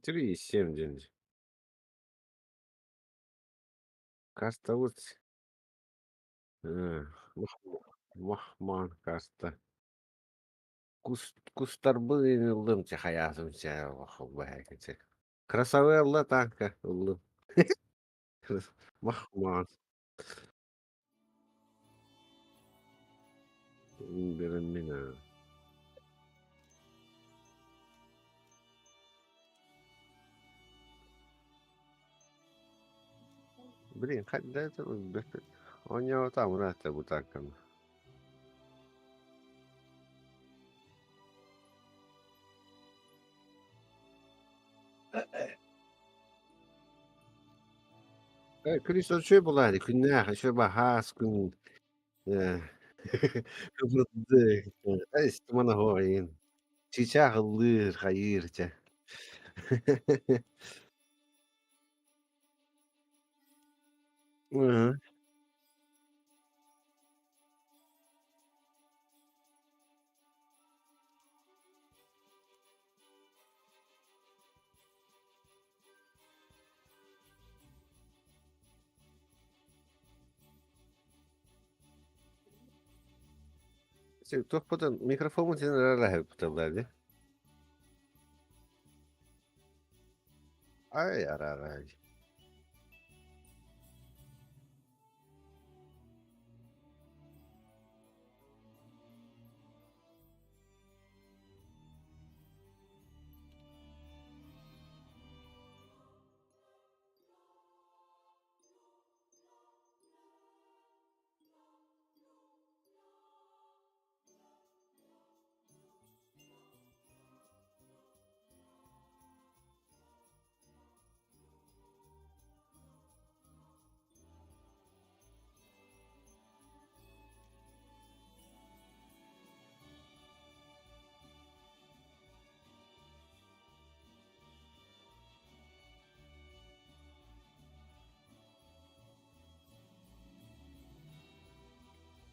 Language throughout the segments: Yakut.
3,7 диэн. Кастабыт Махмаан каста. Кустарбын ыллым чэ хайаасым чэ Красавелла танка ыллым. Махмаан. Береммин Блин, хайда это Оонньоотаам ыраатта бу танканы. Күнүс үчүгэй буолаары күннээх үчүгэй баһаас күн Чыычаах ыллыыр, хайыыр чэ. Мм. Туохпутун микрофоммун син ырараһыппытыллар дии. Ай араарай.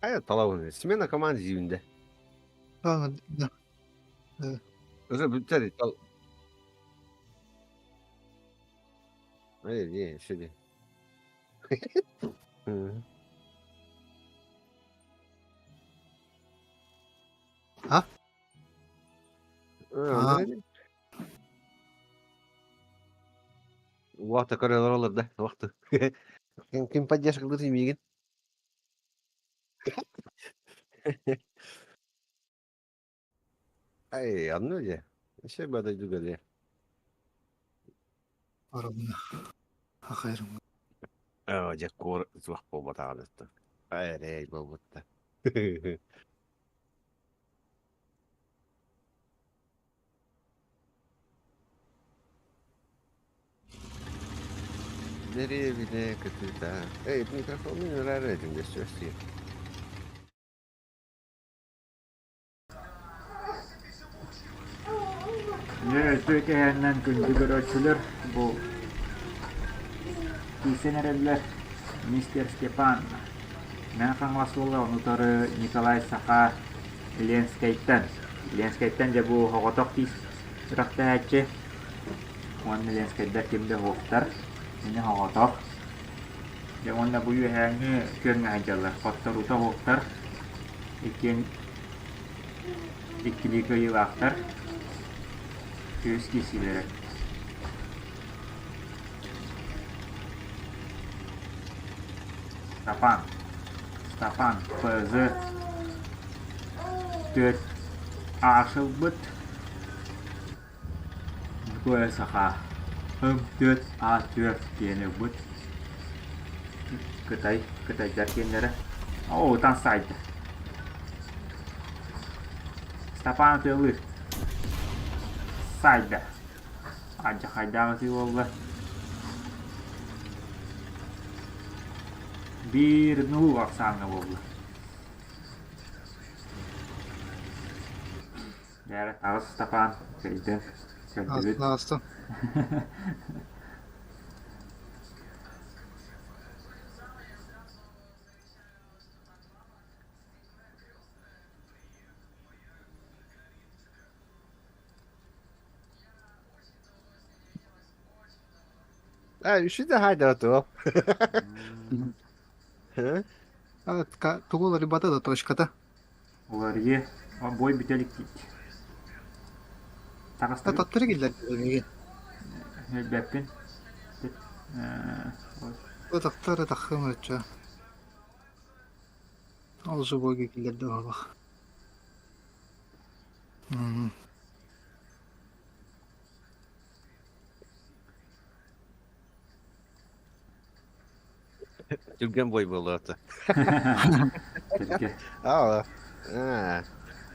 Хайа талабын смена команд июньде. А, да. Уже бүттер тал. Эй, не, сиди. А? А. Уата көрөлөр да, вакты. Ким ким поддержка кылыр миигин? Ай, анны же. Ше бада жүгәле. Арабына. Ахайрым. Аа, же кор суох буолбатаҕын Ай, рей буолбутта. Дэриэбинэ кытыыта. Эй, микрофонун ыраар этим дөссөс Дьэ, өтө кэһэннэн күндү көрөөччүлэр бу киирсэн эрэллэр мистер Степан Мэҥэ Хаҥалас уола ону утары Николай Саха Ленскэйтэн Ленскэйтэн дьэ бу оҕотох тиис сүрэхтэһээччи уонна Ленскэйдэр ким да суохтар ини оҕотох дьэ уонна бу үөһээҥҥи күөҥҥэ сылдьаллар хотторуута суохтар иккиэн иккилии кыайыылаахтар үс киирсиилэрэ Степан Степан ПЗ 4 аашылбыт Ньукулай Саха М4 А4 диэн ылбыт Кытай кытайдар диэннэрэ Оо ытан саайда Степан атыылыыр Саайда Алдьархайдаах ытыы буолла Биир нуу ахсааҥҥа буолла Дьэ таҕыс Степан кэлдин көрдүбүт Аастым. Үшү да хайдара туох. Тугу уларыйбата да точката. Уларыйы бой бүтэ илик диит. Таҕыста Таттары киллэрдилэр миигин. Билбэппин. Ытахтар ытаххым ычча. Ол живойга киллэрдэ баҕалах. Түргэн бой буолуота. Түргэн. Аа.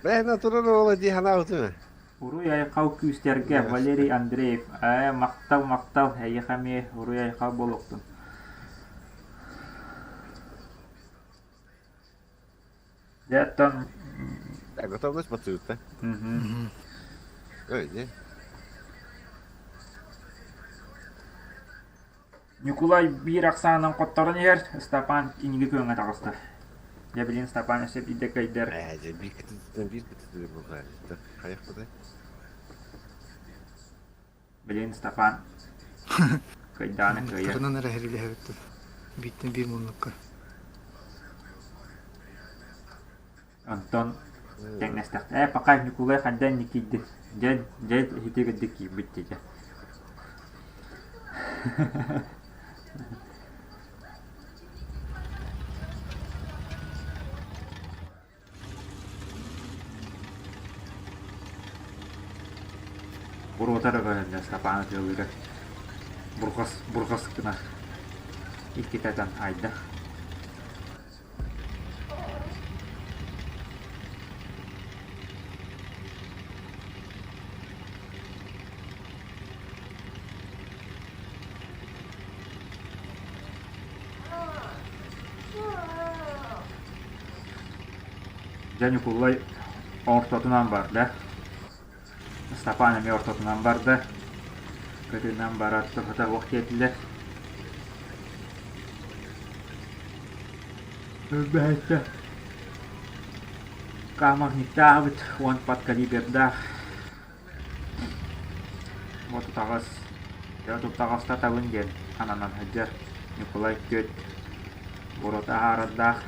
Бэйна турар уола дии санаабытым. Уруй айхал күүстэргэ Валерий Андреев. Ээ, махтал, махтал, эйиэхэ эмиэ уруй айхал буолуохтун. Дьэ, оттон Готовность бацыытта. Ой, Ньукулай биир ахсаанынан хотторон иһэр, Ыстапаан инники күөҥҥэ таҕыста. Дьэ билигин Ыстапаан өссө биирдэ кыайдар. Ээ, дьэ биир кытыытыттан биир кытыытыгар булҕаайбыттар. Хайахпытай? Билигин Ыстапаан кыайдаҕына кыайар. Тарынан эрэ эһэрилэһэбит бииртэн биир муннукка. Онтон тэҥнэстэхтэ. Ээ, пока Ньукулай ханна инник киирдин. Дьэ, дьэ ити кырдьык киирбит дии. Буруота эрэ көһүннэ Ыстапаан ытыалыыра бурҕас бурҕас гына иккитэ атан айда. Дьэ Ньукулай ортотунан барда. Ыстапаан эмиэ ортотунан барда. Кытыынан барар туһата суох диэтилэр. Өлбөһөттө. Камагниктаабыт уон подкалибердаах. Отут аҕыс отут аҕыста табын диэн ананан сылдьар Ньукулай түөрт буруота аһаарардаах.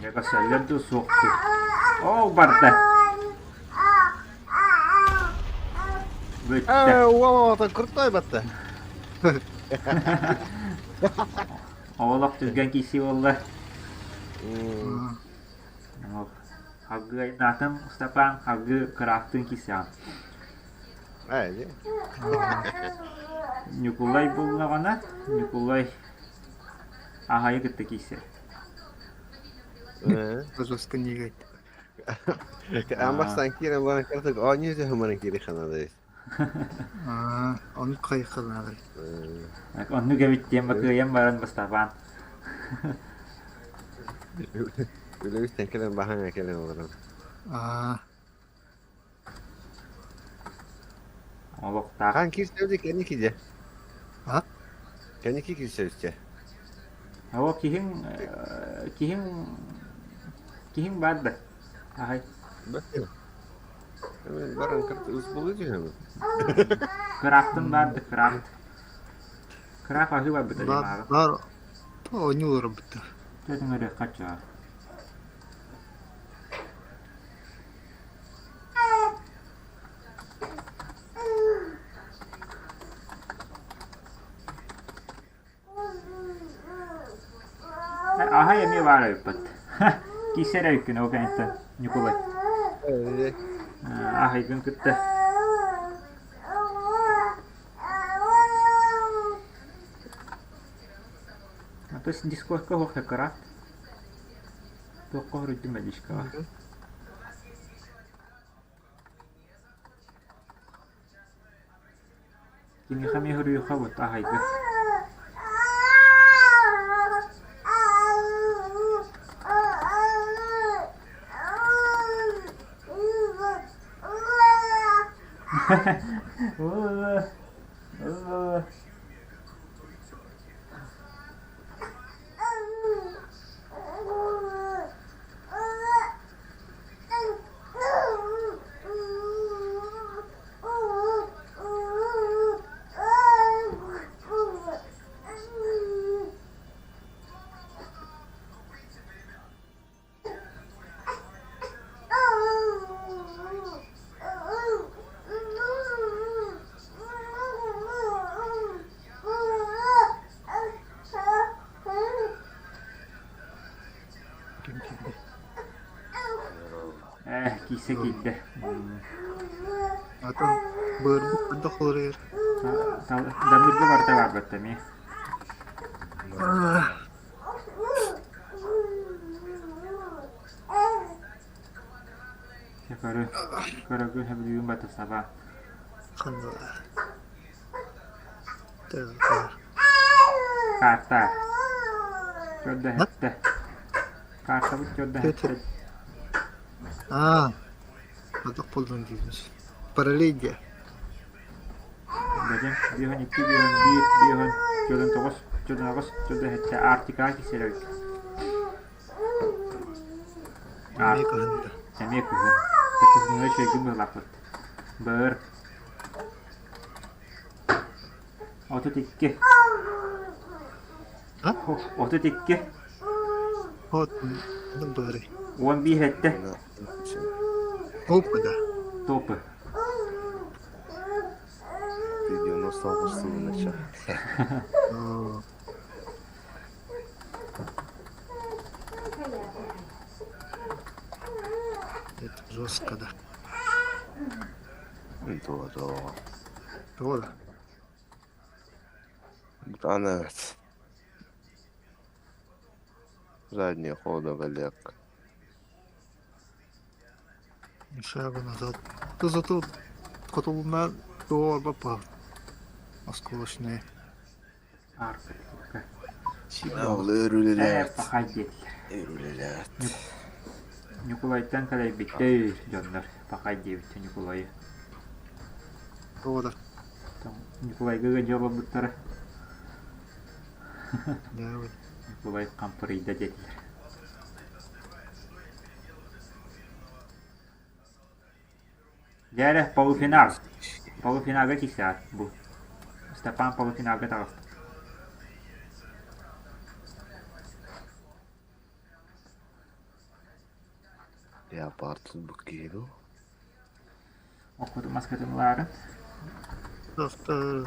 Дьэ көрсөллөр дуу суох дуу? Ол барда. Бүттэ. Уол крутой батта. Олох түргэн киирсии буолла. Халгыы айдаатым Ыстапаан, халгыы кырааттыын киирсэҕин. Ньукулай буллаҕына, Ньукулай аһайы кытта киирсэр. Жестко не играть. Амбастан киирэн баран кыртык оонньуу түһүмэрин киири ханадайыс. Ону хайхалаары. Оннук эбит диэн бакыайан баран Ыстапаан. Үлэбиттэн кэлэн баһаҥа кэлэн олорон. Олохтоох. Хаан киирсэбит кэнники дьэ. А? Кэнники киирсэбит Оо киһиҥ киһиҥ киһиҥ баар да аһай. Баран кырты ус булу түһэбин. Кыраахтын баар да кыраахт. Кыраах аһыы барбыта дьимааҕы. Баар оонньуу олорбуттар. Төтүҥ өрүөххэ чаа. Аһай эмиэ баар эбиппит. Киирсэр эбиккин ол кэнниттэн Ньукулай. Аһайгын кытта. А то дискордка оһох кыраат. Туохха хоруйдум Элишкаҕа? Киниэхэ эмиэ хоруйуохха вот аһайга. Ээ, киирсэ киирдэ. Атын быарбыт хайдах уларыйар? Дамырга барыта баарбат эмиэ. Чэ көрө, көрөгүн сөбүлүүгүн бата саба. Ханна Карта. Көрдөһөттө. Картабыт көрдөһөттө. Аа, атах буоллун диибин. Параллель Бэдим, биэһэн икки, биэһэн биир, биэһэн чөлөн тоҕус, чөлөн аҕыс, чөлдөһөттө Арктикаҕа кисэлэбит. Эмиэ кыһын да. Эмиэ кыһын. Кыһыҥҥы үчүгэйдик быһыылаахпыт. Быр. 32. А? 32. Вот, ну бары. 11 этте. Опа да. Топы. Ты 90 сылын Оо, Это жестко, да. Doğru. Doğru. Buran evet. Задний хода Олег. Шагу назад. То зато хотолуна до попал. Осколочные. Арктика. Ол Ээ, өрүлэлээт. пахай диэтилэр. Өрүлэлээт. Ньукулайтан кэлэйбиттэр дьоннор пахай диэбиттэр Ньукулайы. Doğru. Ньукулайга ыалдьа олорбуттара. Да, вот. Ньукулай хампырыйда диэтилэр. Дьэ эрэ, полуфинал. Полуфиналга киирсэҕит бу. Степан полуфиналга таҕыста. Я партия букину. Оккутун маскатын ылаарын. Завтра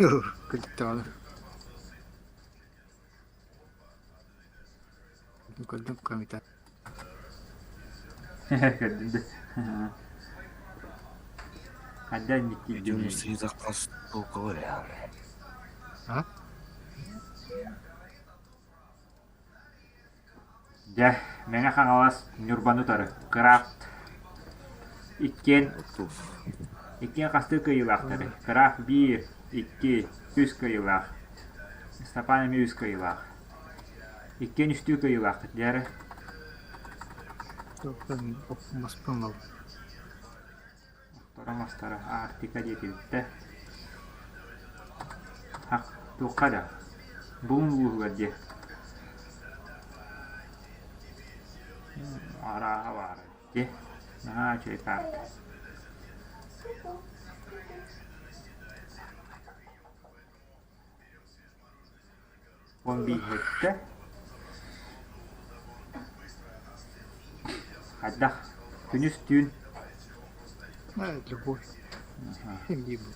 Кэлиттэҕинэ Көрдүм комитет. Көрдүм да. Хайда инник Видеоны толковый А? Дьэ, Мэҥэ Хаҥалас Ньурбаны утары Крафт иккиэн иккиэн хастыы кыайыылаахтарый? Крафт биир, икки, үс кыайыылаах. Степан эмиэ үс кыайыылаах. Иккиэн үстүү кыайыылаахтар дьэ Маспын Охторо мастара Арктика диэтибиттэ. Ах, туохха да? Булун улууһугар диэ. Арааһа баара дии. Наһаа үчүгэй карта. Он бииһэттэ. Хайдах? Күнүс түүн. Любовь. Либо.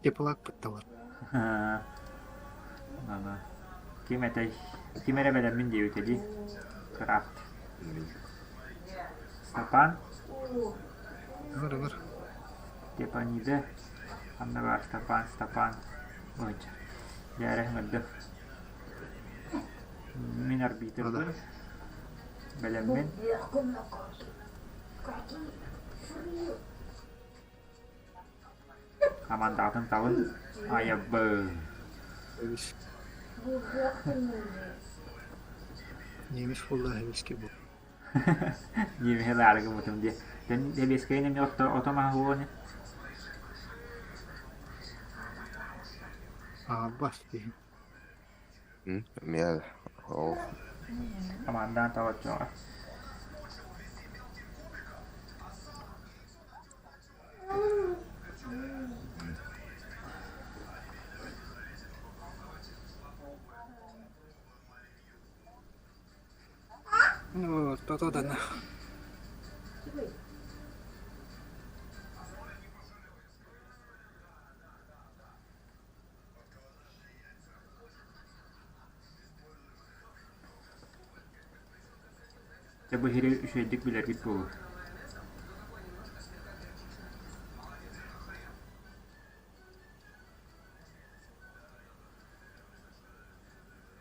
Теплак подтовар. Аны ким этэй? Ким эрэ бэлэммин диэбитэ дии. Крафт. Степан? Ыңыр ыңыр. Степанида. Ханна баар Степан, Степан. Ой, дьэ ыҥырдым. Мин арбитрбын. Бэлэммин. Хамандаатын талын. Айабы. Немец буолла эбискэ бу. Немеһи ылаары гыммытым дии. Тэбиэскэйин эмиэ ото маһа уони. Аҕалбас дии. Эмиэ ол Хамандаан талаччоҕа. Ну, то-то да. Дьэ бу сири үчүгэйдик билэргит буолуо.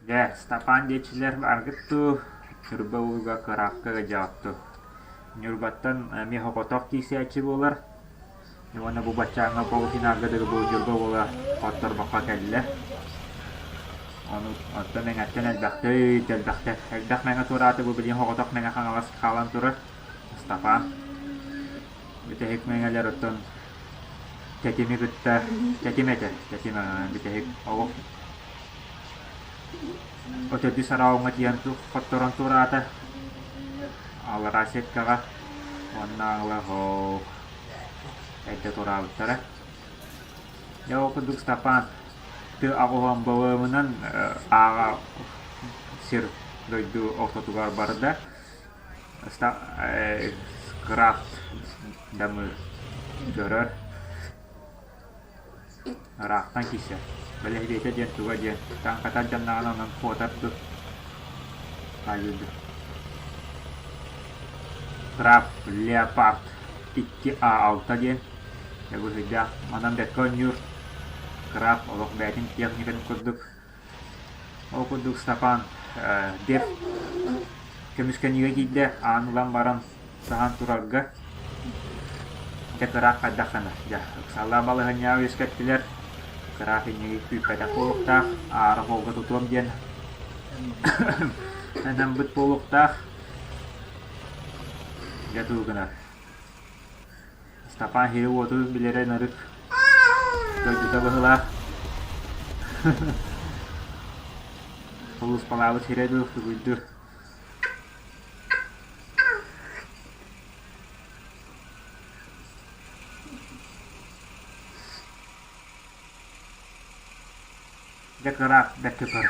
Дьэ, Степан диэччилэр аргыт дуу, Ньурба ууга кыраакка ыдьаҕыт дуу. Ньурбаттан эмиэ хопотох киирсээччи буолар. Уонна бу баччааҥҥа полуфиналга дылы бу Ньурба уола хотторбокко кэллэ. Ону оттон Мэҥэттэн элбэхтэ элбэхтэ элбэх мэҥэ туораата бу билигин соҕотох Мэҥэ Хаҥалас хаалан турар Степан. Бүтэһик мэҥэлэр оттон тэтими кытта тэтим этэ тэтим бүтэһик олох Өтөрдүс араауҥҥа тиийэн хотторон туораата аллараа сеткаҕа уонна ыла һоох эрдэ туораабыттара. Дьэ ол курдук Степан тыа аҕыһын балыамынан ааҕа сир дойду ортотугар барда. Крафт дамыр көрөр Ыраахтан киирсэр. Бэлэһибиэтэ диэн туга диэн, таҥхата алдьаннаҕына онон куотар дуу, хаайыы дуу. Краб Леопард 2А6 диэн быһыйдаах манан бэркэ оонньуур Краб олох бэйэтин техникатын курдук Ол курдук Степан Дев көмүскэниигэ киирдэ, аан ылан баран саһан турарга дьэ кыраах хайдах гынар дьэ ыксаллаах балаһыанньаҕа үөскэттилэр кыраах инники күүппэтэх буолуохтаах аара холго тутуом диэн анаммыт буолуохтаах дьэ тугу гынар Степан сири-уоту билэрэ ынырык дойдута быһыылаах. Сулууспалаабыт сирэ дуу, тугуйдуу. Дьэ кыраах бэркэ көр.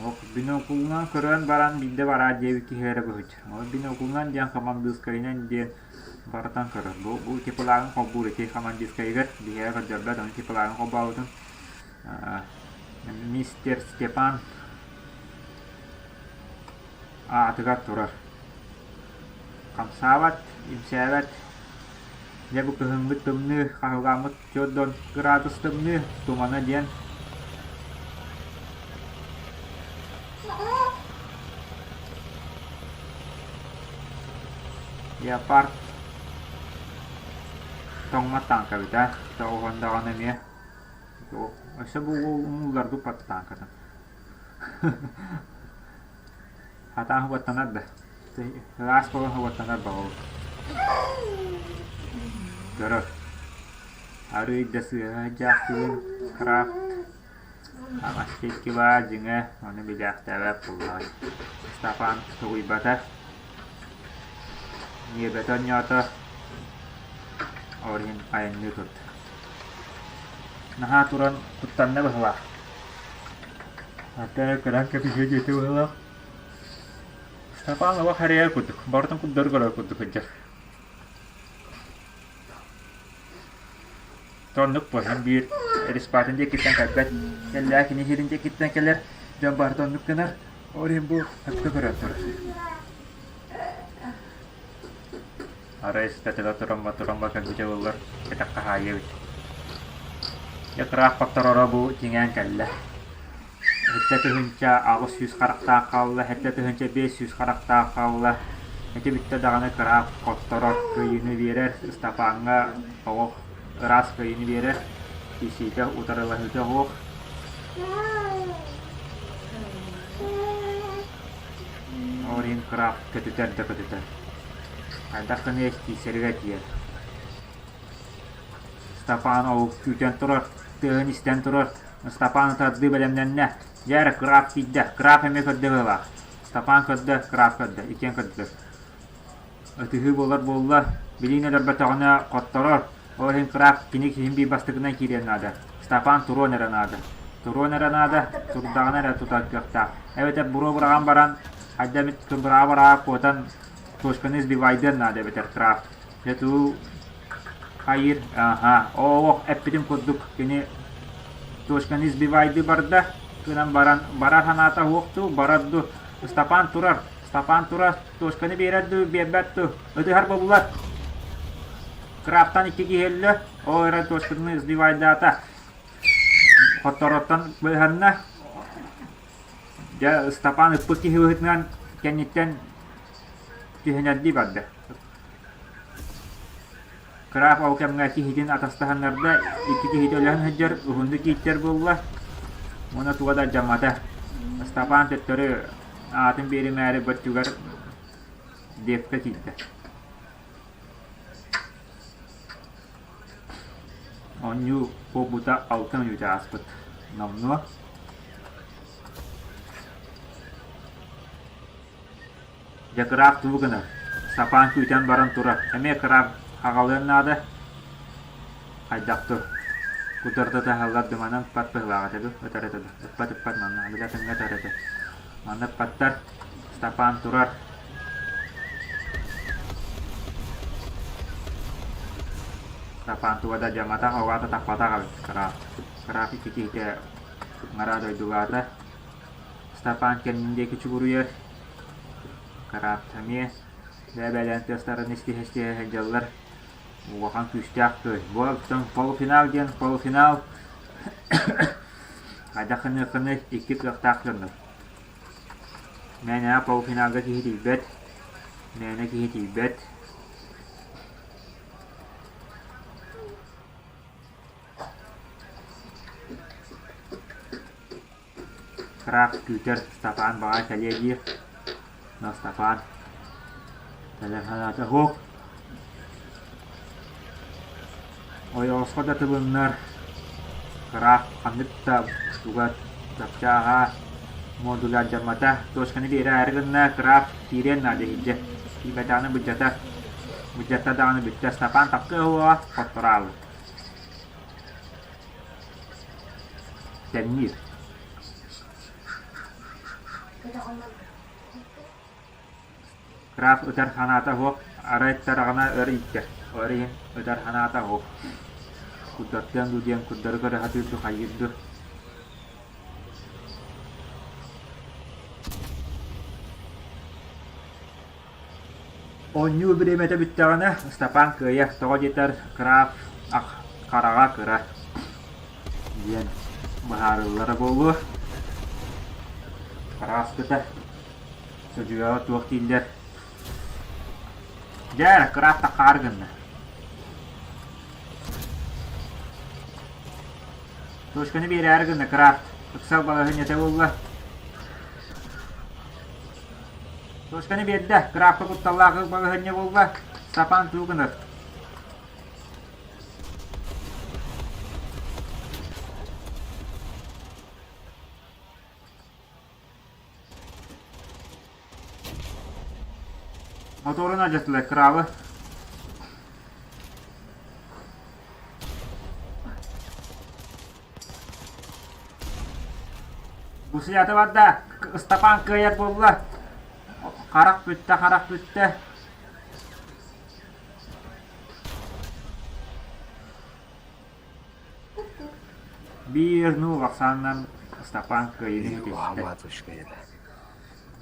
Ох, бинокулунан көрөн баран биирдэ бараа диэбит киһи эрэ быһыт. Ол бинокулунан диэн хамандыыскайынан диэн барытан көрөр. Бу, бу теплааҕын холбуур ити хамандыыскайыгар биһиэхэ көрдөрбөт, ону теплааҕын холбообутун мистер Степан аатыгар турар. Хамсаабат, имсээбэт. Дьэ бу кыһыҥҥы тымныы хаһылааммыт 40 градус тымныы, тумана диэн Леопард тоҥмот тааҥка эбит ээ, тоҕуһун даҕаны эмиэ өссө бу умулларбыт тааҥкатын Хатаан уоттанар да ыраас буолан уоттанар баҕабыт Көрөр Арыый да сыыһа дьаахтыгын крафт хаҥас диэки баар дьиҥэ ону билээхтээбэт буоллаҕай Степан тоҕуйбата ньиэбэтэ оонньоото ол иһин айанныы турда Наһаа туран куттанна быһыылаах Ата кыран кэбиһиэ диэтэ быһыылаах. Степан олох эрийэр курдук, барытын курдары көрөр курдук сылдьар. Оннук буолан биир респатын диэкиттэн кэлбэт, кэллээ кини сирин диэкиттэн кэлэр, дьон барыта оннук гынар, ол иһин бу өттө көрөн турар. Арай сытатыга турамма-турамма кэлбитэ буоллар, кэтэх хаһаайы эбит. Дьэ кыраах хоттороро бу тиҥээн кэллэ. 7800 харахтаах хаалла, 7500 харахтаах хаалла. Ити бүттэ даҕаны кыраах хотторор кыайыыны биэрэр, Ыстапааҥҥа оҕо ыраас кыайыыны биэрэр, киирсиитэ утарылаһыыта суох. Ол иһин кыраах көтүтэр да көтүтэр. Хайдах гыныай киирсэригэр тиийэр. Степан ол күүтэн турар, тыаһын истэн турар. Степан ытардыы бэлэмнэннэ. Дьэ эрэ, кыраап киирдэ. Кыраап эмиэ көрдө быһыылаах. Степан көрдө, кыраап көрдө, иккиэн көрдүлэр. Ытыһыы буолар буолла, билиин өлөрбөтөҕүнэ хотторор. Ол иһин кыраап кини киһин биир бастакынан киириэн наада. Степан туруон эрэ наада. Туруон эрэ наада, турдаҕына эрэ тутар кыахтаах. Эбэтэр буруо быраҕан баран, хайда эмит быраҕа-быраҕа куотан точканы сбивайдыан наада эбэтэр крафт. Дьэ туу хайыыр, аха, олох эппитим курдук кини точканы сбивайды барда, гынан баран барар санаата суох дуу, барар дуу. Степан турар. Стапан турар, точканы биэрэр дуу, биэрбэт дуу, ытыһар буоллулар. Крафтан икки киһи өллө, ол эрэн точканы сбивайдаата. Хоттороттон быыһанна. Дьэ, Ыстапаан ыппыт киһи быһыытынан кэнниттэн түһүнэрдии барда. Краф ол кэмҥэ киһитин атастаһыннарда, икки киһитэ өлөһөн сылдьар, уһуннук ииттэр буолла уонна туга да алдьаммата. Ыстапаан төттөрү аатын биэримээри бөттүгэр Девка киирдэ. Оонньуу буолбута алта мүнүүтэ ааспыт. Номнуо Дьэ кыраах тугу гынар? Сапаан күүтэн баран турар. Эмиэ кыраах аҕалыан наада. Хайдах тур? Кутарда таһаллар дыманан ыппат быһылаах этэ дуу, ытар этэ дуу. Ыппат ыппат манна, били атыҥҥа ытар этэ. Манна ыппаттар. Стапан турар. Стапан туга да дьамматах, оҕата таппатах эбит кыраах. Кыраах икки киһитэ ыҥыраа дойдулаата. Стапан кэннин диэки чугуруйар. Кыраах эмиэ бэйэ-бэйэлэрин тыастарын истиһэ-истиһэ сылдьаллар. Улахан күүстээх кыай. Бу оттон полуфинал диэн полуфинал хайдах гыныаххыный икки кыахтаах дьоннор. Мээнэҕэ полуфиналга киһи тиийбэт, мээнэ киһи тиийбэт. Крафт күүтэр Стапан баҕа кэлиэ диир. Но Стапан кэлэр санаата суох. Ойоҕоско да тылыннар, Крафт ханнык да туга чапчааһа модуля алдьаммата, точканы биэрээри гынна, Крафт киириэн наада иһирдьэ. Киирбэтэҕинэ былдьатар. Былдьатта даҕаны бүттэ. Стапан тахсыа суоҕа, хотторо хаалла. Тэҥниир. Крафт ытар санаата суох, арай тараҕана өр ииттэр, ол иһин ытар санаата суох. Курдаттыан дуу диэн курдары көрө сатыыр дуу, хайыыр дуу. Оонньуу бириэмэтэ бүттэҕинэ, Ыстапаан кыайар, тоҕо диэтэр Крафт ах хараҕа кыра диэн быһаарыллара буолуо. Кырааскыта судьуйаҕа туох дииллэр? Дьэ, Крафт хаар гынна. Точканы биэрээри гынна Крафт. Ыксал балаһыанньата буолла. Точканы биэрдэ. Крафка кутталлаах балаһыанньа буолла. Стапан тугу гынар? Моторун алдьаттылар крабы. Гуслята барда. Ыстапаан кыайар буолла. Харах бүттэ, харах бүттэ. Биир нуу ахсаанынан Ыстапаан кыайыыны ситистэ.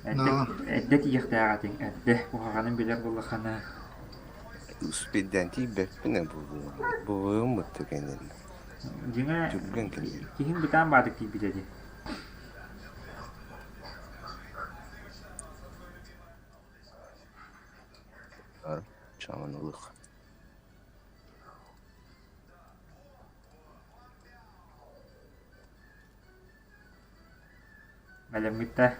Эрдэ, эрдэ тиийиэхтээх этиҥ, эрдэ куһаҕанын билэр буоллаххына Успейдаан тиийбэппин ээ буолуоммут кэннин. Дьиҥэ, Түргэн кэлиэ. киһиҥ бытаан баатык тиийбитэ дии. Чаҕын ылыах. Бэлэммиттэр.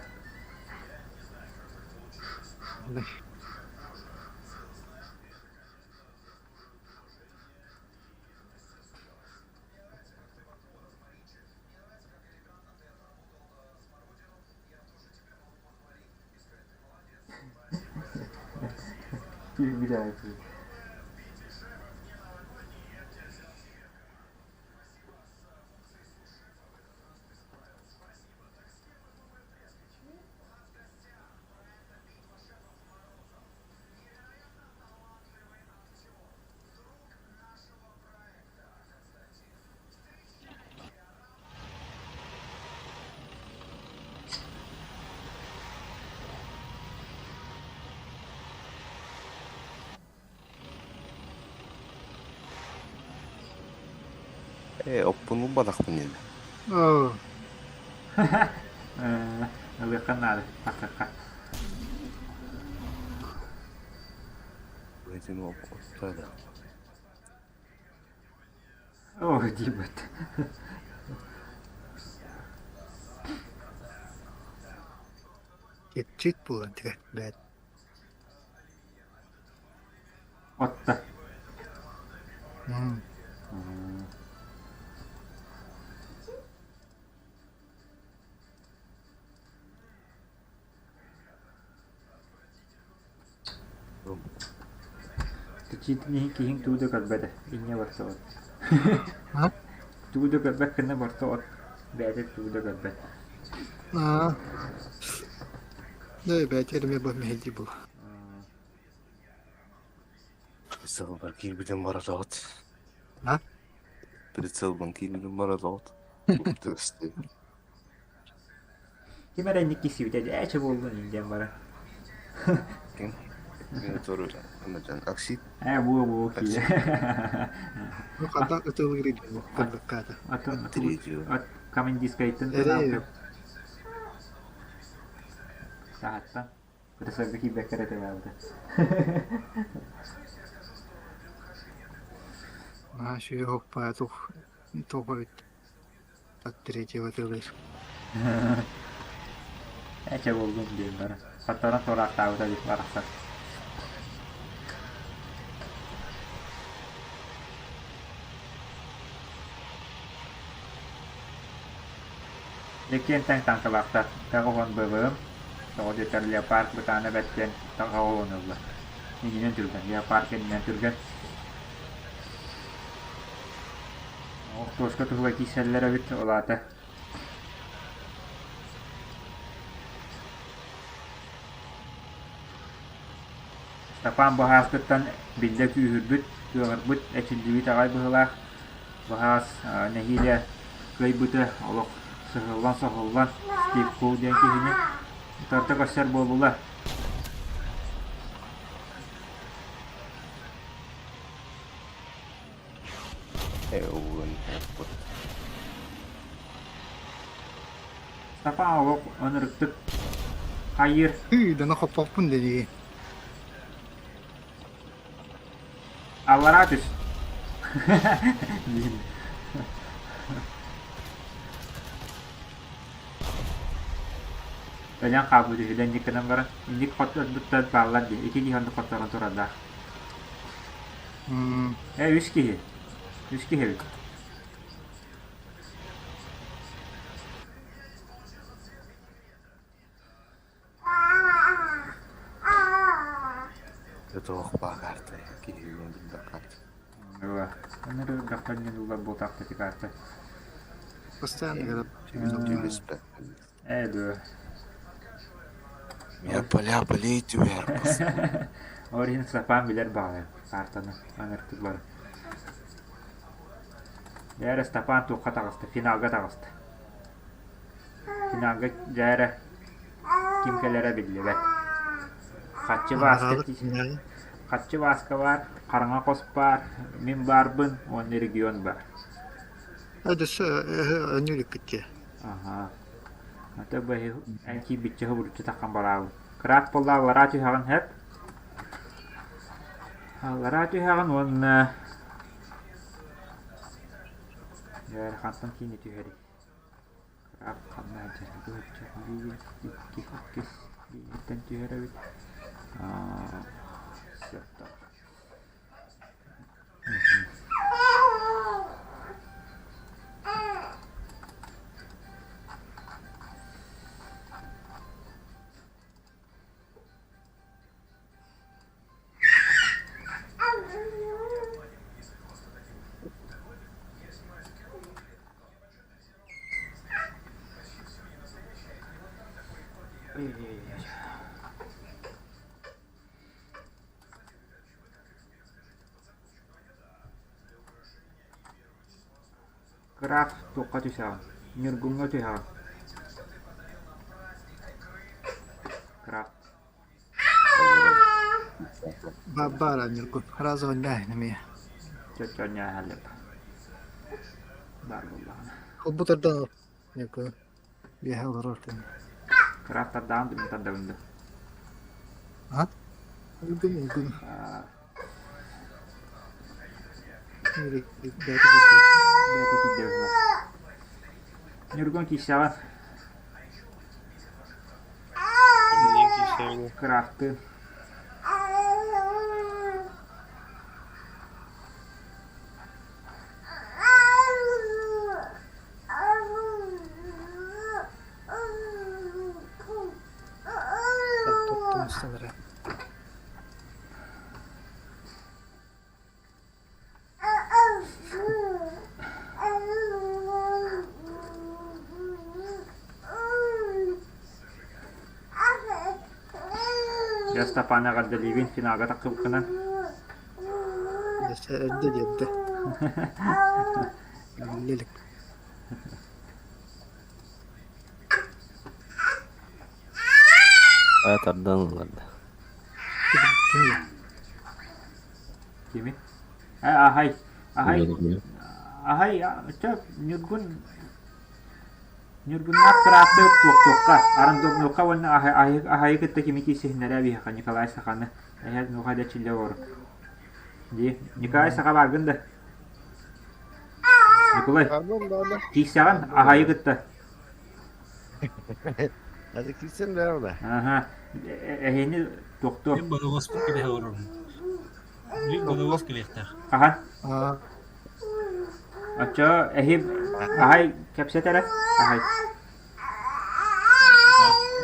Ээ, оппун булбатахпын диэн. Оо, Ылыахха наада, тахсыахха. Этим оппа да. Оо, диэбит. Кэпчит буолан тигэрбэт. Отто. М. Чиитин иһин киһиҥ тугу да көрбөтө, инньэ барса от. А? Тугу да көрбөт гына барса от, бэйэтэ тугу да көрбөт. Аа. Да, бэйэтэ эмиэ бу мэһэйдии буолла. Прицелбар киирбитим баратаҕыт. А? Прицелбан киирбитим баратаҕыт. Тырысты. Ким эрэ инник киссибитэ дьээчэ буоллун диэн баран. Ким? Минутуру аксит. Ээ буо буо киирэ. Ну, хантан ытылыыр бу кырдыккаата. Атын Третью. от командискайтын Эрэ Сааттан. Кытасарга киирбэккэ эрэ тэбээбитэ. Аа, сүө хоппаа тух туох эбит от третьего тылыр. Эчэ буоллум диэн баран. Хотторон туораахтаабыта дии барахсан. Иккиэн тэҥ таҥкалаахтар, тэҕэ уон БВМ, тоҕо диэтэр леопард бытаана бэрт диэн таҕа уон ылла. Иннинэн түргэн, леопард кэннинэн түргэн. Охтуоска туһугар киирсэллэр эбит, ол аата Степан быһааскыттан биллэ күүһүрбүт, кыаҕырбыт, эчиллибит аҕай быһыылаах. Быһаас нэһиилэ кыайбыта олох сыһыллан-соһуллан Стив Кул диэн киһини утарыта көрсөр буоллулар. Степан олох ынырыктык хайыыр Ыы, хоппоппун дии. Аллараа түс диин. Өлөн хаалбыт үһү инник гынан баран инник хотторбуттар бааллар дии ити киһи онно хотторон турардаах. Ээ үс киһи. Үс киһи эбит. Туох баар киһи билбэт. Ыла. Аны дохтон улар буолтаахта карта. Постоянно Түбэспэт. Ээ дуо. Я поля полей түбэр. Ол иһин Степан билэр баҕайы картаны аҥыртык бары. Дьээрэ Степан туохха таҕыста, финалга таҕыста. Финалга дьээрэ ким кэлэрэ биллибэт. Хаччы Бааска Хаччы Бааска баар, хараҥа хос баар, мин баарбын уонна регион баар. Өдөссө өнүрүккүт дии. Аһаа. Ата бэһи эн киирбиччэ хобуруччу таххан бараабын. Кыраат буолла аллараа түһэҕин һэп. Аллараа түһэҕин уонна Дьэ, хантан киинэ түһэрий? Кыраап ханна сылдьар? Биир, икки, иккис бииртэн түһэр эбит. Аа, сөп Кыраах туохха түһэҕин? Ньургуҥҥа түһэҕин. Кыраах. Баара Ньургун, разовый эмиэ. Чөччөнньөөһөллөр. Баар буоллаҕына. Холбу тардан ыл. Ньукку. Биэһэ олорор тын. Кыраах тардаҕын дуу, тардабын дуу? А? Ылгын ылгын. Бэйэтэ киирдэ быһыылаах. Ньургун киирсэҕин. Кимниин киирсэбиний? Кыраахтыын. Тоттум устан эрэ. Дьэ, Степан эҕэрдэлиибин финалга тахсыбыккынан. Дьэ, эрдэ диэрдэ. Биллэ илик. Хайа тардан ылларда. Ким Кими? Э, аһай. Аһай. Аһай, чэ, Ньургун Ньургуннаах кыраапты туохтуохха, арандомнуохха уонна аһайы кытта кими киирсиһиннэрэ биһиэхэ Николай Саханы. Эһэ нуха да чиллэ олору. Дии, Николай Саха бааргын да? Николай, киирсэҕин аһайы кытта. Hadi киирсэн бэр да. Аха, эһини туохтуох. Мин бодоҕоспун кэтэһэ олоробун. Мин бодоҕос кэлиэхтээх. Хаһан? Оччо эһи аһай кэпсэтэрэ? Аһай.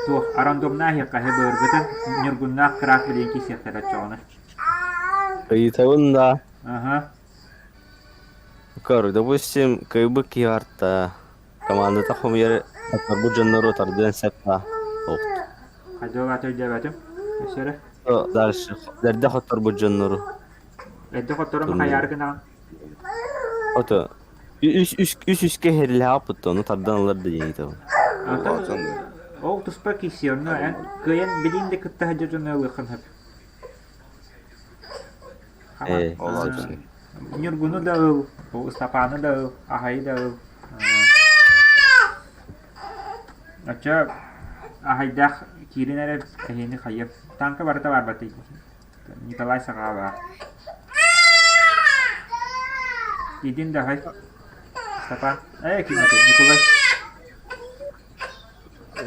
Туох рандомнаах иһиэххэ эһи быыргытын Ньургуннаах кыраах билиэн киирсиэхтэрэ оччоҕуна. Ыйытабын да. Аха. Көр, допустим, кыайбыт киһи барта. Командата хомуйар атарбыт дьоннору тардыан сөп да. Хайдах аата өйдөөбөтүм. Өссө эрэ. Дальше. Эрдэ хотторбут дьоннору. Эрдэ хотторон хайаары гынаҕын? Ото үс үс үс үскэ иһиллэһэ ону тардан ылар да диэн ыйытабын. Ол туспа киирсиэ, онно эн кыайан билиин да кытта сылдьар дьону ылыаххын сөп. Ээ. Ньургуну да ыл, Ыстапааны да ыл, Аһайы да ыл. Оччо аһайдаах киирин эрэ эһиини хайыам. Тааҥка барыта барбатый. Николай саҕаалаах. Идин да аһай. Степан. Ээ, ким этэй? Николай.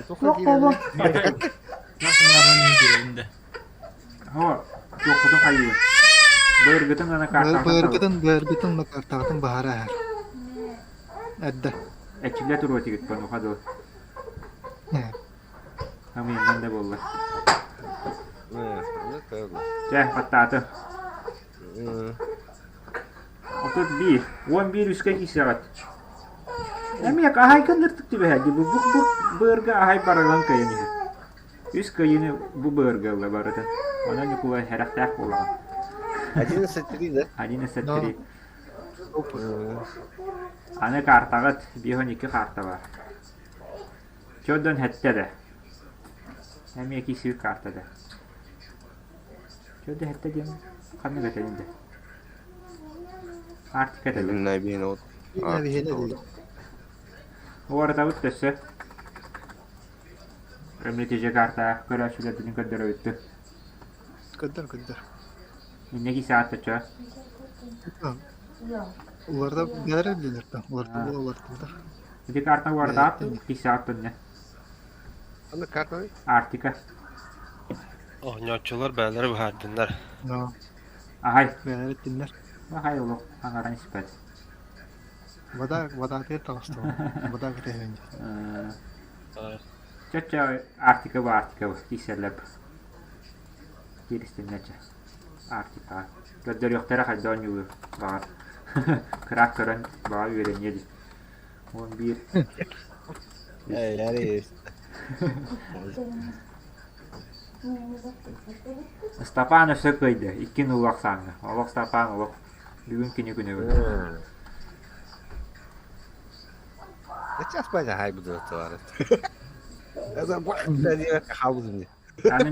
Туох буолуо? Һоо, туоххутун хайыыбын? Быыргытын гына картаҕытын Быыргытын, быыргытын да картаҕытын баһара иһэр. Эрдэ. Эчиллэ туруо этигит понуха дылы. Хамыйаннан да буолла. Чэ, баттаатым. 31, 11 үскэ киирсэҕит. Эмиэ аһайгын ыртык түбэһэ дии, бу бу быырга аһай барылан кыайан иһэр. Үс кыайыыны бу быырга ылла барыта. Онон Ньукулай сэрэхтээх буолаҕын. 11-3 да? 11-3. Аны картаҕыт, 52 карта бар. Чодон хэттэ да. Эмиэ киирсибит карта да. Чодон хэттэ диэн ханнык этэбин да. Арктика этэллэр. Уоратабыт өссө. Өмүтүжэ картаах көрөөччүлэрбитин көрдөрөбүттү. Көрдөр, көрдөр. Инники саат төчө. Уларда бэлэр билинэр да, уларда була улартылар. Ити карта уордаат, кисаат төннө. Аны картаны? Арктика. Оонньооччулар бээлэрэ быһаардыннар. Аһай. Бээлэр иттиннэр. Аһай олох аҥаран испэт. Вода, вода тыыр таҕыста. Вода кэтэһэн. Чэ-чэ, Арктика бу Арктика бу киирсэллэр Кииристиннэр чэ. Арктикаҕа. Көрдөрүөхтэрэ хайда оонньуулур баҕар. Кыраак көрөн баҕар үөрэниэ дии. 11. Степан өссө кыайда, икки нуллаах ахсааҥҥа. Олох Степан олох бүгүн кини күнэ бүгүн. Сейчас Аны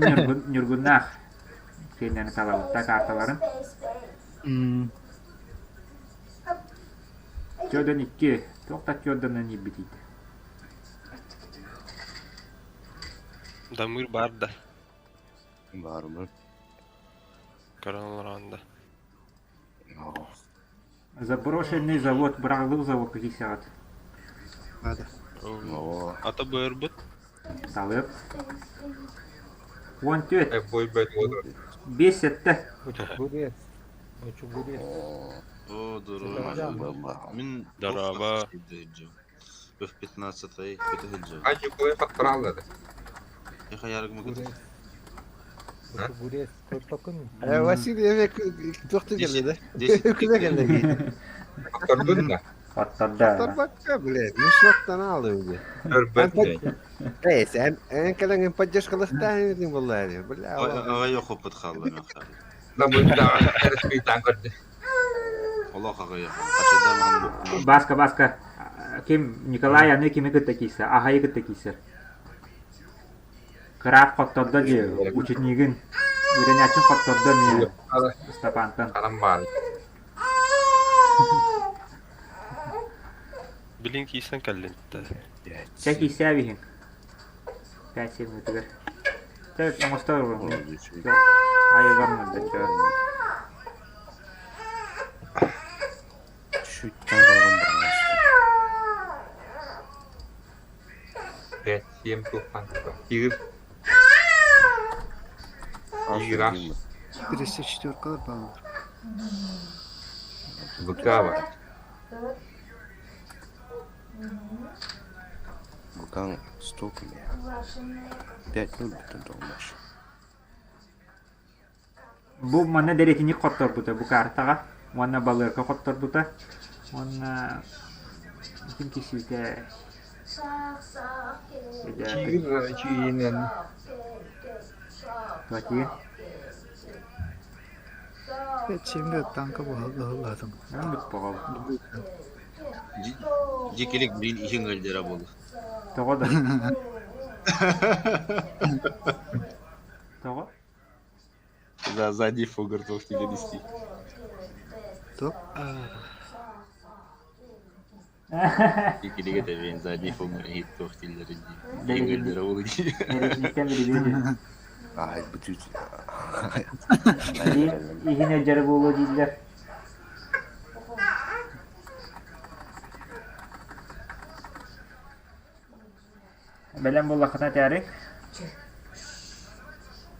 Ньургуннаах кинилэри талабытта карталарын. Отчуодан икки, туох да отчуоданан иирбитий? Дамыр баар да. Баарбын. Көрөн олорон да. Оо. Заброшенный завод, быраҕыллыбыт заводка киирсэҕит. Надо. Оо. Ата быарбыт. Салып. 14. Э, бойбет буолар. 5-7. Очугурец. Очугурец. Оо. О, здорово. Баба. Мин Здорово. В 15-й көтө Хай Николай фактураллады. Эхо ярыгым Очугурец. Очугурец. Көрпөкүн. Э, Василий эме туохту кэллэ да? 10 Күлэ кэллэ киһи. Фактурдун да. Оттарда. Тарбакка, блядь, мешоктан алды уже. Өрбөт. Эй, сен эн кэлэҥин поддержкалыхтаан этиҥ буоллаа дии. Бля, Аҕа йохоппут хаалла мен хаалла. Да бу да эрспитан көрдө. Олох аҕа йох. Хачайдаан Баска, Баска. Ким Николай аны кими кытта киирсэр? Аһайы кытта киирсэр. Кыраап хоттордо дии, ученигин. Үөрэнээччи хоттордо эмиэ Ыстапаантан. Харам баар. Билин киирсэн кэллин. Чэ киирсээбиһиҥ. 5 минутыгар. Чэ оҥостор айылҕам да чэ. Шүттэн баргын бармас. 5 7 тухан. Тигр. Игра. 34 баллар. Быкава. Букан столько мне. 5-0 бүтэн долмаш. Бу манна дэриэтинник хотторбута бу картаҕа уонна балыарка хотторбута уонна ким кисиитэ Тигр чиинен. Платия. 5-7 танка буһаллаһыллаатым. Бүт тоҕо. Дикилик бил иһин өлдөрө буолу. Тоҕо да. Тоҕо? За задний фугар туох тиген исти. Топ. Дикилик этебин задний фугар иһит туох тиллери дии. Иһин өлдөрө буолу дии. Дэриэтинниктэн билибин. Ай, бүтүт. Иһин өлдөрө буолуо дииллэр. Бэлэм буоллаххына этээри.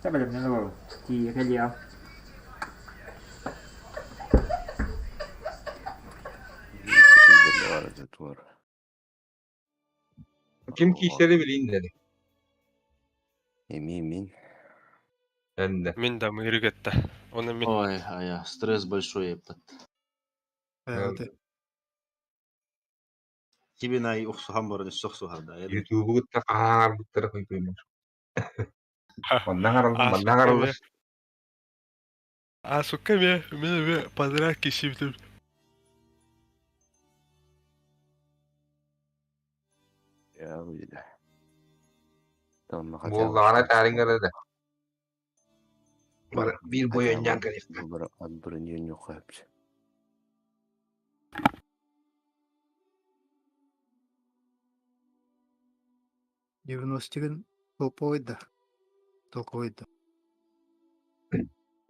Чэ бэлэмнэн олорун. Тиийэ кэлиэҕим. Ким киирсэри билин dedi. Эми мин. Энде. Мин да мыырык этте. Оны мин Ой, ая, стресс большой еппет. Кибин ай охсухан баран өссө охсуһарда. Ютубугутта хаһаарбыттара көйкөймөр. Манна хараллар, манна хараллар. А сука ме, мен ме подряд кисибитим. Я выйду. Буоллаҕына таарыҥ да. Бар биир бойонньаан кэлиэхтэ. Броню 90-тигин толковый да. Толковый да.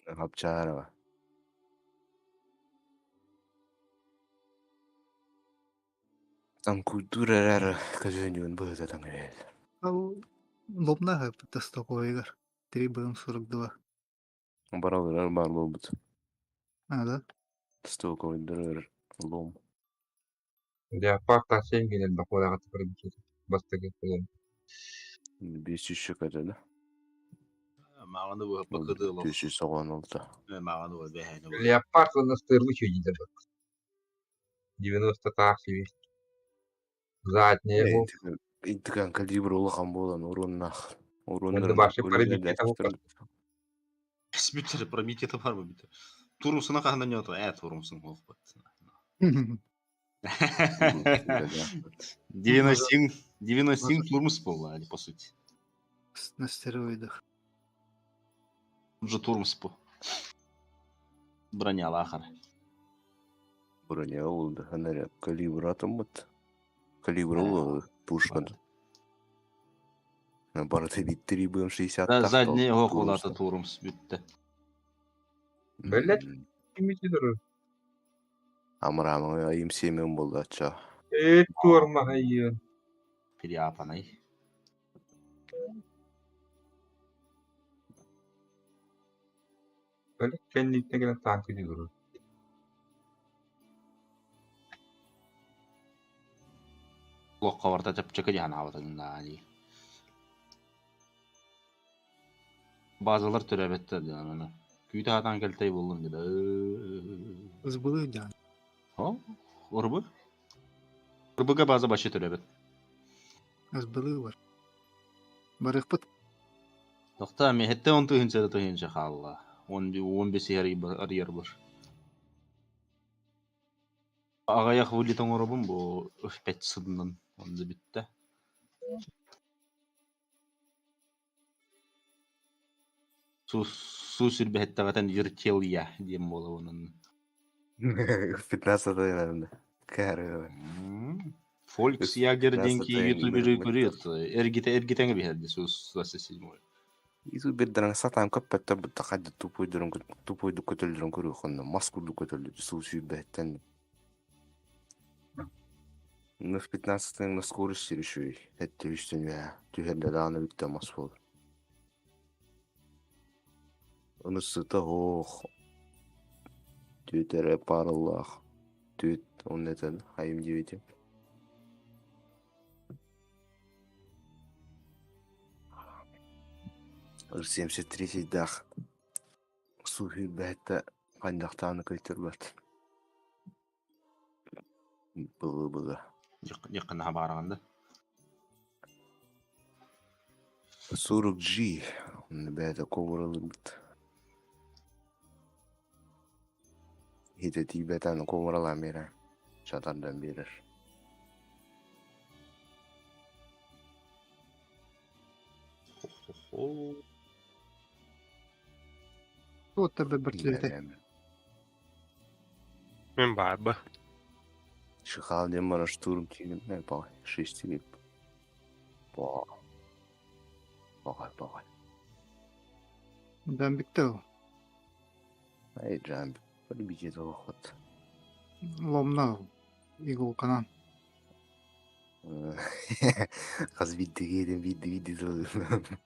Хапчаарова. Там культура эрэр көзөнүн быһытатан эрэл. Ал лобна тастолковыйгар. 3 БМ 42. Баралар бар болбут. А, да? Столковойдор лом. Леопард сен генен бакулагаты пробитие. Бастыгы кулун. Бес үш көтө да. Мағаны bu bakıdı лох. Түс үс оҕон олта. Мағаны bu бэһэни bu. Леопард он настырвы чуди да. 90 так есть. Задняя бу. Интиган калибр улахан буолан уруннах. Онда башы пробитие того Бүтер пробитие бар бу бүтер. Турумсуна каханда не оту. Э, турумсун олох бат. 97 97 турмус был, а не по сути. На стероидах. Уже турмус по. Броня лахар. Броня oldu. Hani калибр атыммыт. Калибр ол пушка. Барыта биттери БМ-60 Да, задний ох улата турумс бүтте. Блять, кимити durur. Амрамы айым семен болды ача. Э, турма хайын. Переапанай. Блять, кенниктен келен танк durur. Локка барта чапчака дихан абатын Базалар төрөбөттөр диэн аны. Күүтэ хатан кэлтэй буллум дида. Сбылы дян. О, орбы. Орбыга база башы төрөбөт. Сбылы бар. Барықпыт. Тохта мен хетте он тыһынча тыһынча хаалла. Он 15 арыйар бар. Аҕыйах вылетон оробун бу 5 сыдынан онда бүтте. Су сүрбэһэттаҕатан вертел я диэн буола онон. 15 наверное. Кәрі. Фольксягер диэн ки ютуберы көрүөт. Эргите эргитеңе биһэрди сус 27. Ютубердерин сатан көппөттөр бутта кадды тупойдурун тупойду көтөлдөрүн көрүү хонно маскурду көтөлдү суу сүйбэттен. Ну в 15 на скорость решүй. Это үстен я түһәрдә дааны бүтте мас бол. Онысы ох. Түтере параллах. Түт он нетен айым 9. 73 дах. Сухи бәтті қандақтаны көйтірбәт. Бұғы-бұғы. Якын хабараганда. 40 G. Бәті ковралы бит. Хите тибетан коврала мере. Чатардан берер. Вот тебе бөртлете. Мен барбы. Шихал дем бара штурм тигин. Не, пай. 6 тигин. Ба. Багай, багай. Бәмбиктел. Ай, жам. Полюбите этого ход. Ломна. Иголканан. Қаз видді едім, видді, видді.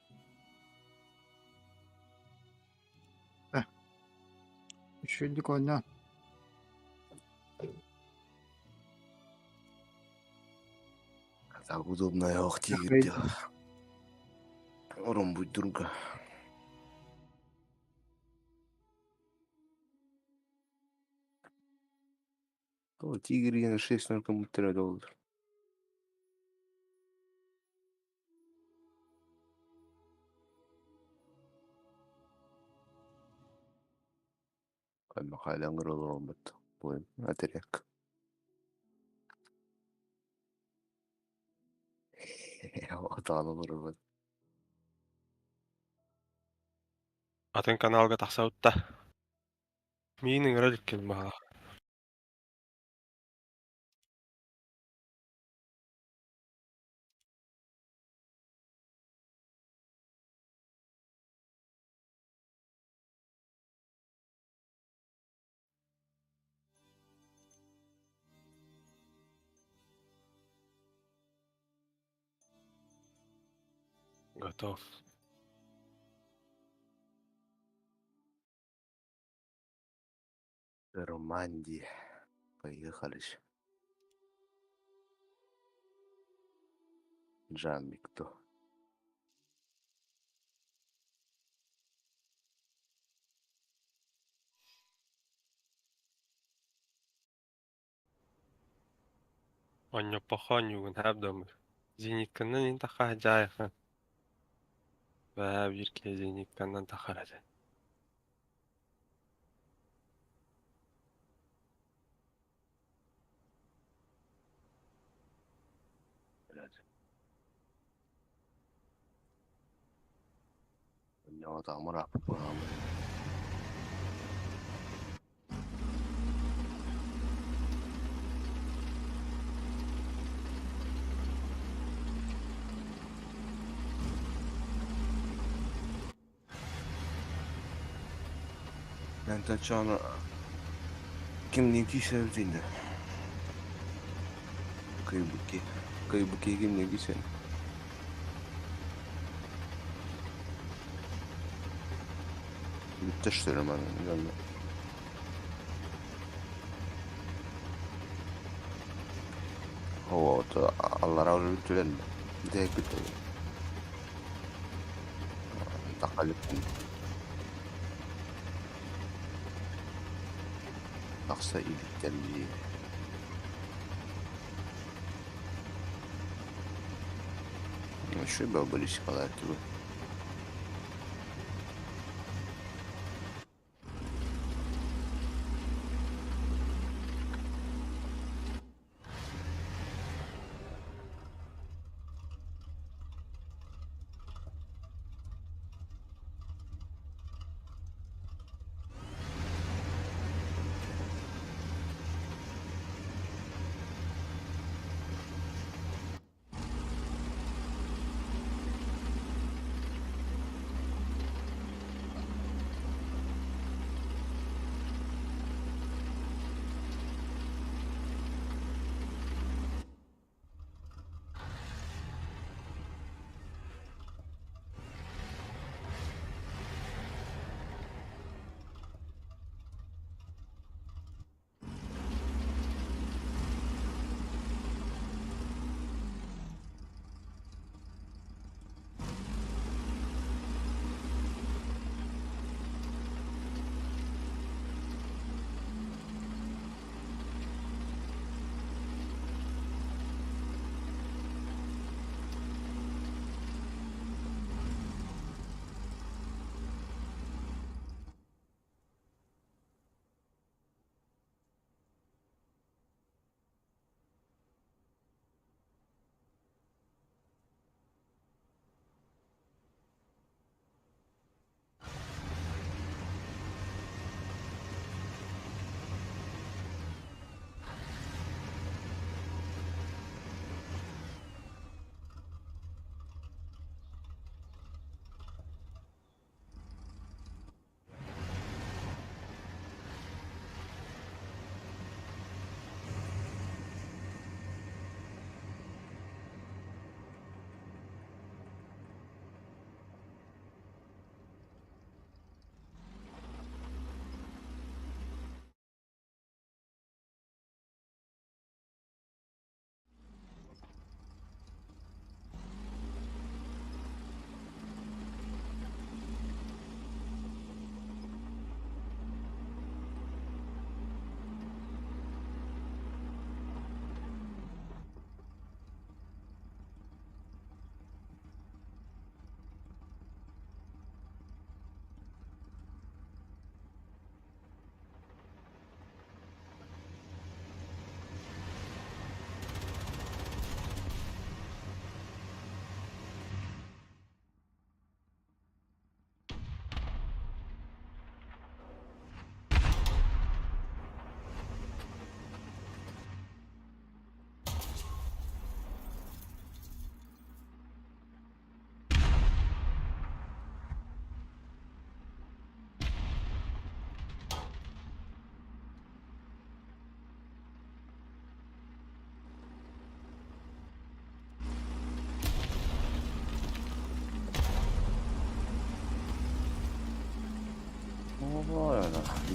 Үшүдүк ойна. Так удобно ох Охренеть. тигр. Ором будь друга. О, тигр я на 6-0 кому-то доллар. Махайдан робот. Будем отрек. Отаалы робот. Атын каналга тахсаутта. Миинин роликкин баала. Готов. Романди. Поехали. Джамби кто? Онньоппохоонньугун хаап Зенитканнан ин тахаа жаайхан. Баа бир ке зенитканнан тахарады. Онньоот амара. Эн кимниин киирсэбитий да? Кыйбыки. Кыйбыки кимниин киирсэн? Бүттэ что ли манна? Вот, аллара бүттүлэр Бүтэһик бүттүлэр. Тахалыппын. Тахса иликтэрдии. Еще были палатку.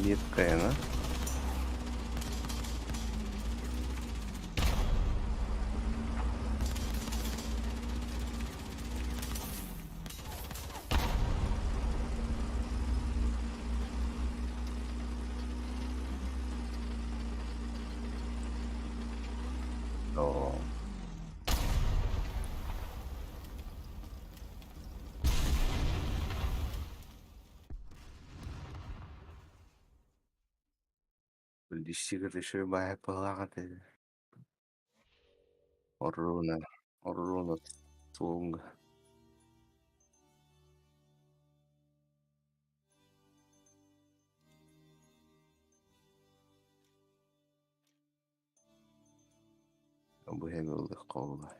Меткая, она. О. Лисигер еще бая палаҕа Оруна, оруна туунга. Бу хэмил қолла.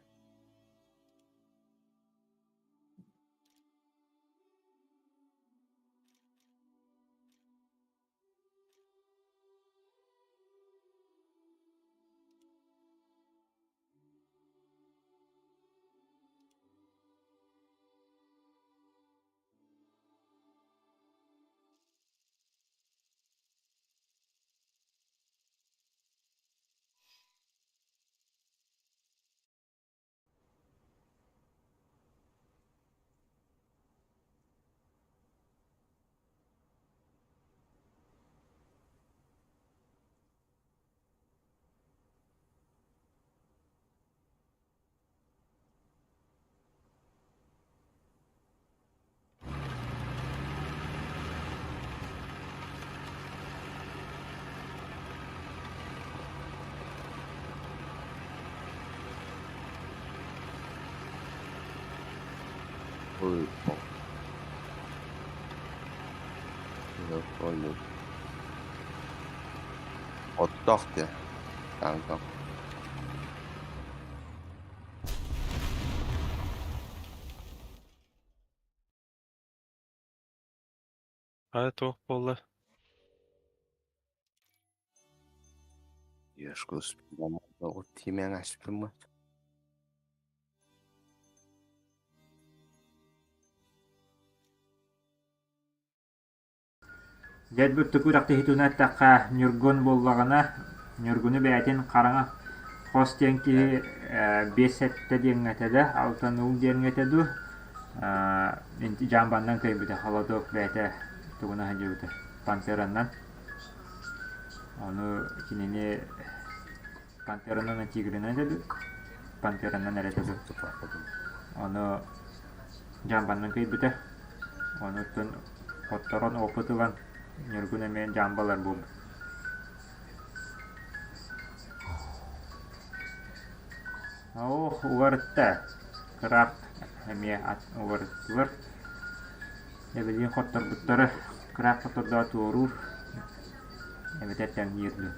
Ой, Я понял. Оттоох диye. Kanka. Хайа туох буолла? Ешко тимен аспыммыт. Дьэ бүттүк күрэхтэһиитин эттэххэ, Ньургун буоллаҕына, Ньургуну бэйэтин хараҥа хос диэн киһи 5-7 диэҥҥэ этэ да, 6-0 диэҥҥэ этэ дуу, дьаамбаннан кыайбыта, холодок бэйэтэ тугуна сылдьыбыта, пантераннан. Ону кинини пантеранан тигринэн этэ дуу, пантеранан эрэ этэ дуу. Ону дьаамбаннан кыайбыта. Онуттан хотторон опыт ылан Ньургун эмиэ дьаамбалар буолбут. Ох, уларытта. Кыраап эмиэ уларыттылар. Эбилиин хотторбуттара кыраап хоттордоо туоруур эбэтэр тэҥниир дуу.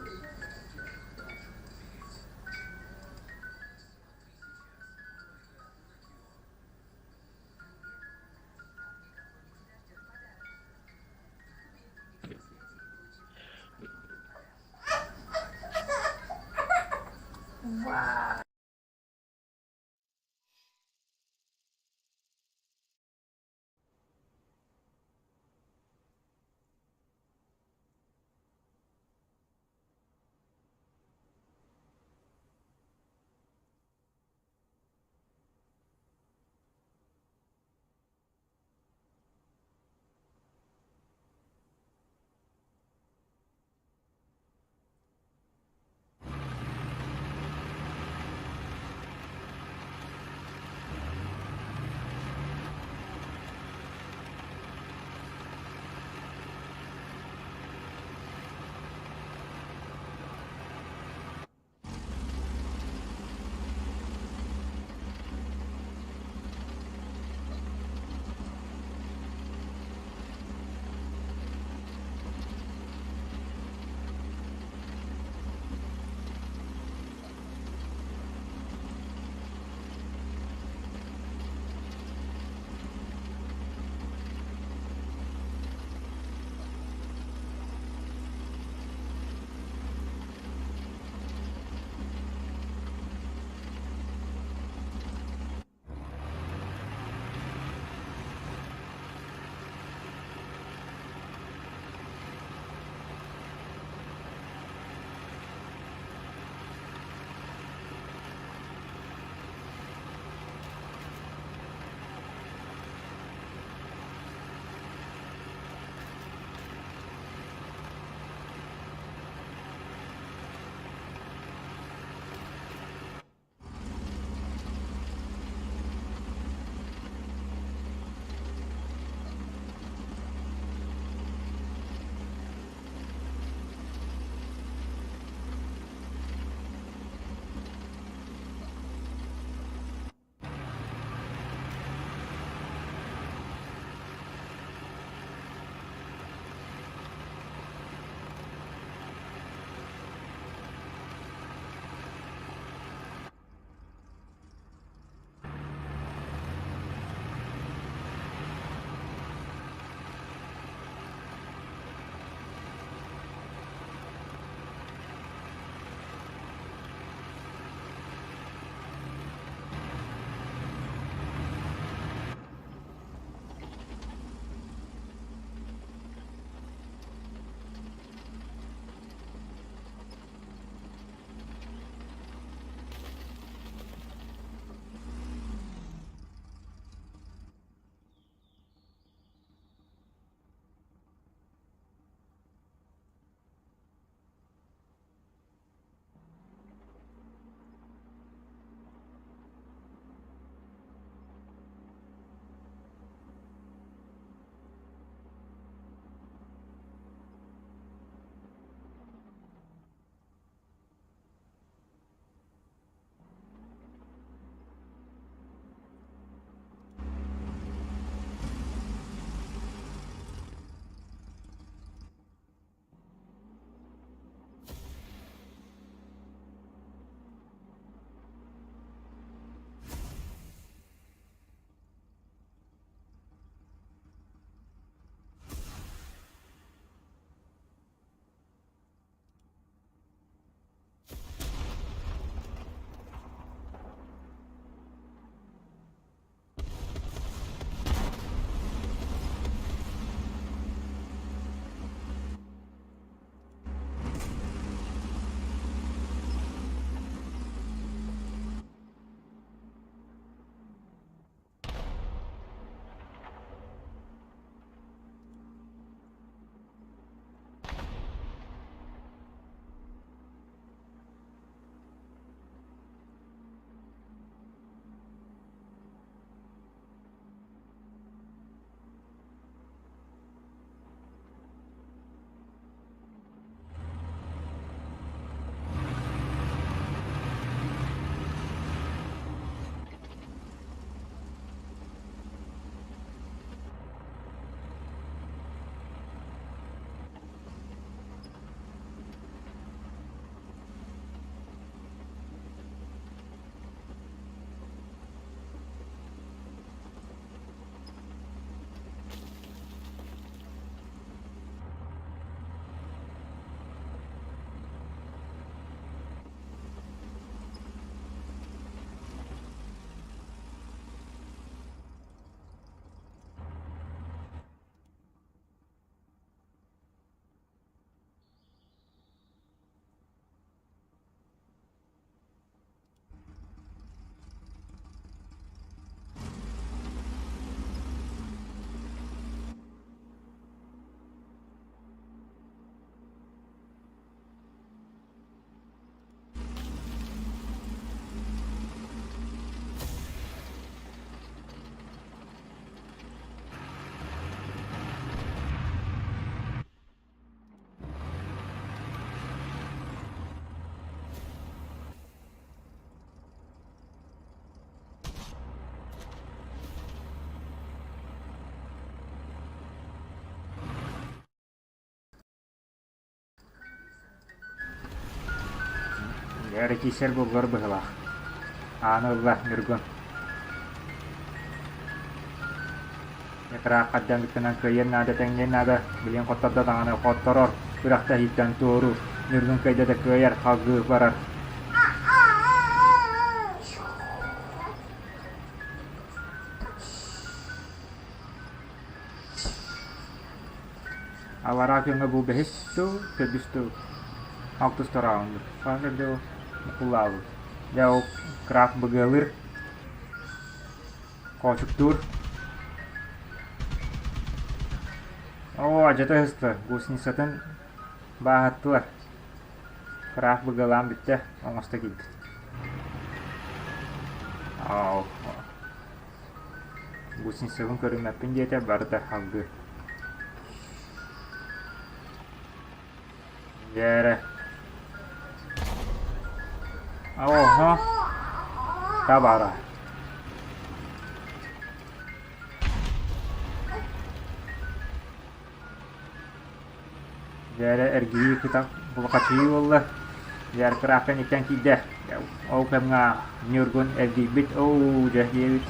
Дьэ, киирсэр буоллар быһыылаах. Ааны ылла Ньургун. Ыраах хардьаҥкытынан кыайыан наада, тэҥниэн наада, билигин хоттордо даҕаны хотторор, күрэхтэһииттэн туоруур, Ньургун кыайда да кыайар, салгыы барар. Аллараа күҥҥэ бу бэһис тыл, төрдүс тыл, алтыс раунд. Хаһан букуллаабыт. Дьэ ол крафт быгыалыыр Хоочуктуур. Оо, адьата ыһыста, гусеницатын бааһаттылар. Кыраах быгалаан бүттэ, оҥосто киирбит. Оо, гусеницабын көрүммэппин диэтэ, барыта халгыы. Дьээрэ. Оһо. Табара. Дьээрэ эргийии кытах булхачыйыы буолла. Дьээр кыраахтан иттэн киирдэ. Ол кэмҥэ Ньургун эргийбит. Оо, дьэ диэбит.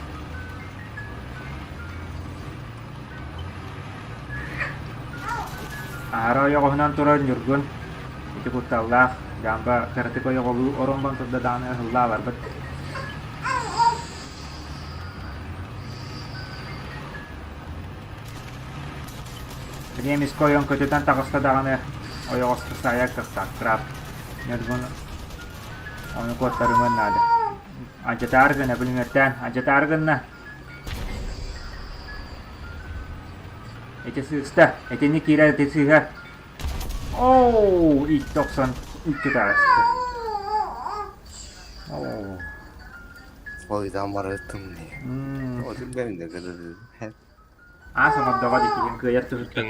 Аһара ойоҕоһунан турар Ньургун ити кутталлаах дьаамба кыратык ойоҕолуу оромбон турда даҕаны ыһылла барбыт. Эмискэ ойон көтүтэн таҕыста даҕаны ойоҕоско саайар кыахтаах краб Ньургун ону куоттарымыан наада. Алдьатаары гына бүлүмүөттээн алдьатаары гынна. Ити сыыста, итинник киирэр ити сыыһа. Оо, икки охсон икки таҕыста. Оо. Ой, там барыттым не. Отun benim de kadar. Аас оҥордоҕо дии кыайар туһуттан.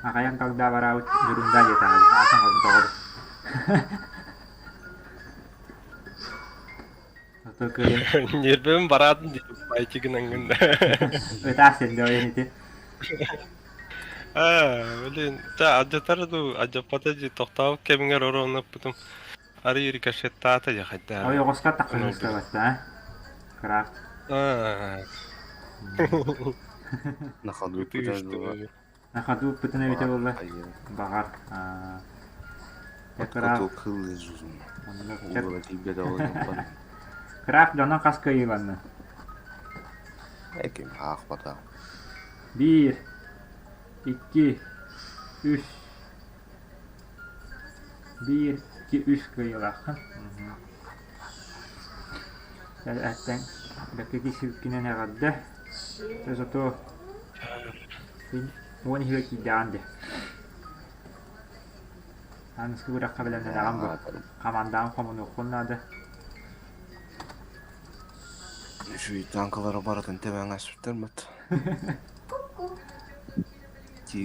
Аҕайан когда бараабыт дьурунда диэтэҕин аас оҥордоҕо. Ньиэрбэбин бараатын диэн байчы гынан да. Ытаас сенде ойон ити. Аа, блин, та адьатар дуу, адьаппата дии тохтообут кэмигэр оруоннаппытым. Арый рикошеттаата дьэ хайдаа. Ой, оҕуска таххын ыстабатта, а? Крафт. Аа. На ходу пытан На ходу пытан эбитэ буолла. Баҕар. Крафт. Крафт дьонон хас кыайыыланна? Эким аахпата. Биир, икки, үс. Биир, икки, үс кыайыылааххын. Эттэн бэккэ силкинэн эҕэрдэ. Зато уон иһигэр киирдэҕин дии. Аныгыскы күрэххэ бэлэмнэнэҕин бу. Хамаандаҕын хомунуоххун наада. Үчүгэй танкалары барытын тэбэн аспыттар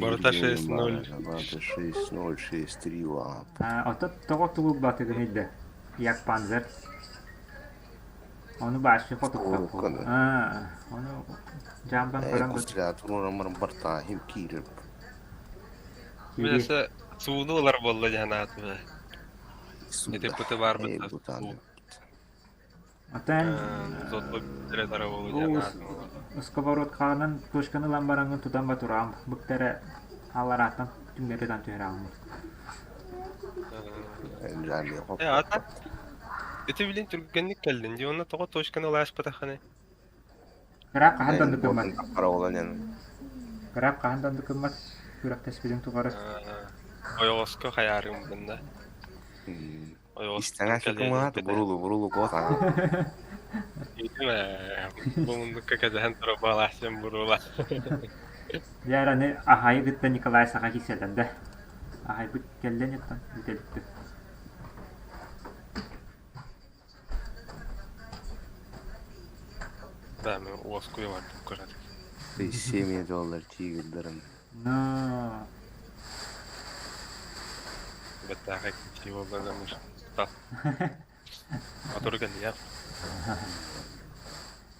Барыта 6-0. Барыта 6-0, 6-3 лап. Ото тоҕо тулуйбатыгын да? Як Панзер. Ону баашчы хотуктаппыт. Ону жамбан көрөн Кустурууран барта хим киирэр. Билесе сууну ылар буолла дьаһан аатыма. Ити пыты бар быта. Отон сковородканан точканы ылан бараҥҥын тутан батураам быктара алларааттан түҥнэри ытан түһэрэҕин. Ата ити билин түргэнник кэллин дии онно тоҕо точканы ылааспатаххыный? Кыраап хаһан да оннук гыммат. Кыраап хаһан да оннук гыммат. Күрэхтэспитин тухары. Ойоҕоско хайаарым гынна. Истэҥэ кымаат бурулу бурулу куотаҥа. Бу мундукка кэтэһэн турар баалаахсыйам бурула. Дьэ аны аһайы кытта Николай саха киирсэллэр да. Аһайбыт кэллэн еттан бүтэлиттэ. Да, мен уоскуйа бардым кыратык. Семья доллар тигрдарын. Но Бэттээхэй киһи буолла да муж. Мотору кэллиэх.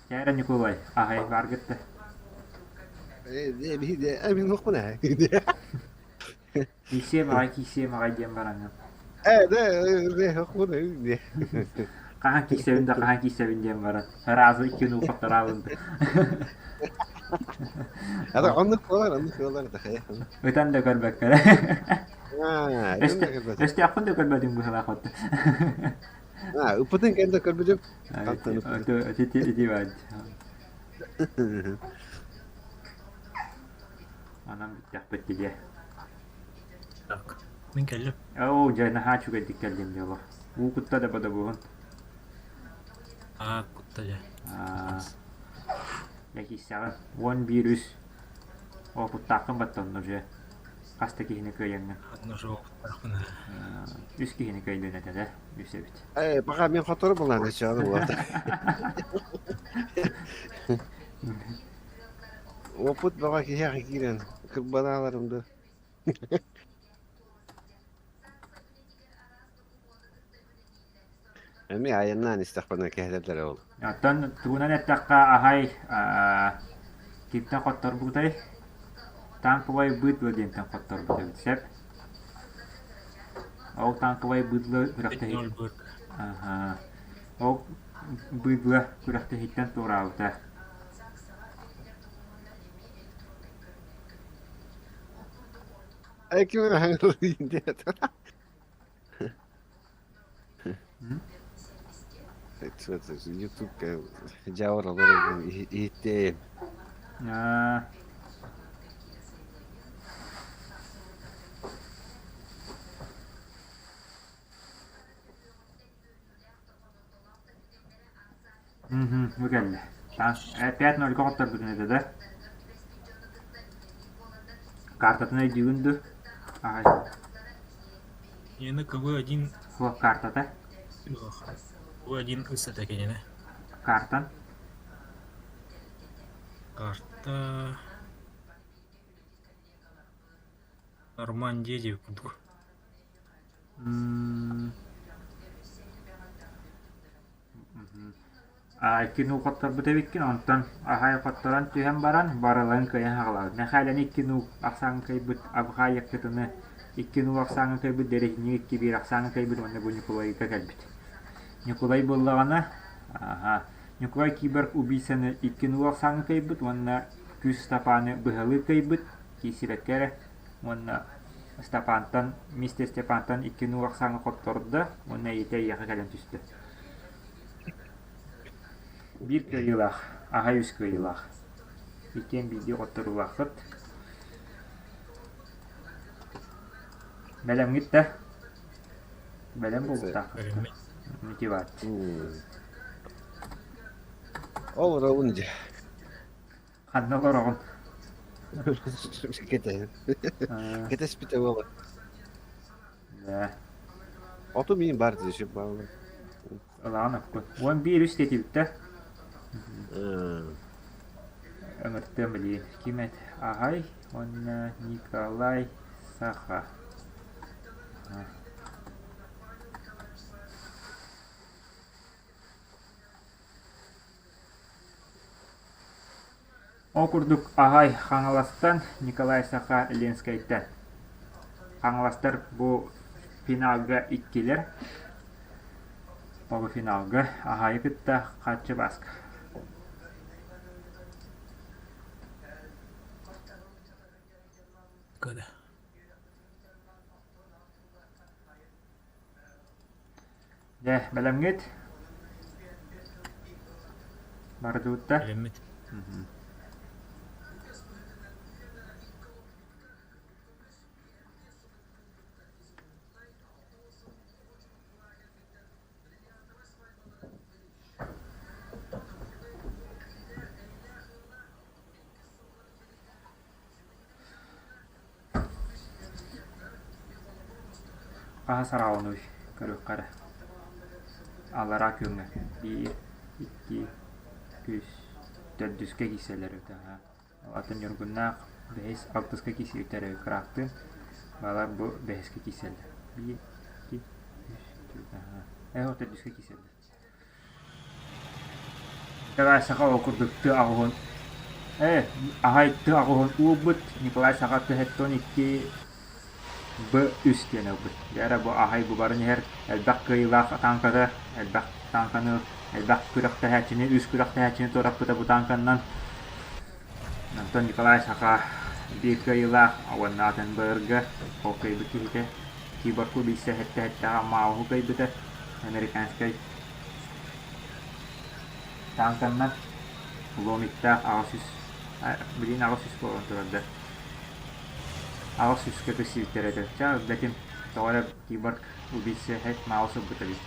Кээрэ Ньукулай, аһай бааргытта. Мин охпун ээ. Киисиэм аҕай, киисиэм аҕай диэн бараҥҥын. Э, да, худы. Хаһан киирсэбин да хаһан киирсэбин диэн баран сразу икки хоттораабын. Ата оннук буолар, оннук буолар да хайа. Ытан да көрбөккө. Өстөөхпүн да көрбөтүҥ быһылаах отто. А, ыппытын кэннэ көрбүтүм. Ити ити баар. Анан бүттэхпит дии. Так, мин кэллим. Оо, дьэ, наһаа үчүгэйдик кэллим дьоло. Уу кутта да бодобуһун. Аа, кутта дьэ. Аа, дьэ киирсэҕин. 11 үс. Оо, куттааххын баттанна уже. Хас да киһини кыайаҥҥын. Одно же опыттаахпын. Үс киһини кыайдын этэ да, үс эбит. Э, пока мен хотору булан чааны буолта. Опыт бөҕө киһиэхэ киирэн кырбанааларым да. Эмиэ айаннаан истэхпинэ кэһэтэллэрэ ол. Оттон тугунан эттэххэ аһай кимтэн хотторбутай? Танковай быдло диэнтэн хотторбут эбит сөп. Ол танковай быдло күрэхтэһии Аха. Ол быдло күрэхтэһииттэн туораабыта. Эй, ким эрэ Ютубка дьаабыр олорор иһиттээйим. Аа. Мгм, бу кэллэ. 5-0-га хотторбутун этэ да? Картатын өйдүүгүн дуу? Аҕай. Ена КВ-1 Суох картата. КВ-1 ыс этэ кинини. Картан? Карта Нормандия диэбит курдук. М Икки хотторбут эбиккин, онтон аһай хотторон түһэн баран, барыларын кыайан хаҕалаабыт. Мэхээлэни икки нуу ахсааҥҥа кыайбыт, Абхай Якутаны икки нуу ахсааҥҥа кыайбыт, Дэриһинньик икки биир ахсааҥҥа кыайбыт уонна бу Ньукулайга кэлбит. Ньукулай буоллаҕына, аха, Ньукулай киборг убийцаны икки нуу ахсааҥҥа кыайбыт уонна Күүс Ыстапааны быһалыы кыайбыт, киирсибэккэ эрэ уонна Степантан, мистер Степантан икки нуу ахсааҥҥа хоттордо уонна ийэтэ эйиэхэ кэлэн түстэ. Биир кыайыылаах, аһай үс кыайыылаах. Иккиэн биирдии хотторуулааххыт. Бэлэмҥит да? Бэлэм буолуохтааххыт. Мотивация. Ол олоробун дьэ. Ханна олороҕун? Кэтэһин. Кэтэспитэ буолар. Да. Оту миин бар дии баалар. Ылаҕын оккун. 11 үс диэтибиттэр. Ыҥыртыам билигин. Ким эт? Аһай уонна Николай Саха. Ол курдук аҕай Хаҥаластан Николай Саха Ленскэйтэн. Хаҥаластар бу финалга иккилэр. Полуфиналга Аһайы кытта Хаччы Баск. Көдө. Дьэ, бэлэмҥит? Бардыбыт да? Бэлэммит. Хаһа сараалануй көрүөххэ эрэ Аллараа күөҥҥэ биир, икки, үс, төрдүскэ киирсэллэр эбит аһаа. Атын Ньургуннаах бэһис, алтыска киирсибиттэр эбит кыраахтыын. Балар бу бэһискэ киирсэллэр. Биир, икки, үс, төрт, аһаа. Ээ, төрдүскэ киирсэллэр. Николай Саха ол курдук тыа аҕыһын ээ аһай тыа аҕыһын уурбут Николай Саха тыһыттан икки Б3 диэн ылбыт. Дьэ эрэ бу аһай бу баран иһэр элбэх кыайыылаах тааҥката, элбэх тааҥканы, элбэх күрэхтэһээччини, үс күрэхтэһээччини туораппыта бу тааҥканнан. Онтон Николай Саха биир кыайыылаах уонна атын БР-га ол кыайбыт киһитэ киборгу билсэ эттэһэттэҕэ Мауһу кыайбыта американскай тааҥканнан ломиктаах 800 билигин 800 буолан турар да 800-кэ көстүүттэр этэ. Ча ырдатым тоҕо эрэ киборг убийца хэт Маус ылбыта эбит.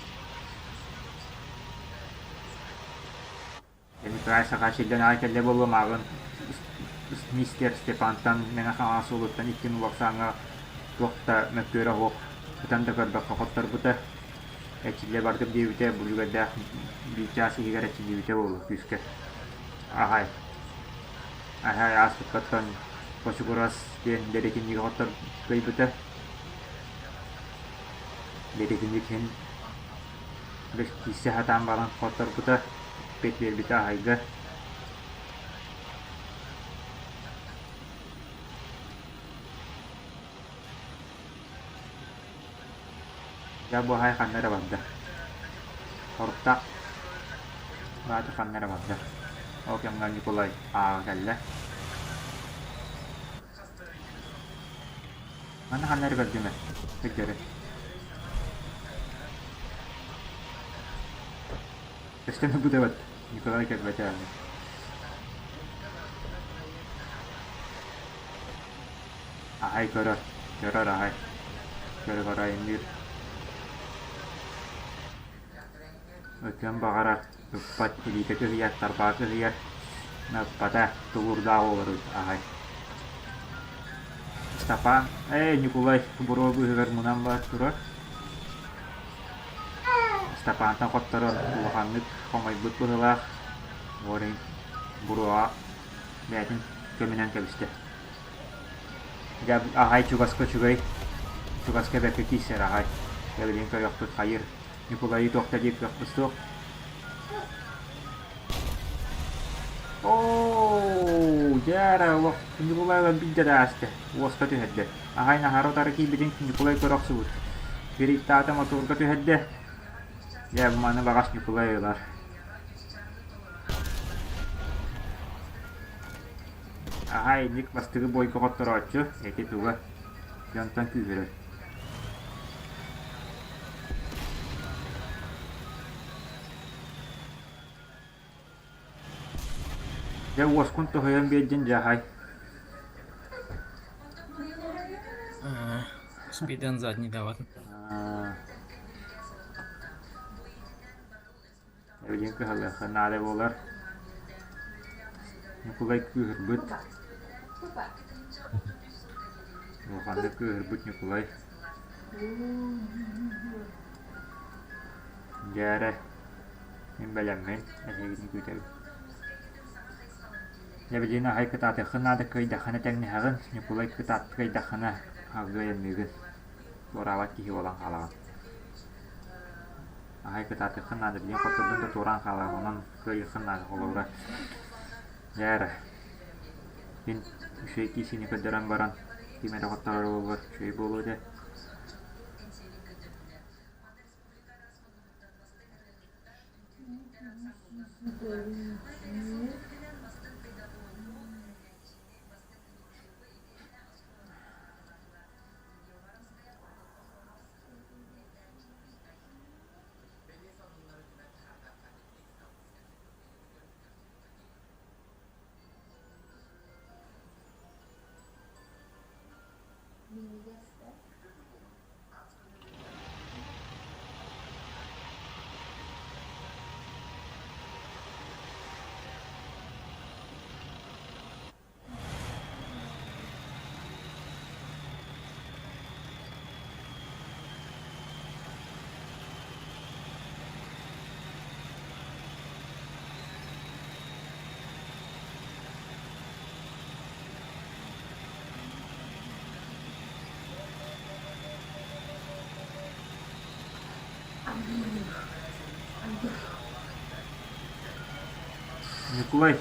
Николай Сахачиллэн аҕай кэллэ буолуо мааҕын мистер Степантан Мэҥэ Хаҥалас суолуттан иккин улахсааҥҥа туох да мөккүөрэ суох ытан да көрбөккө хотторбута. Эчиллэ бардым диэбитэ бүлүгэрдээх биир чаас иһигэр эчиллибитэ буолуо күүскэ. Аһай. Аһай ааспыккаттан Бочугурас диэн дэриэтинньиги хоттор кыайбыта. Дэриэтинньик иһин киирсэ сатаан баран хотторбута, эппиэт биэрбитэ аһайга. Дьэ бу аһай ханна эрэ барда. Хоруктаах баата ханна эрэ барда. Ол кэмҥэ Ньукулай ааҕа кэллэ. Манна ханна эрэ көрдүм ээ, сирдэри. Көстөн ылбыт эбит, Николай көрбөтө аны. Аһай көрөр, көрөр аһай. Көрө-көрө айанныыр. Ытыан баҕарар, ыппат, илиитэ кыһыйар, тарбаҕа кыһыйар, ыппата, тулуурдаах олорут аҕай. Степан, ээ, Ньукулай буруо быыһыгар мунан бар турар. Степантан хотторон улаханнык хомойбут быһыылаах, Орин буруоҕа бэйэтин көмүнэн кэбистэ. Дьэ, аҕай чугаска үчүгэй, чугаска бэркэ киирсэр аҕай. Дьэ, билигин көрүөхпүт хайыр. Ньукулайы туох да диир кыахпыт суох. Оо, дьэ олох Ньукулай ылан биирдэ да ааста, уоска түһэрдэ. Аҕай наһаа утары киирбитин Ньукулай көрө охсубут. Кириктаата мотуорга түһэрдэ. Дьэ, маны баҕас Ньукулай ылар. Аһай, инник бастакы бойго хотторооччу, эти туга дьонтон күүһүрэр. Дьэ уоскун тоһуйан биэрдин дьэ аһай. Спиден задний даватын. Эбилин кыһалыахха наада буолар. Ньукулай кыыһырбыт. Улаханнык кыыһырбыт Ньукулай. Дьэ эрэ, мин бэлэммин, эһигини күүтэбин. Дьэ билигин аһай кытаатыаххын наада кыайдаххына тэҥнэһэҕин, Ньукулай кытаат кыайдаххына алгыы айанныыгын. Туораабат киһи буолан хаалаҕын. Аһай кытаатыаххын наада, билигин хоттордун да туораан хаалаҕын, онон кыайыаххын наада холобура. Дьэ эрэ, мин үчүгэй киисини көрдөрөн баран, ким эрэ хотторор буоллар үчүгэй буолуо этэ. Ньукулай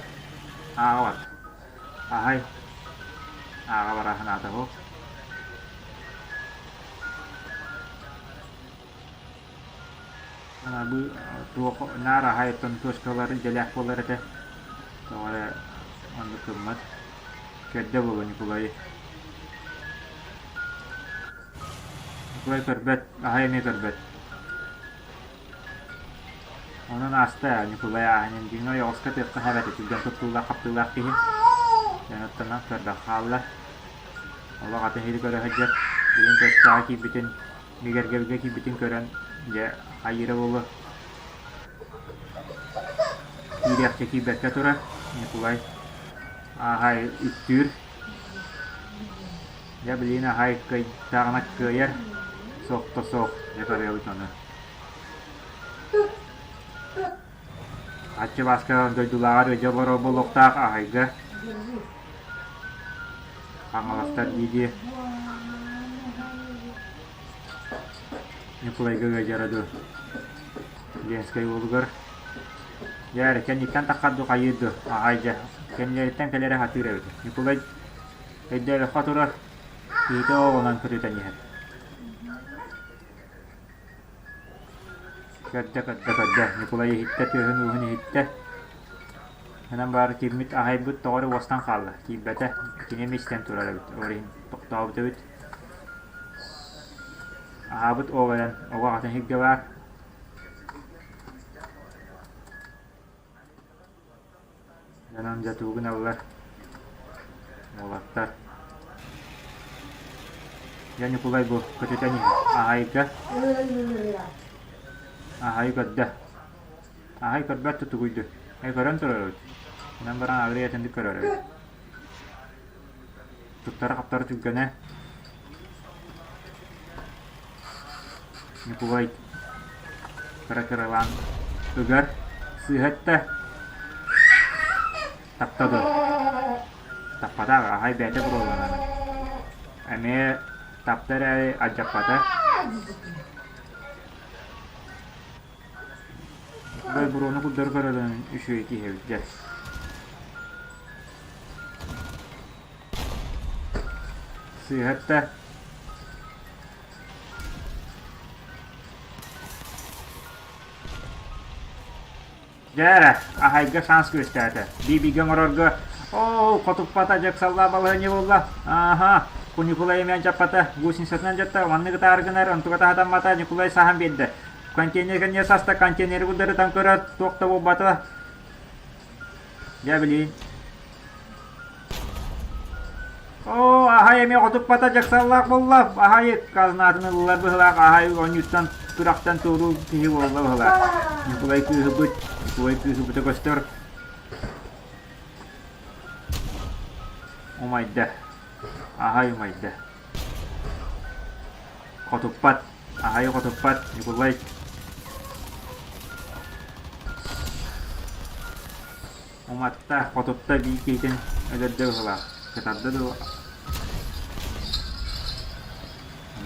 Бу туох наар аһайыттан точкалар идэлээх буолар этэ. Тоҕо эрэ оннук гыммат. Көрдө буолуо Ньукулайы. Ньукулай көрбөт, аһай эмиэ көрбөт. Онон ааста Ньукулай ааһан дьиҥэ ойоҕоско тыахха эбэтэ түргэн туттуулаах-хаптыылаах киһи. Дьон оттонон көрбөх хаалла. Олох атын иһити көрө сылдьар. Билин көстөҕө киирбитин, бигэргэбилгэ киирбитин көрөн, дьэ, хайыыра буолуо. Киириэхчэ киирбэккэ турар Ньукулай ааһай үктүүр. Дьэ, билигин аһай кыайдаҕына кыайар, суох да суох, дьэ көрүөбүт ону. Аччы Бааска дойдулааҕар ыдьа олорор буолуохтаах аһайга Хаҥаластар дии-дии Ньукулайга ыадьара дуу Ленскэй уолугар Дьэ эрэ кэнниттэн таххар дуу хайыыр дуу аҕай дьэ кэннилэриттэн кэлэрэ сатыыр эбит Ньукулай өйдөөбөххө турар киһитэ оҕонон көтүтэн иһэр Көрдө, көрдө, көрдө, Ньукулай иһиттэ, тыаһын-ууһун иһиттэ. Онон баара киммит аһайбыт тоҕо эрэ уостан хаалла, киирбэтэ. Кини эмиэ истэн турар эбит, ол иһин тохтообут эбит. Аһаабыт ол эрэн оҕо аҕатын иһиргэ баар. Онон дьэ тугу гыналлар уолаттар. Дьэ Ньукулай бу көтүтэн иһэр. Аһайга. Аһай көрдө. Аһай көрбөт тутугуйду. Эй көрөн турар эбит. Онон баран агры этинdik көрөр эбит. Туттара-хаптара түргэнэ. Ньукулай кыра-кыралаан ыгар, сыыһа эттэ, тапта дуо? Таппатах, аһай бэйэтэ буруоланан. Эмиэ тапта эрээри алдьаппата. Ньукулай буруону курдары көрөрүн үчүгэй киһи эбит дьэ. Сыыһа эттэ. Дьэ эрэ, аһайга шанс күөстээтэ. Биибигэ оҥорорго оо, хотуппата дьыксаллаа балаһыанньа буолла. Ааһа, Ньукулай эмиэ дьаппата, гусеницатынан дьатта, маннык ытаары гынар, онтуга таһатаммата, Ньукулай саһан биэрдэ. Контейнер кэннигэр саста, контейнеры курдарытан көрөр, туох да буолбата. Дьэ билиин. Оо, аһай эмиэ хотуппата дьаксаллаах буолла. Аһай казнатын ыллар быһылаах, аһай оонньууттан күрэхтэн туоруур киһи буолла быһылаах. Ньукулай кыыһырбыт, Ньукулай кыыһырбыта көстөр. Умайда. Аһай умайда. Хотуппат. Аһай хотуппат. Ньукулай Уматта, хотутта биир киһитин өлөрдө быһыылаах. Кытарда дуу?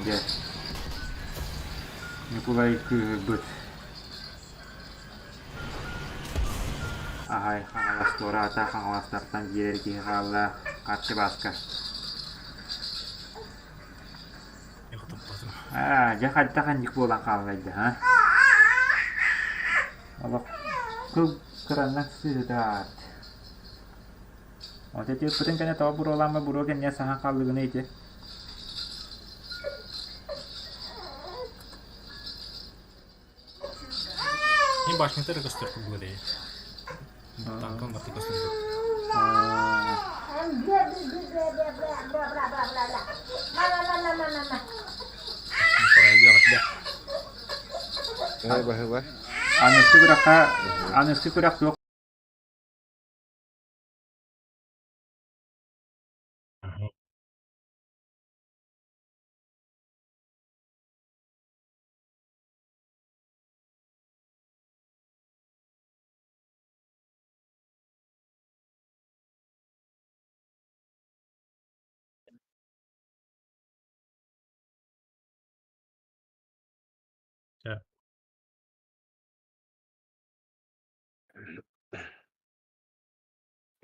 Дьэ. Ньукулай кыыһырбыт. Аһай, Хаҥалас туораата, Хаҥаластартан биэрэр киһи хаалла. Харчы Бааска. Аа, дьэ хайдах инник буолан хааллайда, а? Олох кыл кыраннан сыһытаат. Вот эти ыппытын кэннэ тоҕо буруолаама буруо кэннэ саһан хааллыгына ити. Мин башнята эрэ көстөр курдук этэ. Танкам барыта көстөр. Аныгы күрэххэ аныгы күрэх туох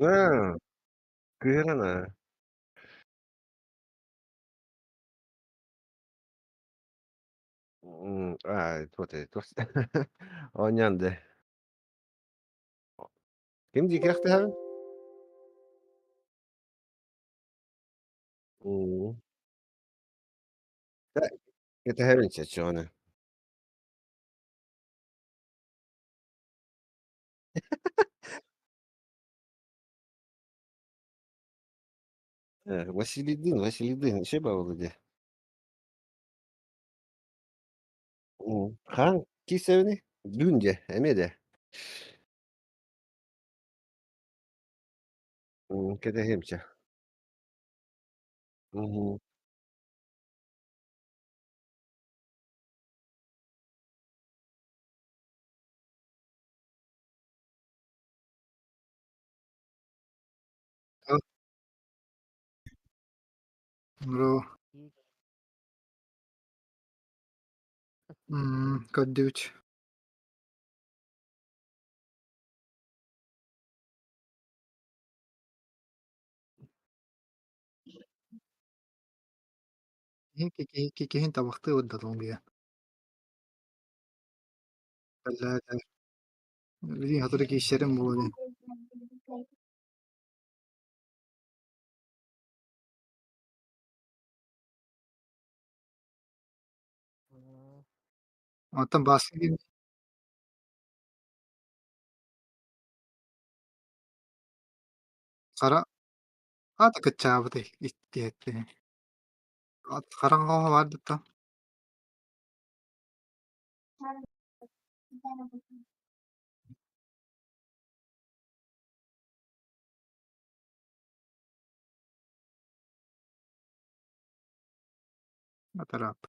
Аа, кыһыран аа. А, вот это. Оонньоон да. Ким дии кэхтэһэбин? М. Кэтэһэбин чаччоҕуна. Василийдыын, Василийдыын үчүгэй баҕайы дии. Хаһан киирсэбиний? Бүгүн дии, эмиэ дии. Кэтэһиэм чэ. Мгм. Бро. Көрдүбүт. Киһи киһин табахтыы барда тоҥ Билигин сотору киирсэрим буолуо диэн. Оттон Бааска диэн хара аата кыччаабытай иккиһэттэн. Хараҥа баар дutta. Атараап.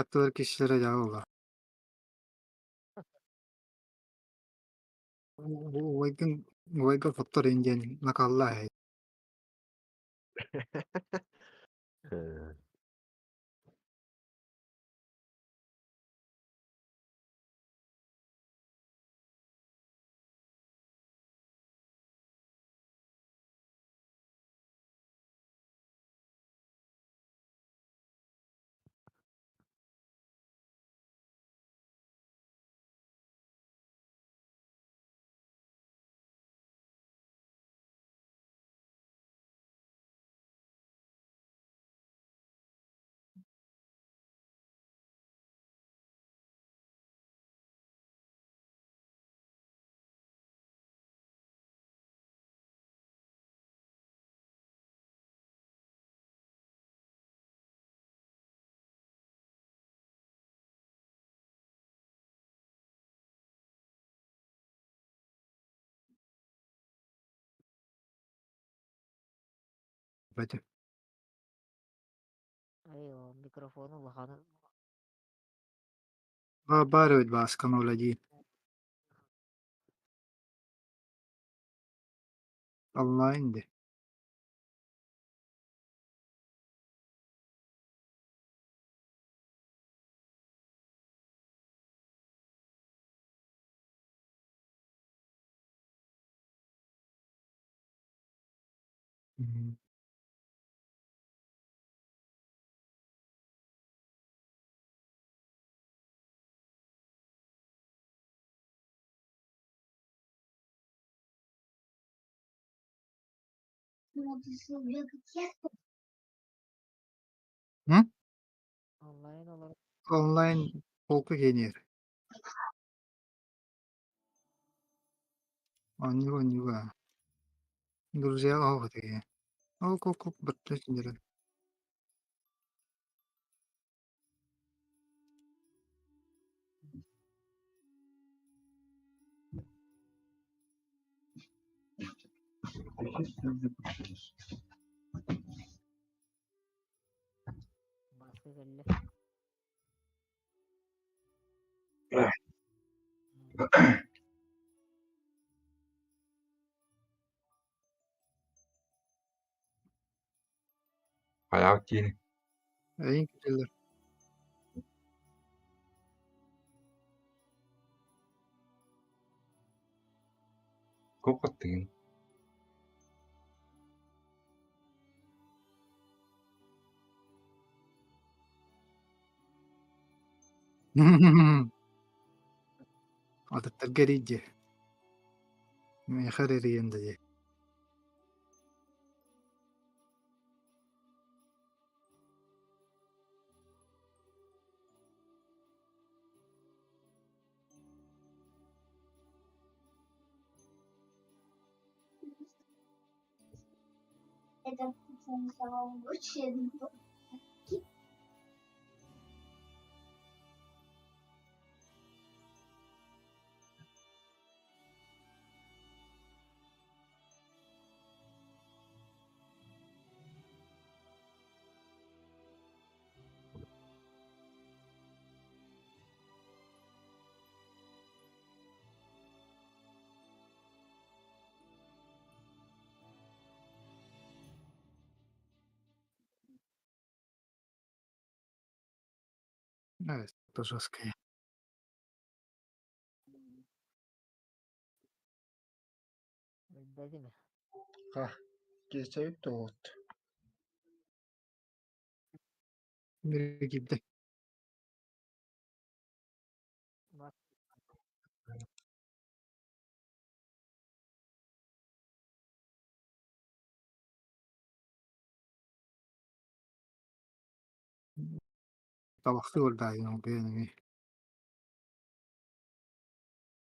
Аттылар киһилэрэ дьаа буолла. Убайгын убайга хоттор ин диэн накаллаа эһэй. Бөтө. Баар эбит Баасканы үлэлиир. Онлайн дии. М? Онлайн полка генер. Оннук оннуга. Друзья оҕо Ол курдук бэркэ киирэн Хайаах киин эйин кэллэр. Куоппаттыгын. Атыттарга эрий дии. Миэхэ эрэ эрийэн да дии. Да, это жесткое. Киирдэ. Табахтыы олордоҕуна бэйэни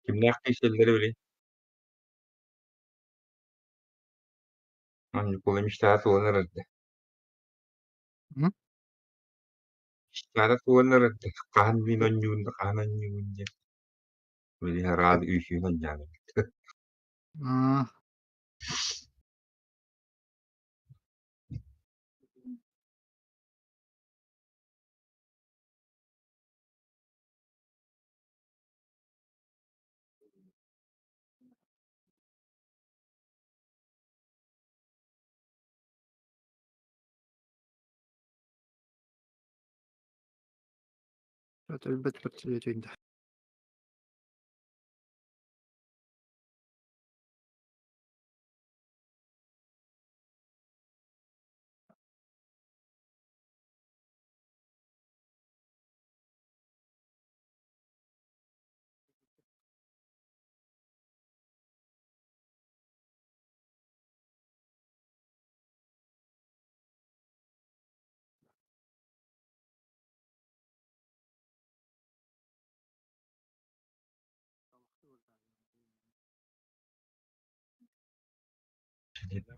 Кимнээх киирсэллэрэ билий? Ньукулай мечтата туолан эрэрдэ. М? Мечтата туолан эрэрдэ. Хаһан мин оонньуубун да хаһан оонньуубун диэн. Били араас үһүөн оонньоон эбит. Аа, өлбөт бэрт да.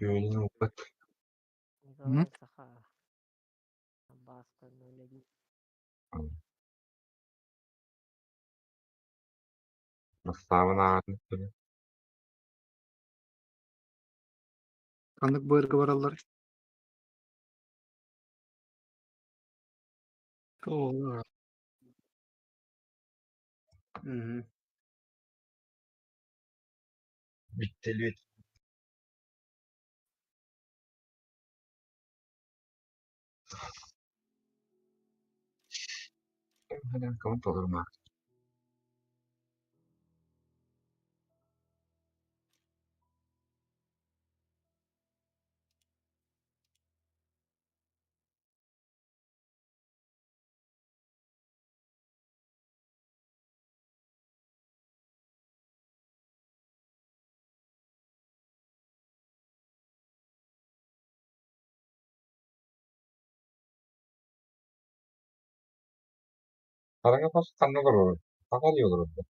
Бүөлүн ылбат. М? Бастаабын ааҕан Ханнык быарга бараллар? Оо, Бүттэлүөт. Толору Хараҥа хос ханна олорорун, хаһан олорор да?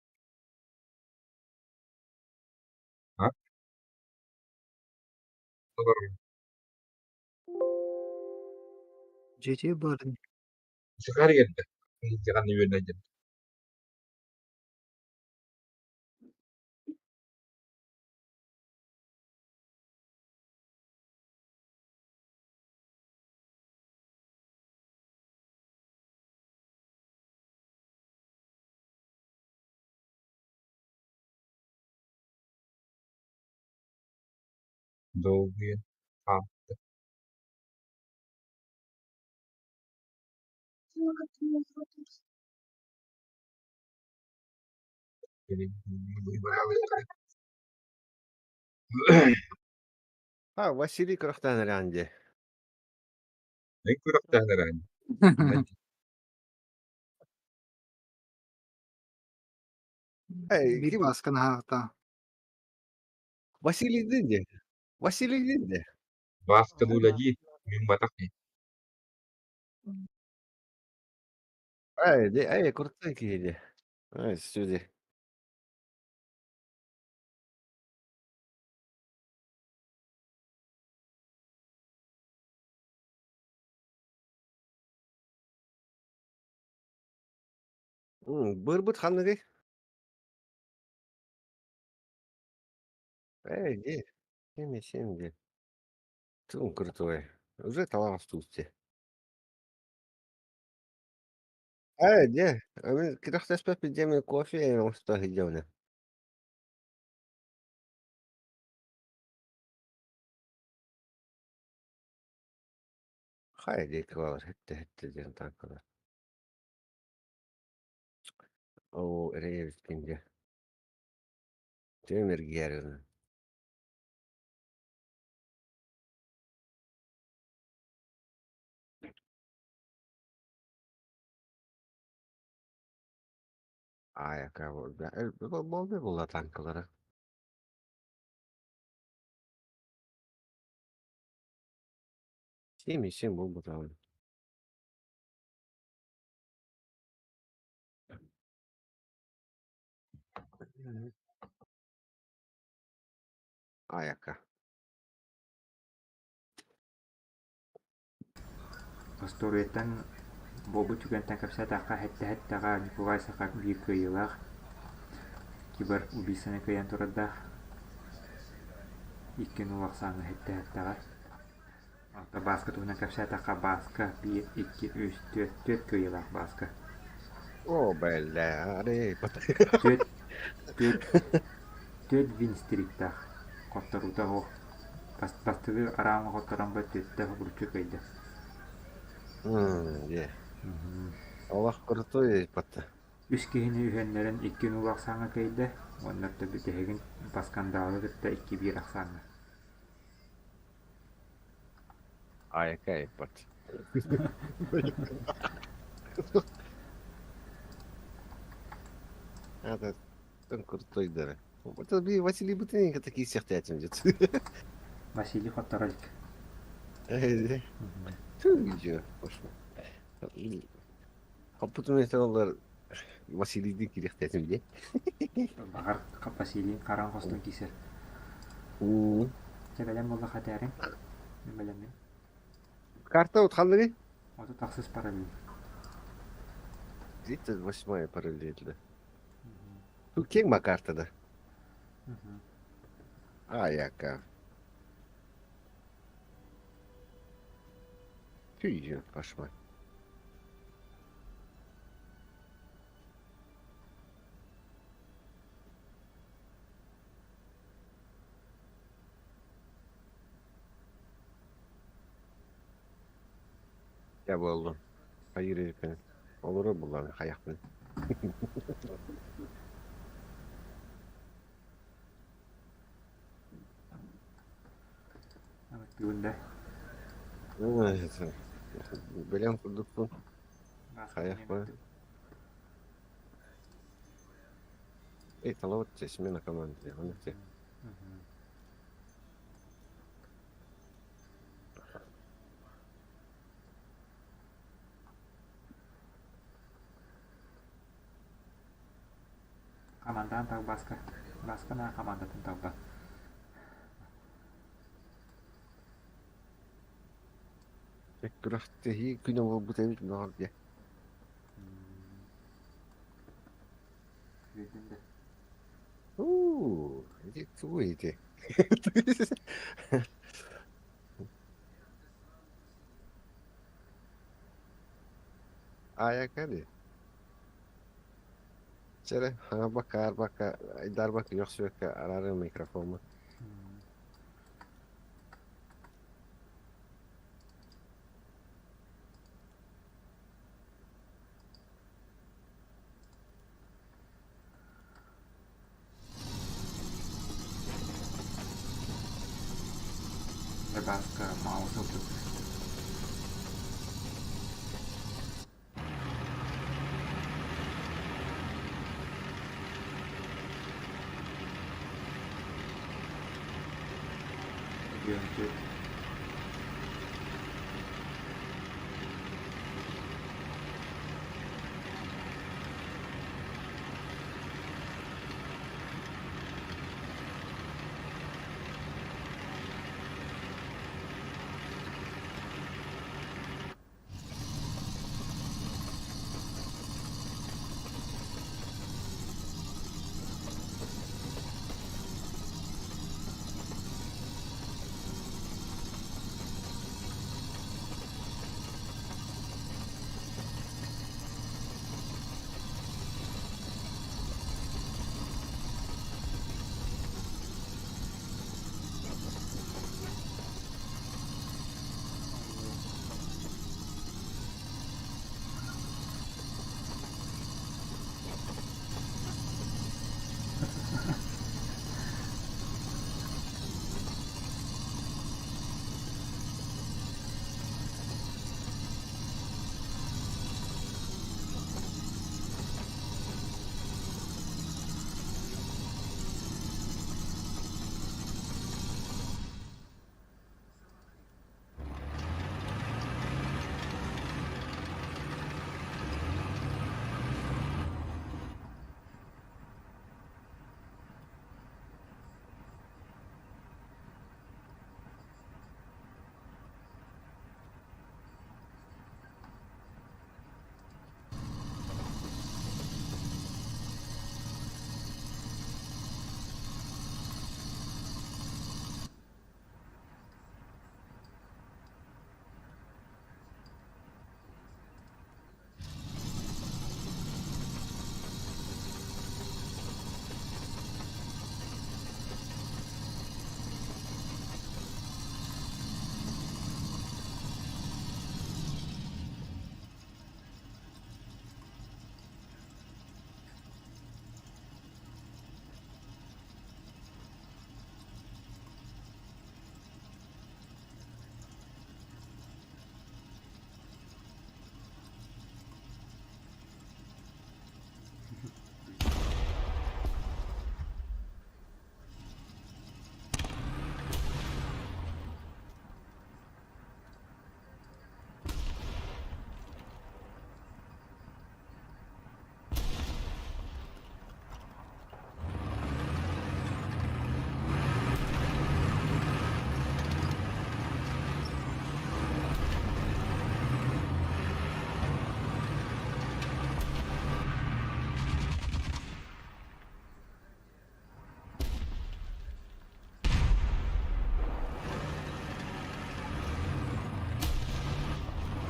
А? Олорор. Дьиэтигэр баарын Сахар кэллэ. Дьаҕан үөрэнэ дьэн. Долгуйан хаалбыта. А, Василий күрэхтээн эрэҕин дии. Эн күрэхтээн эрэҕин. Эй, биир ким? баасканы аһаата. Василийдыын дии. Василийдыын дии. Бааска дууладьыы, мин батах дии. Эй, дии, эй, крутой киһи дии. Эй, сүдү. Бырбыт ханныгый? Эй, дии. 7,7 дии. Тум крутой. Уже талаҕас туутте. Ээ, дьэ, мин күрэхтэспэппин дьэ мин кофе оҥосто сылдьабын. Хайа диэки баҕар һэттэ һэттэ диэн таҥхалар. Оо, эрэй эбиккин дьэ. Түөм эргийэр гына. Аайака буолбай буолла таҥкалара. 7,7 буолбатаҕын. Аайака. Остуоруйаттан буолбут түгэнтэн кэпсээтэххэ, һэттэһэттэҕэ Ньукулай Саха биир кыайыылаах кибер-убийцаны кыайан турардаах, икки нуул ахсааҥҥа һэттэһэттэҕэ. Оттон Бааска туһунан кэпсээтэххэ, Бааска биир, икки, үс, түөрт, түөрт кыайыылаах Бааска. О, бля, Түөрт, түөрт, түөрт винстриктаах, хотторуута суох. Бастакы араамҥа хотторон ба түөртэ хобуруччу кыайда. Дьэ. Олох крутой батта. Үс киһини үһүөннэрин икки нуул ахсааҥҥа кыайда уонна бүтэһигин Баскандаалы кытта икки биир ахсааҥҥа. Айка иппат. Это крутой дары. Это Василий Бутыненко такие всех тятин Василий хотторо илик. Видео пошло. Хоппутун олар Василийдин кириэхтээтим дии. Баҕар Василийын хараҥ хостон киирсэр. Чэ бэлэм буоллахха этээриҥ. Мин бэлэммин. Карта вот ханныгый? 36 параллель. 38 параллельно. Тут кең ма картада? Аяка. Түйе пошла. Дьэ буоллун. Хайыыр эбиппин. Олорор буоллаҕына хайахпын. Ымыттыыбын да. Бэлэм курдукпун. Хайахпын. Эй, талабыт смена команды. Оны те. Хамандаан тал Бааска. Бааска наа хамаандатын талба. Күрэхтэһии күнэ буолбут эбит баҕар диэ. Видим да. Уу, ити тугуй ити? Аайака дии. Чэ эрэ, хаҥарбакка, аарбакка, айдаарбакка, үөхсүбэккэ араарыам микрофоммун. Рыбацка маус ылбыт. Геонтек.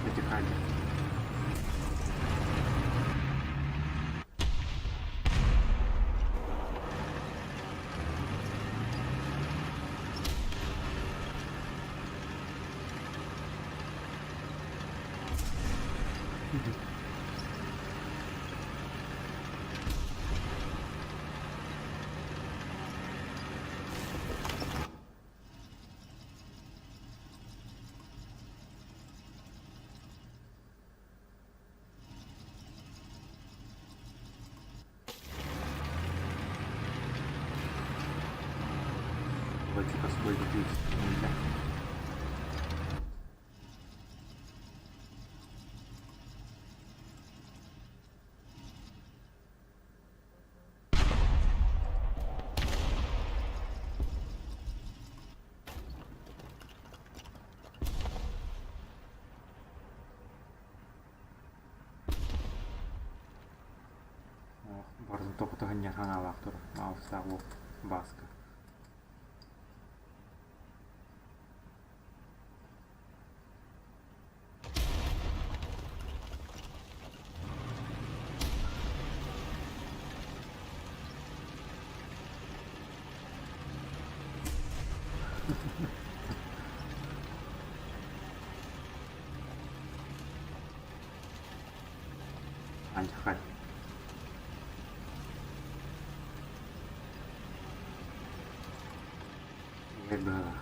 Этихаде. Давайте постройки нельзя. Барытын тоҕута сынньар ханаалаах турар маустаах уол Бааска. Алдьархай. Иһэр быһыылаах.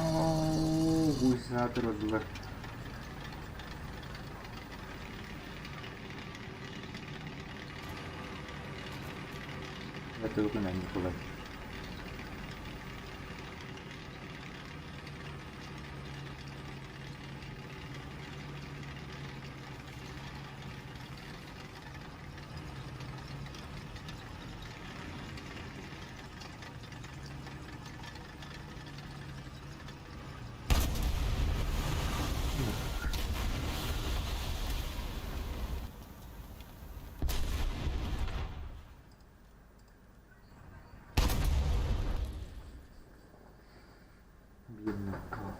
Оо, гуйсаа турдулар. Это гына Николай. Биир нокаут.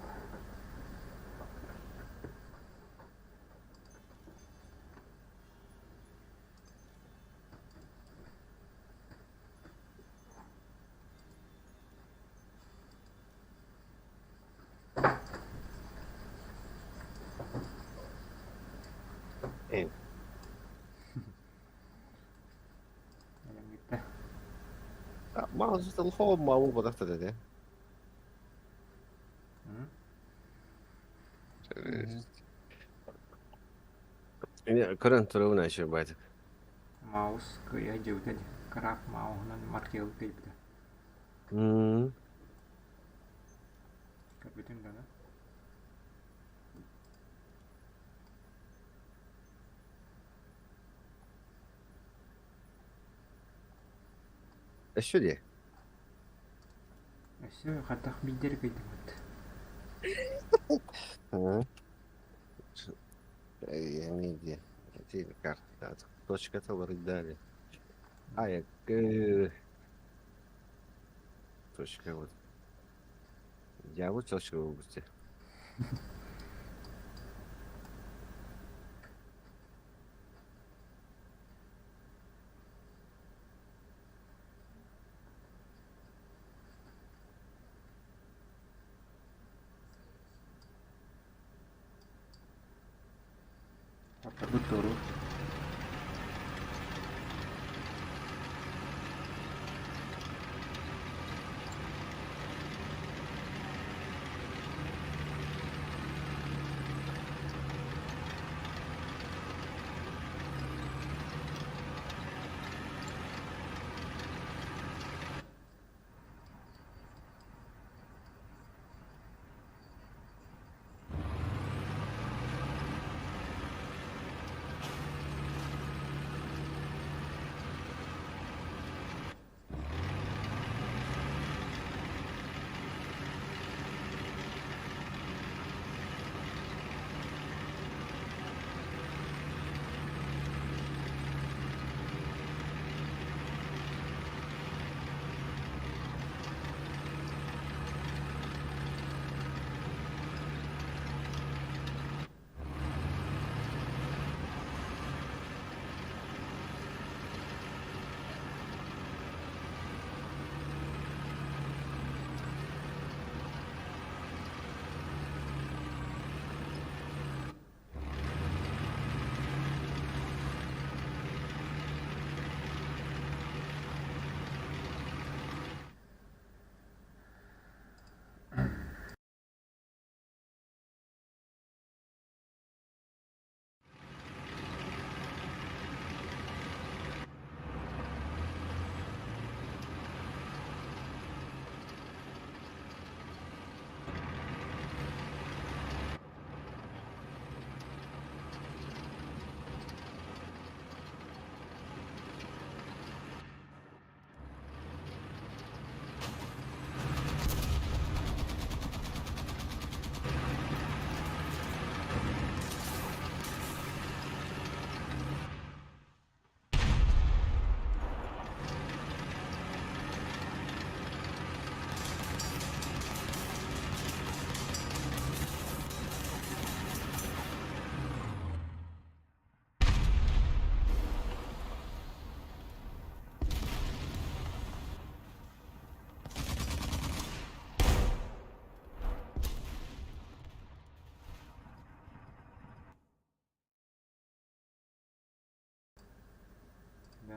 Эй, Элэҥҥиттэ. Маған телефон маму бодахта деді. Көрөн турабын айшыр байтык. Маус кыйа дьыбыта дии. Краф мауһунан маркелы кыйбыта. Көрбүтүҥ дана? Өссө дии. Өссө хайдах биирдэ эрэ кыйдыммыт. Эмиэ карта. Точка далее. А, я точка вот. Я вот точка выпусти. Хотторбут туоруур.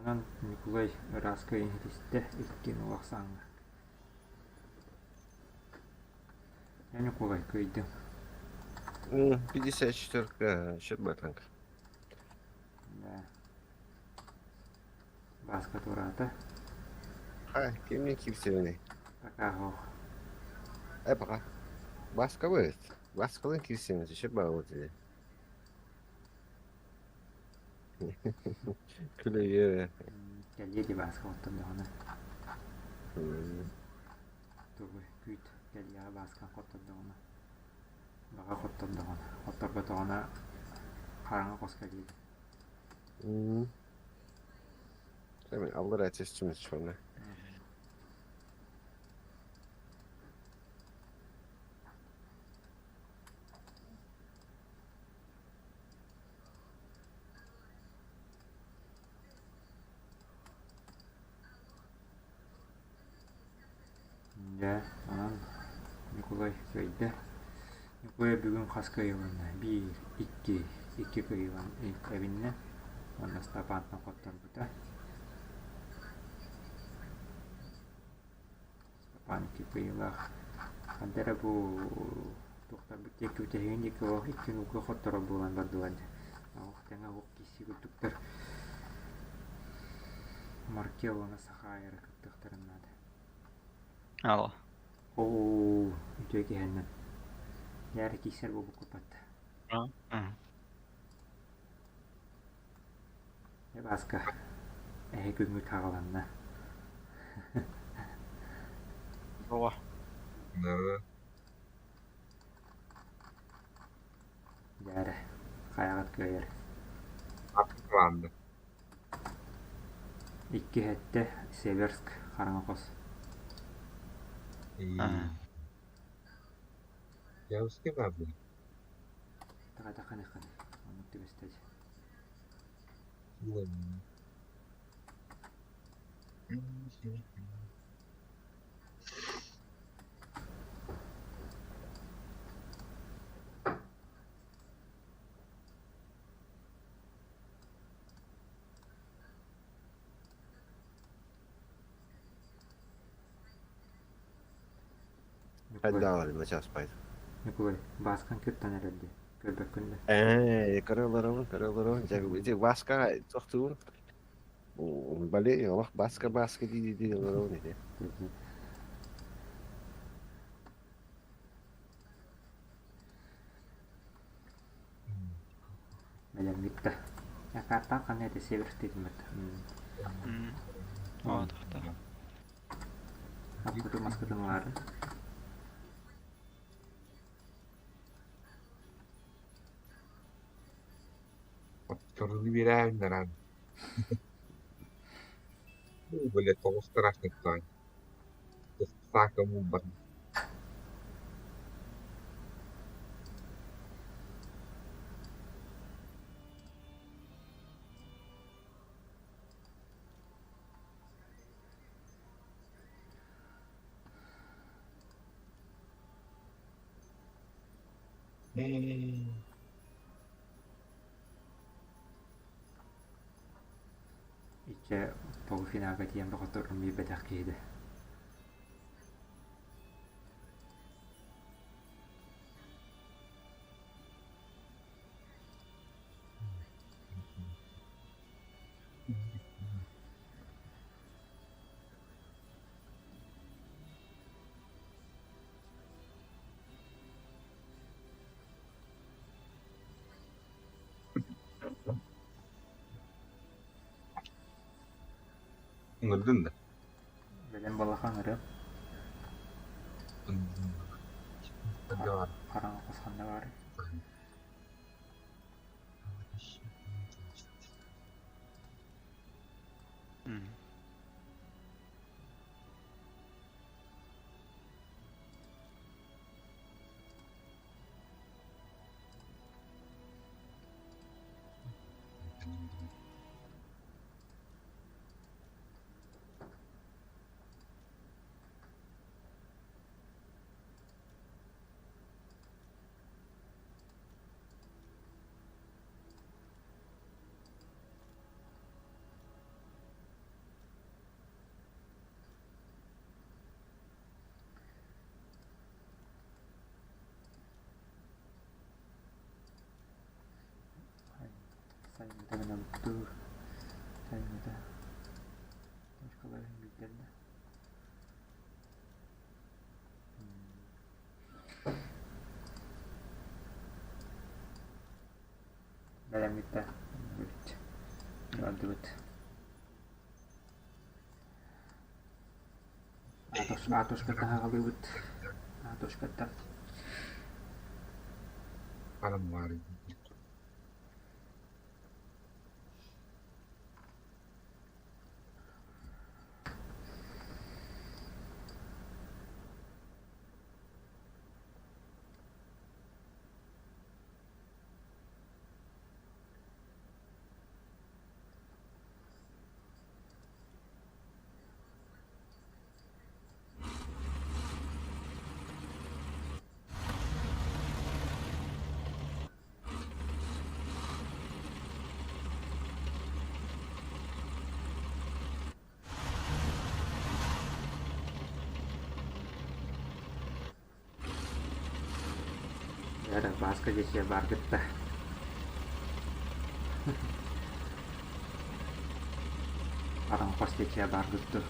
Дьонон Ньукулай ырааска иһитистэ икки улахсаҥҥа Дьэ Ньукулай кыайдыҥ 54 Щербатенко. Да. Бааска туораата. Хай, кимнин киирсэбиний? Пока оһох. Э, пока. Бааскабыт. Бааскалыын киирсэбин, Щербатов диye. Күлэ-үөрэ. Кэлиэ дии Бааска оттон даҕаны. Тугу күүт кэлиэҕэ Бааска хоттордоҕуна. Баҕа хоттордоҕуна. Хотторботоҕуна хараҥа хос кэлиэ. Аллараа түстүм сонно. Дьэ, онон Ньукулай кыайда. Ньукулай бүгүн хас кыайылынна? Биир, икки, икки кыайылан эбиннэ. Уонна Ыстапаантан хотторбута. Ыстапаан икки кыайыылаах. Ханна эрэ бу туохтарбыт диэки бүтэһигин диэки олох икки нуга хотторор буолан бардылар дии. Олох тэҥэ оһох киирсии курдуктар. Маркел уонна Сахаайара кыттыахтарын наада. Алло. Оо, үтүө киһиннэн. Дьэ киирсэр буолбуккут Дьэ, Бааска, эһи күҥҥүт хаҕыланна. Тоҕо? Дьэ эрэ, хайаҕыт кыайар? Аттылаанды. Икки сэттэ Северск хараҥа хос. Я успеваю. Таҕа ханы оннук түбэстэ Ньукулай, Хайдаалар начаас пайд. Ньукулай, Бааскан кыттан эрэр дии, көрбөккүн да. Ээ, көрө олоробун, көрө олоробун. Дьэ, ити Бааска тохтуун. Бали, олох Бааска Бааска дии дии олоробун ити. Бэлэммит да. Картаан ханна этэ Северск диэтиммит. Оо, тохто. Аппытын маскытын ылаары. Отторуну биэрээбиннэрэн. Били тоҕус страшныктаан. Сака муубар. Иччэ полуфиналга тиийэн доҕотторун биэрбэтэх киһи да. Ыҥырдын да? Бэлэм балахан ырыа. Хараҥа хос ханна баарый? Тэҥҥитэ гынабыт дуу, тэҥҥитэ точкаларын билдэрдэ. Бэлэммит да эбит. Бардыбыт. Атушка таһаҕалыыбыт. Атушкаттан. Хараммаары. Эрэ Бааска диэки бааргытта. Хараҥхос диэки бааргытты.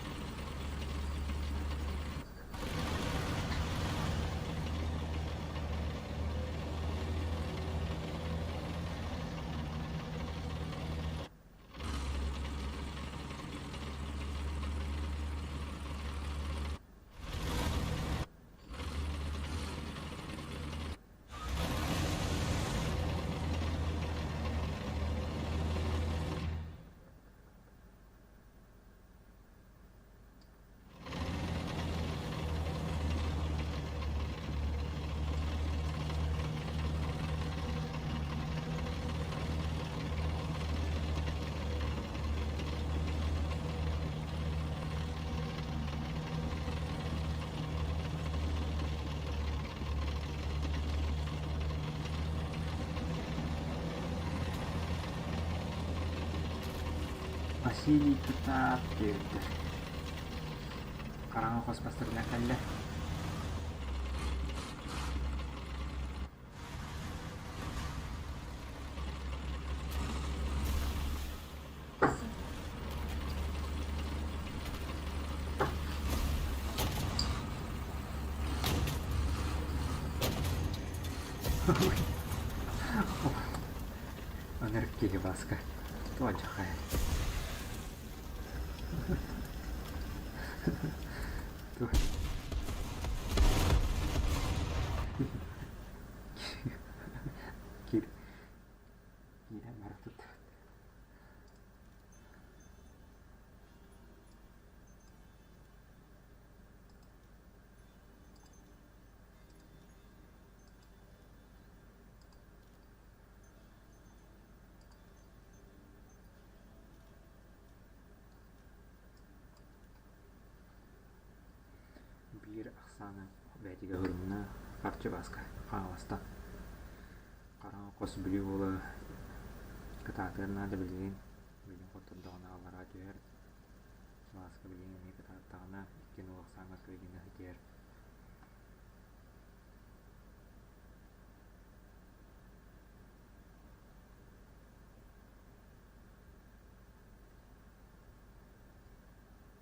Василий кытаат диэбиттэр. Хараҥа хос бастарынан кэллэ. Ынырык киһи Бааска. Туодьахай. Киир. Киирэн бара тут. Биир ахсааны бэйэтигэр уһунна харчы Бааска хаҥаластан. Хараҥа хос Бүлүү уола кытаатыан наада билигин. Билигин хоттордоҕуна аллараа түһэр. Бааска билигин эмиэ кытааттаҕына иккиэн уол ахсааҥҥа кыайыыны ситиһэр.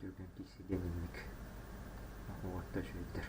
Түргэн киирсии диэн инник уотта үчүгэйдэр.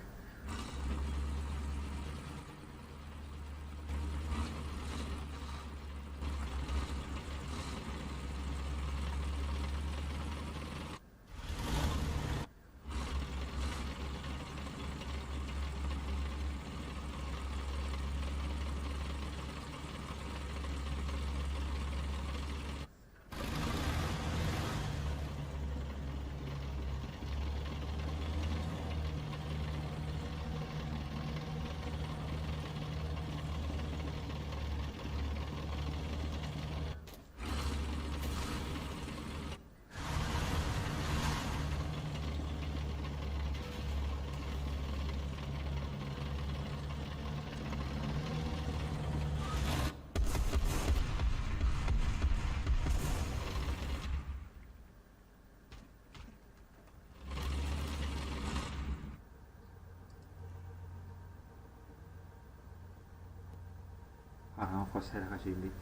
Хаһан хос эрэҕэ сүүрбүт.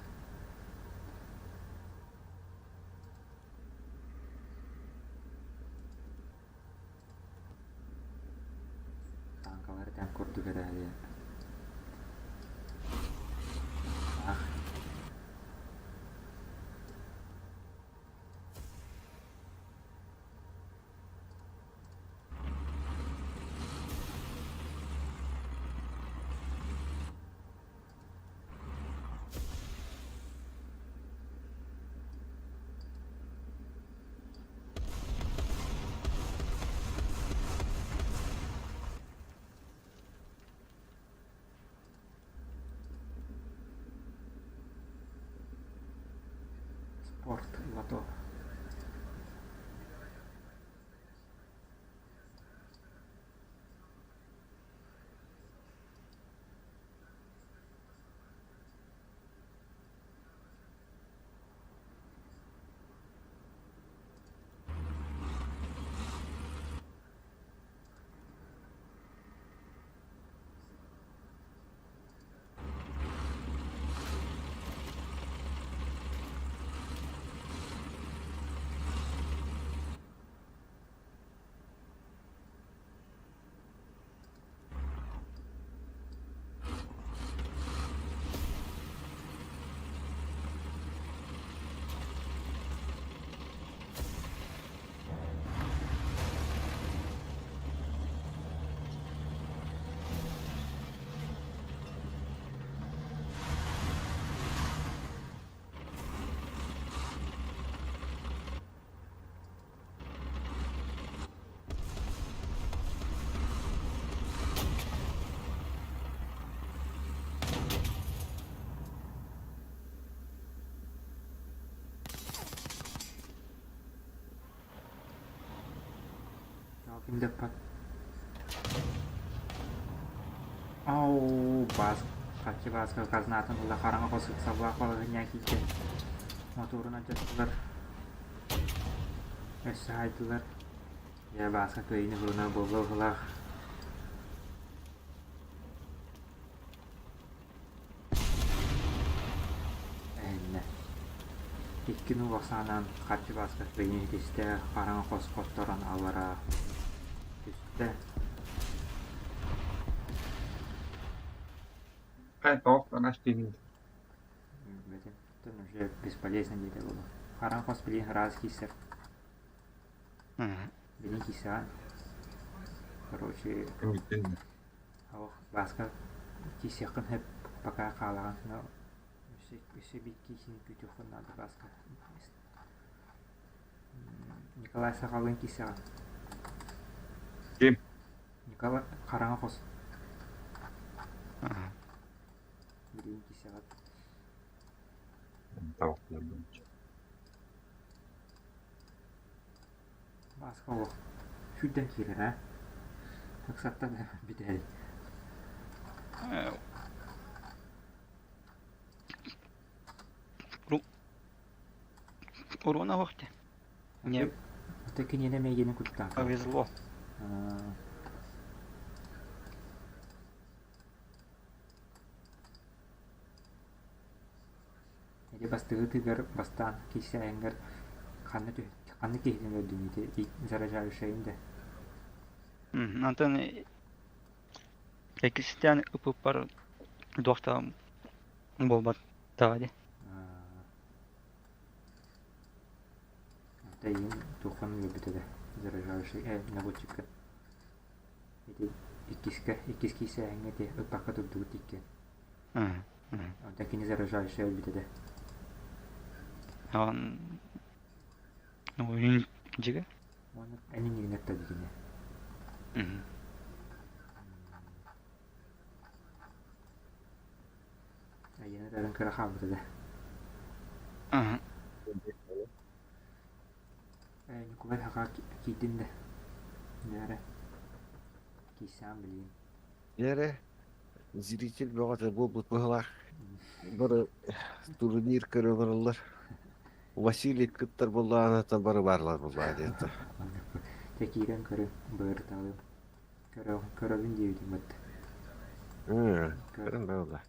Лото. Ким дэппэт. Ау, бас, хаччы баска казнатын ыла хараҥа хос ыксаллаах балаһынньа киирдэ. Моторунан дьаттылар. Өссө хаайдылар. Дьэ, Бааска кыайыыны ылынар буолла быһыылаах. Эһиннэ. Икки нук ахсаанан харчы Бааска кыайыыны ситистэ, хараҥа хос хотторон аллараа түстэ. Ай, тоҕо анаш диэн Бэтин уже бесполезно диэтэ буолуо. Хараҥа хос билигин ыраас киирсэр. Билин киирсэҕин. Короче, кэмиттэн ох, Бааска киирсиэххин сөп, пока хаалаҕын. Но өссө, өссө биир киирсиини күүтүөххүн наада Бааска. Николай Сахалыын киирсэҕин. Ким? Николай хараҥа хос. Билигин киирсэҕит. Бааска олох сүүрдэн киирэр ээ. Ыксаттан бүтэһэй. Урона вахте. Не Это кинини мейгини куттаата. повезло. Ити бастыгытыгар бастаан киирсээҥҥэр ханна түһ ханна киһитин өлдүн ити заражающайын да Антон иккистээн ыппыппар туохта буолбат ди. Тайын туоххан өлбүтэ да заражающий наводчикка ити иккискэ иккис киирсээҥҥэ ити ыппакка турдубут иккиэн Онтон кини заражающая өлбүтэ да. Он ну дьигэ. Уонна энин эттэ кини. Айыны дарын кыра хаалбыта да. Ньукулай хаха киирдин да. Нээрэ. Киирсээн билиин. Эрэ зритель бөҕөтө буолбут быһыылаах. Бары турнир көрө бараллар. Василий кыттар буоллаҕына бары баарлар буоллаҕа диэтэ. Дьэ киирэн көрө быырыталыым. Көрө көрөбүн диэбитим бытта. Көрөн буолла.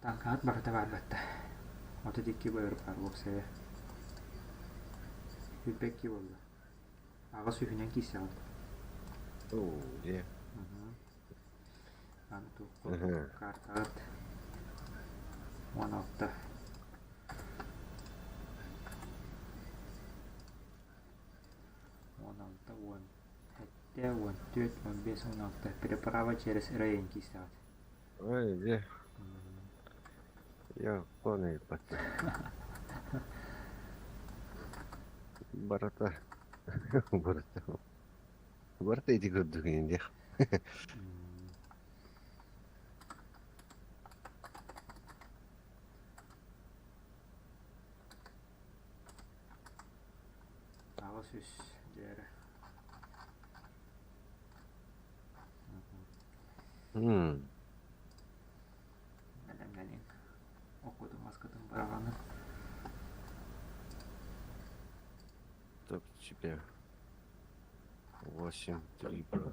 Таҥхаһыт барыта баар батта. 32 быыр баар уопсайа. 22 буолла. Аҕыс үһүнэн киирсэҕин. Оо, дьэ. Аны туохху картаҕыт 16. 16, 17, 14, 15, 16. Переправа через район киирсэҕит. Ой, дьэ. Я понял, Барыта. Барыта. Барыта ити көрдүк диэх. 8 үс дьээрэ. Бэлэмнэниҥ. Оккутун маскытын быраҕаҥын. Так тебе 8-3 было.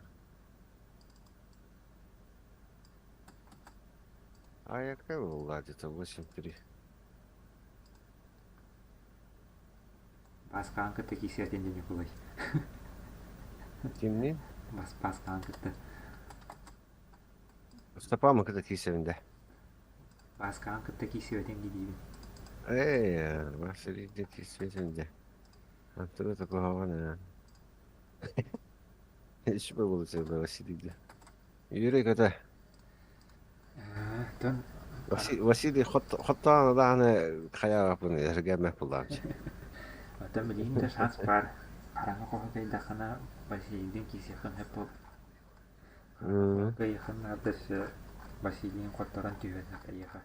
А я была где-то 8-3. Бааскаҕын кытта киирсиэтин дии Ньукулай. Кимниин? Бас Бааскаҕын кытта. Степан кытта киирсэбин да. Бааскаҕын кытта киирсибэтиҥ дии диибин. Ээ, Василий дьэ киирсибэтим дьэ. Антон это куһаҕан ээ. Ичбэ получается Василий дьэ. Юрий көтө. Тон Василий хоттоон даҕаны хайаҕаппын эргэммэт буллаамчы. Оттон билигин да шанс баар. Хараҥа хоһу кыайдаххына Василийдыын киирсиэххин сөп буол. Кыайыаххын наада өссө Василийын хотторон түһүөн сөп эйиэхэ.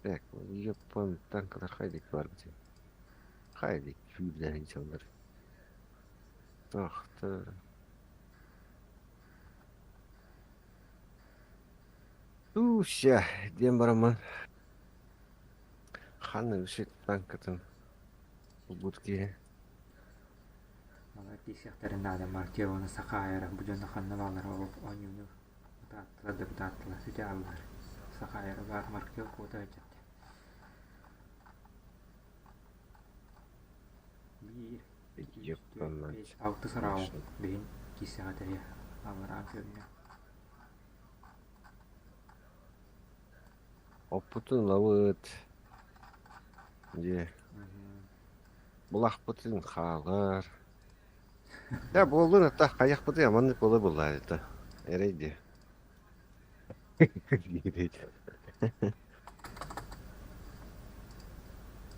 Так, Япон танкалар хайдик бар бит. Хайдик сүүрдэрин чаллар. Тохто. Туся диэн бараммын ханна үсүт танкатын булбут киһи. Балар киирсиэхтэрин наада Маркелоны саха айара бу дьоно ханна бааллара ол оонньууну бытааттылар да бытааттылар сити ааллар саха айара баар Маркел куота сылдьар Биир, икки, үс, түөрт, бэс, алтыс раунд билин киирсэҕэ тэйэ аллараа көрүҥэ. Оппутун ылабыт, дьиэ булахпытын хаалар. Дьэ буоллун ата хайахпытый маннык буола буоллаайта эрэй дии.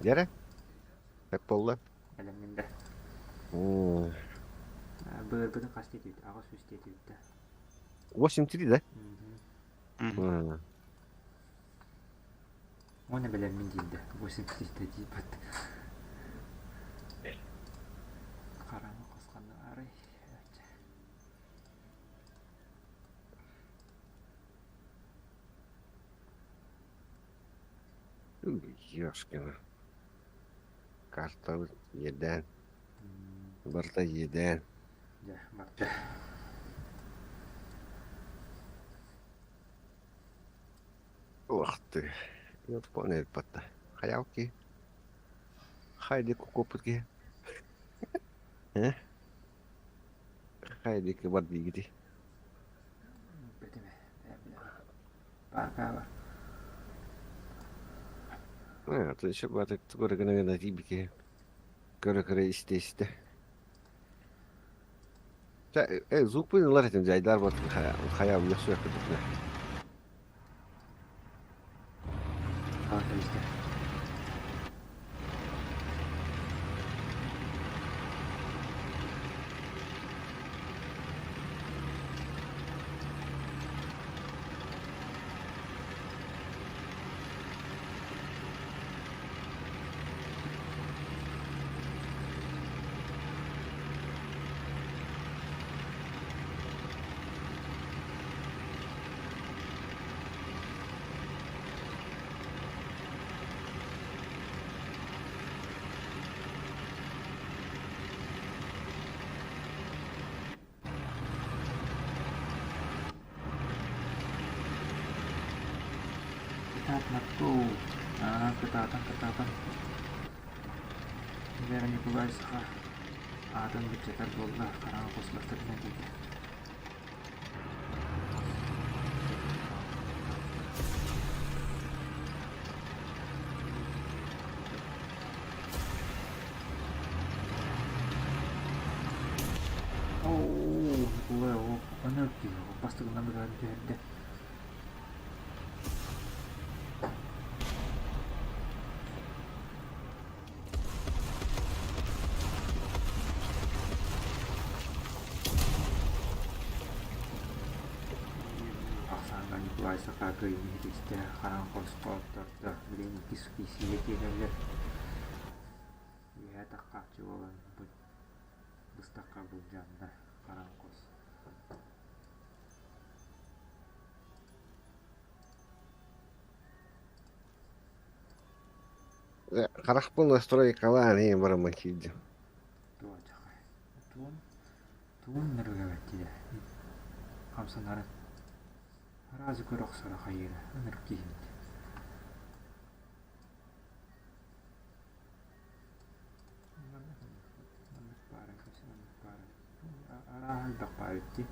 Дьэрэ, сөп буолла. Бэлэммин да. Быарбытын хас диэтибит? 8 үс диэтибит да. 8-3 да? Уонна бэлэммин диир да. 8-3 да диирбэт. Хараҥа хос ханна арай. Ёшкина. Картабыт иэдээн. Барыта иэдээн. Дьэ, барда. Ух ты. Япония элбэтэ. Хайалки. Хайди кукуппут киһи. Э? Хайдики бар диигити. Бэтимэ, Баар Э, то еще баты көрө гына гына тиийбики. Көрө-көрө истэ-истэ. Э, звукпын ылар этим жайдар бот хайа уйахсуя курдук. Haa, işte. Кытаат Марко. Аа, кытаатан, кытаатан. Вера Николаевич саха аатын быччатар буолла, хараҥа хос бастакынан киирдэ. Оо, Николай, оо, аны бастакынан быгаан түһэрдэ. Ахсааҥҥа Николай Саха кыайыыны ситистэ, хараҥа хоско оттордо, билигин иккис киирсиигэ киирэллэр. Үөһэ таххааччы буолан быстахха былдьанна хараҥа хос. Харахпын настройкалаан иһин бараммын киирдим. Туох дьахай. Туун туун нырыгабаттида. Хамсанарын. Аразы көрө охсоро хайыыра. Ынырык киһинит. Маннык баара, маннык баара. Арааһа элбэх баар эбит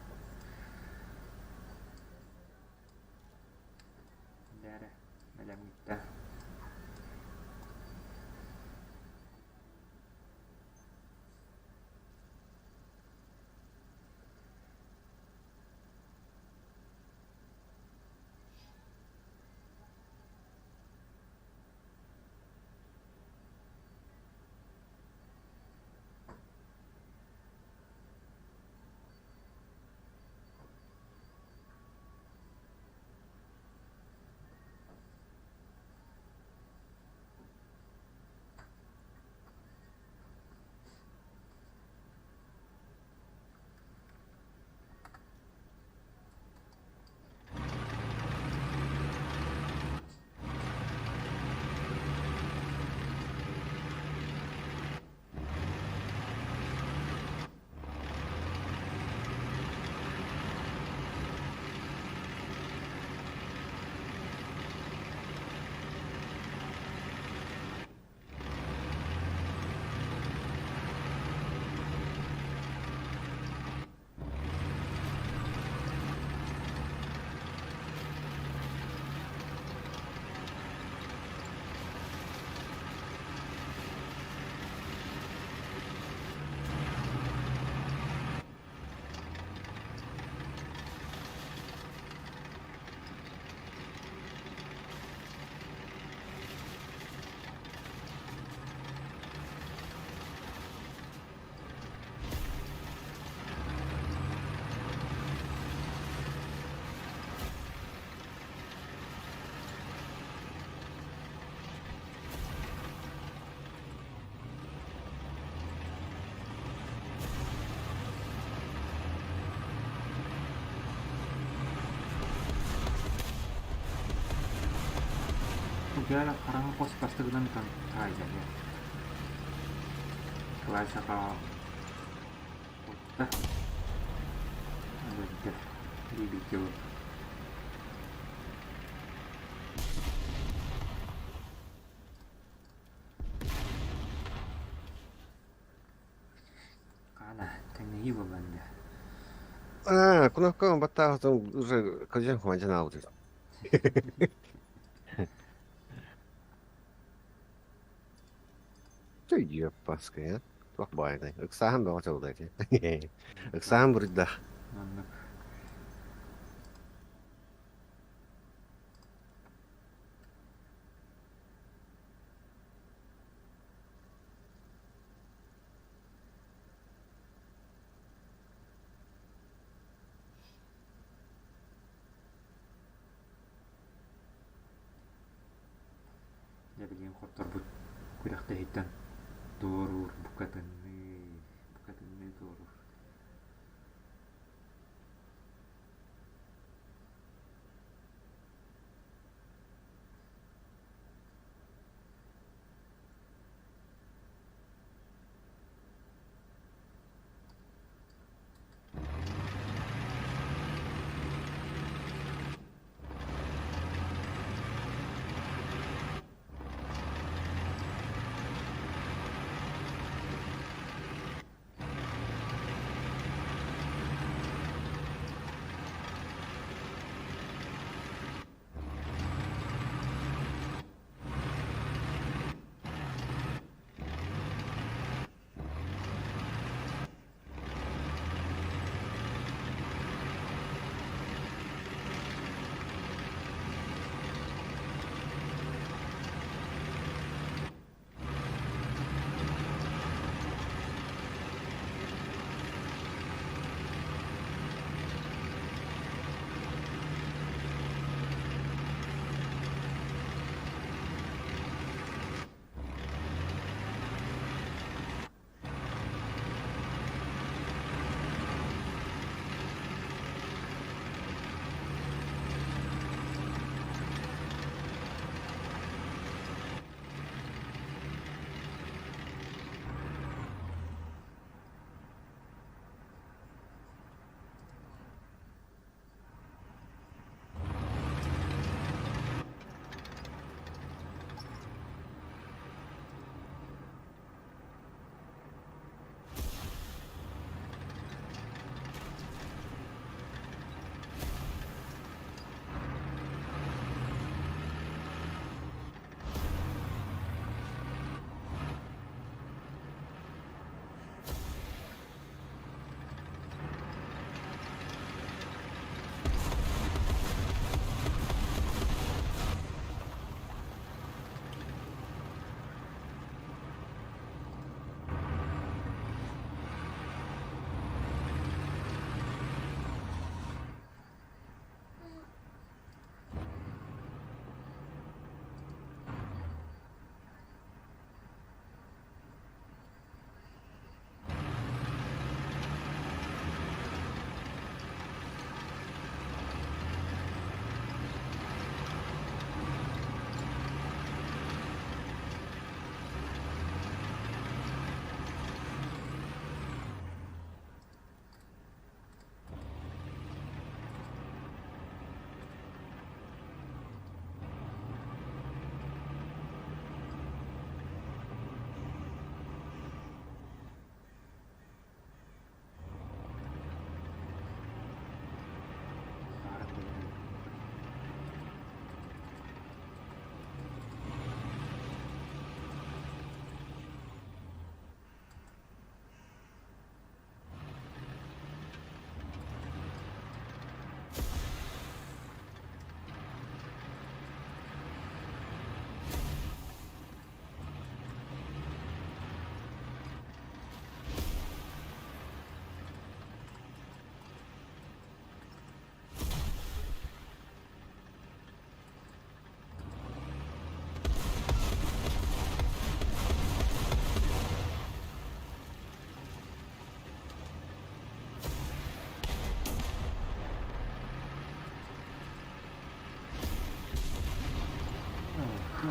Дээрэ, бэлэмҥиттэн. Дьэ, хараҥа хос бастакынан таайда Николай Сахаҕа кутта. Өлөрдө. Бииргэ буолла. Хаана, тэҥнэһии буоллан дии. А, кнопка баттаахтан уже козян хватит аудит. Ты еппаская. Туох баайдай. Ыксааһын бөҕө чолдай ти. Ыксааһын буруйдах. Маннык. Дьэ билигин хотторбут күрэхтэһииттэн туоруур букатынныы, букатынныы туоруур.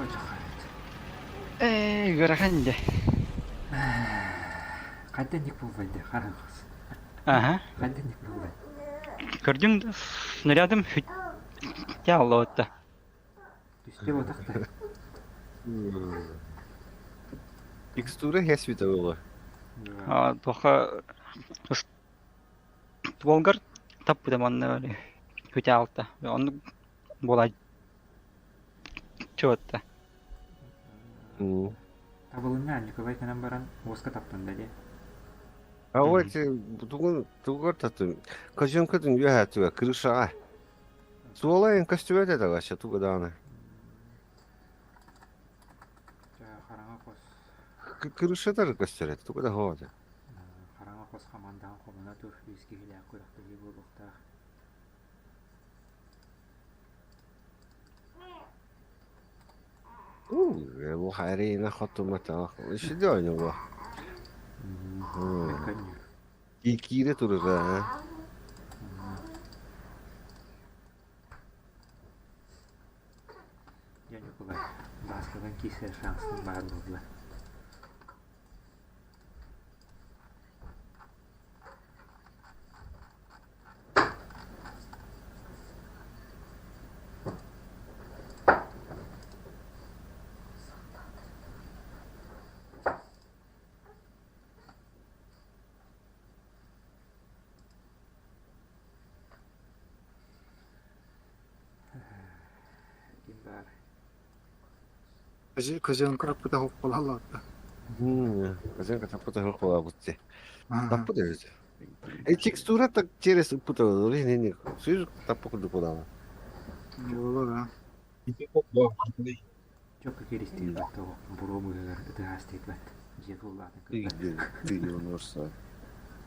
Алдьархайбыт. Ээ, ыарахан дьэ. Хайдах ник буолбай дии, хараҥас. Аха. Хайдах ник буолбай. Көрдүҥ да, снарядым хүттэ аллоотта. Түстэ ботах да. Текстура хэсвита было. Туохха стволгар таппыта манна хүтэ алта. Оннук буолаа чуотта. Табылынна Николай кэнэн баран уоска таптан да дии. А вот тугун тугар татым. Козёнкатын үөһэ крышаға. Суолайын көстүбэт этэ вообще туга даҕаны. Хараҥа хос. Крышатар көстөр этэ туга да хоото. Хараҥа хос хамандаан хомуна тур үс киһилээх күрэхтэһии буолуохтаах. Арина хотумата. Иши ойнуга. Киире турара. Дьэ Ньукулай, Бааскадан киирсэр шансын баар буолла. Ким баар? Козенко аппыта хоппалалаатта. Козенко таппыта хоппалаабытти. Таппыта өзү. Э текстура так через ыппыта не не сүйүз таппы курдук буолаҕа. Буолар а. Чокка киристиин тоҕо буруо быыһыгар ытыһаас тиийбэт. Дьиэ туллаатын кытта. Ты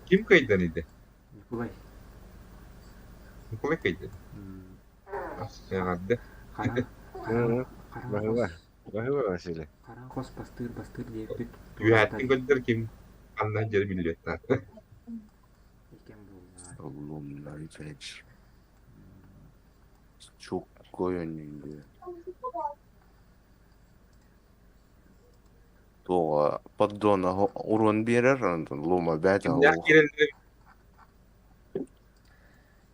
Ким кыайдан иде? Николай. Николай кыайдан. Эҕэрдэ. Баһыба. Баһыба Василий. Харан хос бастыыр бастыыр диэппит. Үөһэттэн көрдөр ким ханна дьэр биллиэттаах. Иккен буолла. Лумнай вечер. Чуккой өнүндү. Туоҕа поддона урон биэрэр, онтон лума бээтэ Кимнээх киирэллэр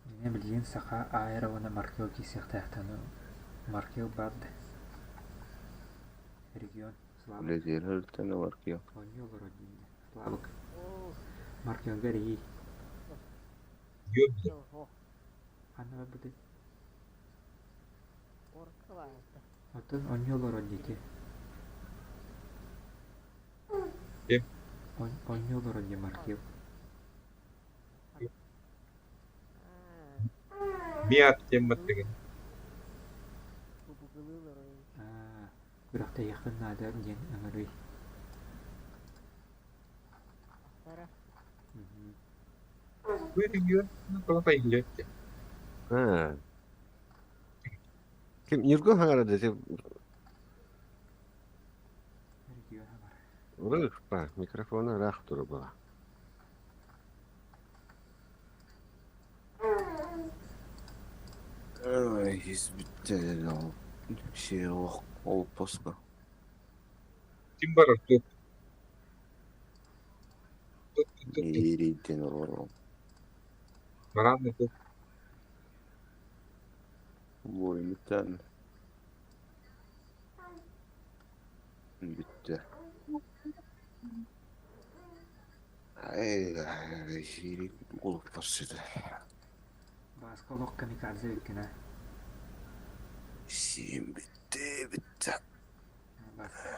Дьиҥэ билигин саха аайра уонна Маркел киирсиэхтээхтэн Маркел баар да регион Славик Үлэтигэр өлтөн Маркел. Оонньуу олорор дииллэр Славик Маркелга эрийий Ханна барбытый Оттон оонньуу олорор диэки Ким? Оонньуу олорор диэн Маркел Миат диэн баттыгын. Аа, күрэхтэһиэххин наада диэн ыҥырыы. Бу регион тоҕо Ким Ньургун хаҥара дэтэ Регион бар. Ырыых микрофона ыраах турар буолла. Ой, бүттэ Все ол поска. Ким барар туох Ирийтен олорон. Бараан туох Буоймуттан. Бүттэ. Ай, улуппасыта. Бааска олох камикадзе эбиккин Сиим бүттэ, бүттэ. Бааска.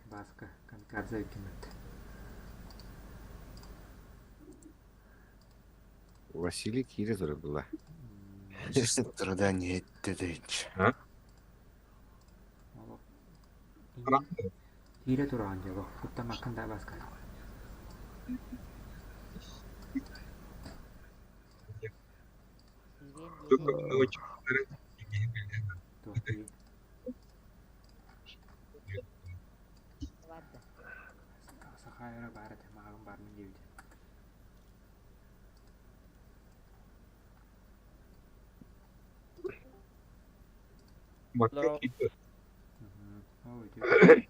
Бааска камикадзе эбиккин бүттэ. Василий киирэ турар буолла. Страдание этте Олох Киирэ тураҕын дьэ олох куттаммаккын да Бааска. Туох дии Саха эрэ баар этэ, мааҕын баармын диэбитэ. Маркел киирдэ. үтүө.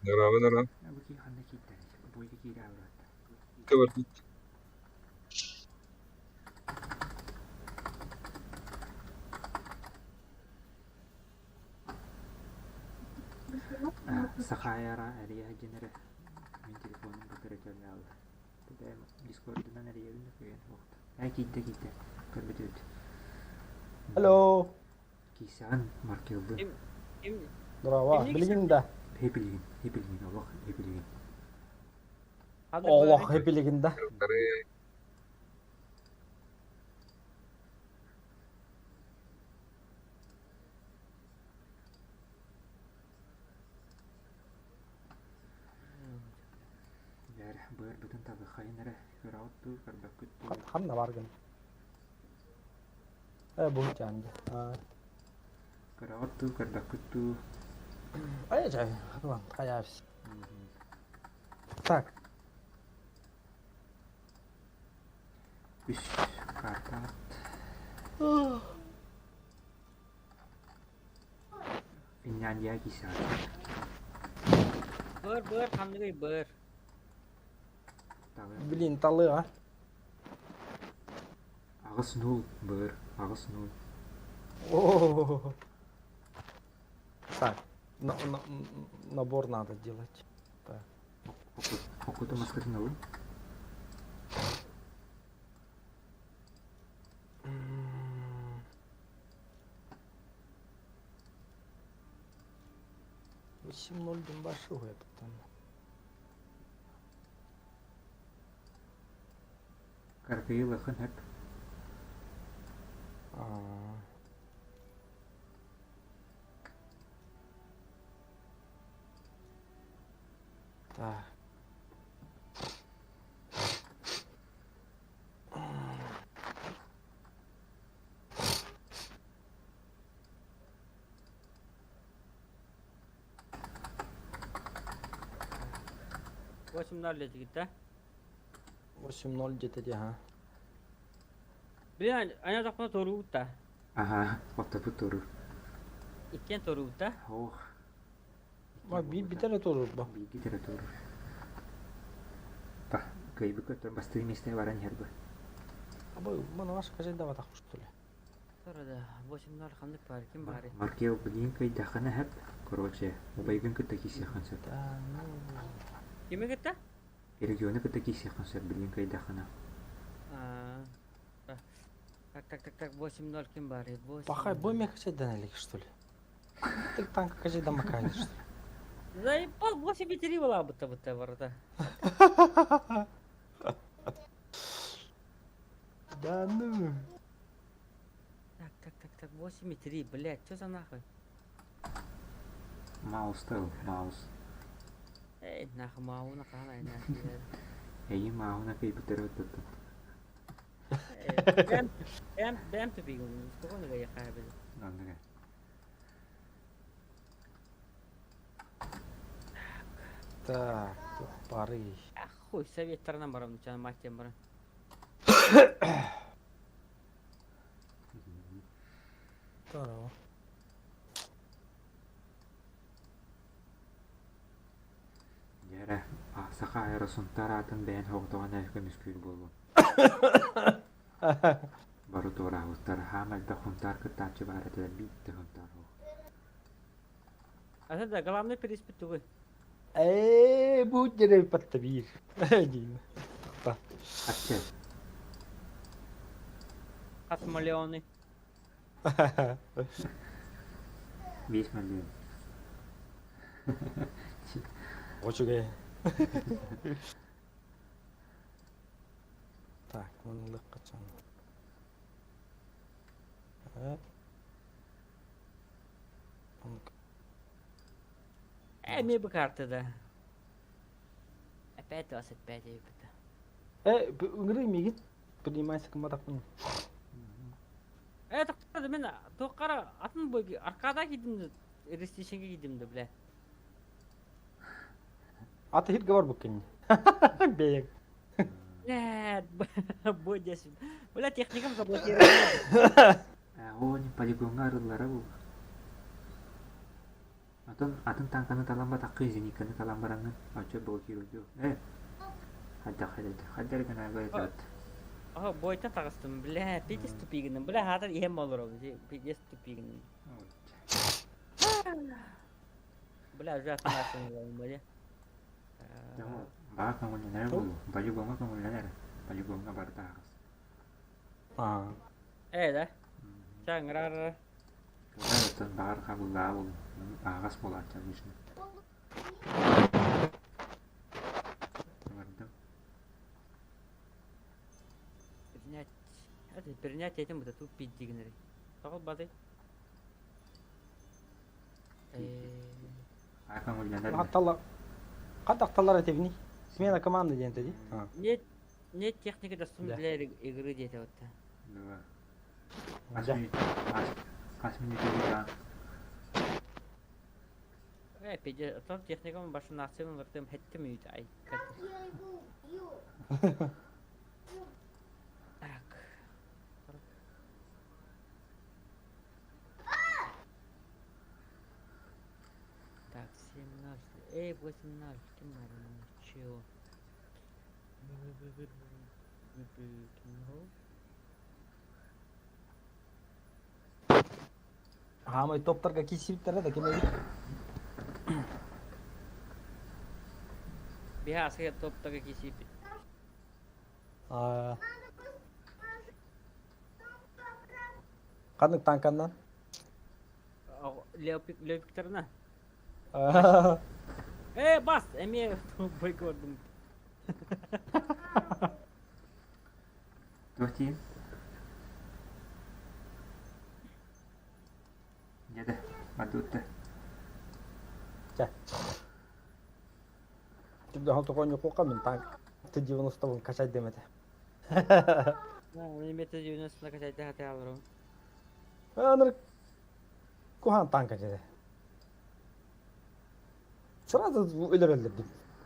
Здорово, здорово. Бу кии ханна киирдэ? Бойга киирэ аллаатта. Кыбырдык. Сахаайара эрийэ диэн эрэ мин телефонум бытары төлөөллө. Тэбэм дискордунан эрийэбин да кыайан суохта. Ээ киирдэ киирдэ көрбүтүбүт. Алло. Киисэҕин Маркелбын. Ким ким Здорово. кимник Билигин да. Хепилигин, хепилигин, олох хепилигин. Ханнык Олох баарый? билигин да. Дьэ, быарбытын табыхайын эрэ көрөҕүт дуу, көрбөккүт дуу? Ханна баргын? Э бу чанды. Көрөҕүт дуу, көрбөккүт дуу? Ай чай, ладно, хаябс. Так. Үс картаат. Финляндия кисааччы. Быр быр ханныгый быр. Талы. Блин, талы, а? 8-0 быр, 8-0. О. Так, на, на, набор надо делать. Так. Окута маскатын ылын. 8-0 Донбашу это там. Каркайы лахан хэп. А. Так. 8-0 летит, да? 8-0 где-то где, ага. Блин, аня тахпа торуутта. Ага, оттопут туру. Иккен торуутта. Ох. Ма би битер тоже ба. Биги туру. Ба, кайбы көтөр бастыы месте баран хербы. Абы, мана ваш кажет давай так что ли. Торуда 8-0 ханнык бар, ким бары? Маркел блин кайдахана хэп. Короче, убайгын кытта кисехан сөп. Да, ну. Киме кетті? Регионы кытта кисехан сөп, блин кайдахана. А, Так, так, так, так, 8-0 ким бары? 8. Пахай, бой мне хотеть данали, что ли? Ты танк кажи да макали, что ли? Заебал, 8-3 была будто будто ворота. Да ну. Так, так, так, так, 8-3, блядь, что за нахуй? Маус тыл, маус. Эй, нахуй, мауна кана, нахуй. Эйи мауна кайбытыр оттоттун. Бэм, бэм, бэм тупигун, сколько он его ехал, Оннуга. Так, пары. Ах, хуй, совет тарнам барам, чан мать тем барам. Здорово. Дьэрэ, саха аэросунтар аатын бэйэн хоҕотоҕун эрэ көмүскүүр буолуо. Бары туораабыттар, хаам элбэх хунтаар кыттааччы баар этилэр биир да хунтаар суох. А это главный приз петугы. Э, будь дерев подтабир. Один. Ачча, Хас миллионы. 5 миллион. Очугай. Так, мынылык качан. Э, мне бы карты, да. Опять 25, ебать. Э, үңгірі мегит принимайся кыматақпын. Э, тоқтады мен тоққара атын бойы аркада кидим рестишенге кидим да, бля. Аты хит говор бүккен. Бейек. Нет, бой здесь. Бля, техникам заблокировали. Оо, полигонга арыллара бу. Атын атын танканы талан батаххы зенитканы талан бараҥҥын оччо блокируйдуо. Э, хайдах хайдах хайдах гына бэйэтэбит. Ага, бойтан таҕыстым, бля, пиздец тупигыным, бля, хаатар иһэн олоробун, пиздец тупигыным. Бля, уже атмашын бля. Баа көҥүллэнэрэ буолуо. Полигоҥҥа көҥүллэнэр. Полигоҥҥа барыта аһаҕас. Аа. Э, да? Чаҥырар. Кыра баҕар хабыллаа буолуо. Аһаҕас буолааччы обычно. Бардым. Принять. Это принять этим вот эту пиддигнери. Тоҕо бады? Аа көҥүллэнэр. Хатталар хаттахталар этибини. Смена команды диэн дии. Нет, нет техники доступна Да. для игры диэтэ вот. Да. Хас минут хас минут Э, пиде, отон техникам башын нацияны выртым хеттим үйт ай. Так. Так, 7-0. Эй, 8-0. Ты чего? Хаамай топтарга киирсибиттэрэ да ким эбит? Биһа асыга топтага кисипит. Аа. Ханнык танканнан? Леопик Леопиктарына. Э, бас, эме бой көрдүм. Туох диин? Дьэ бардыбытта. Чэ. Түбдэ тоҕонньукука мин танк Т-90 качай этэ. Мен Т-90 качайте хатый алырым. Аныр кухан танка дьэ. Сразу өлөрөллөр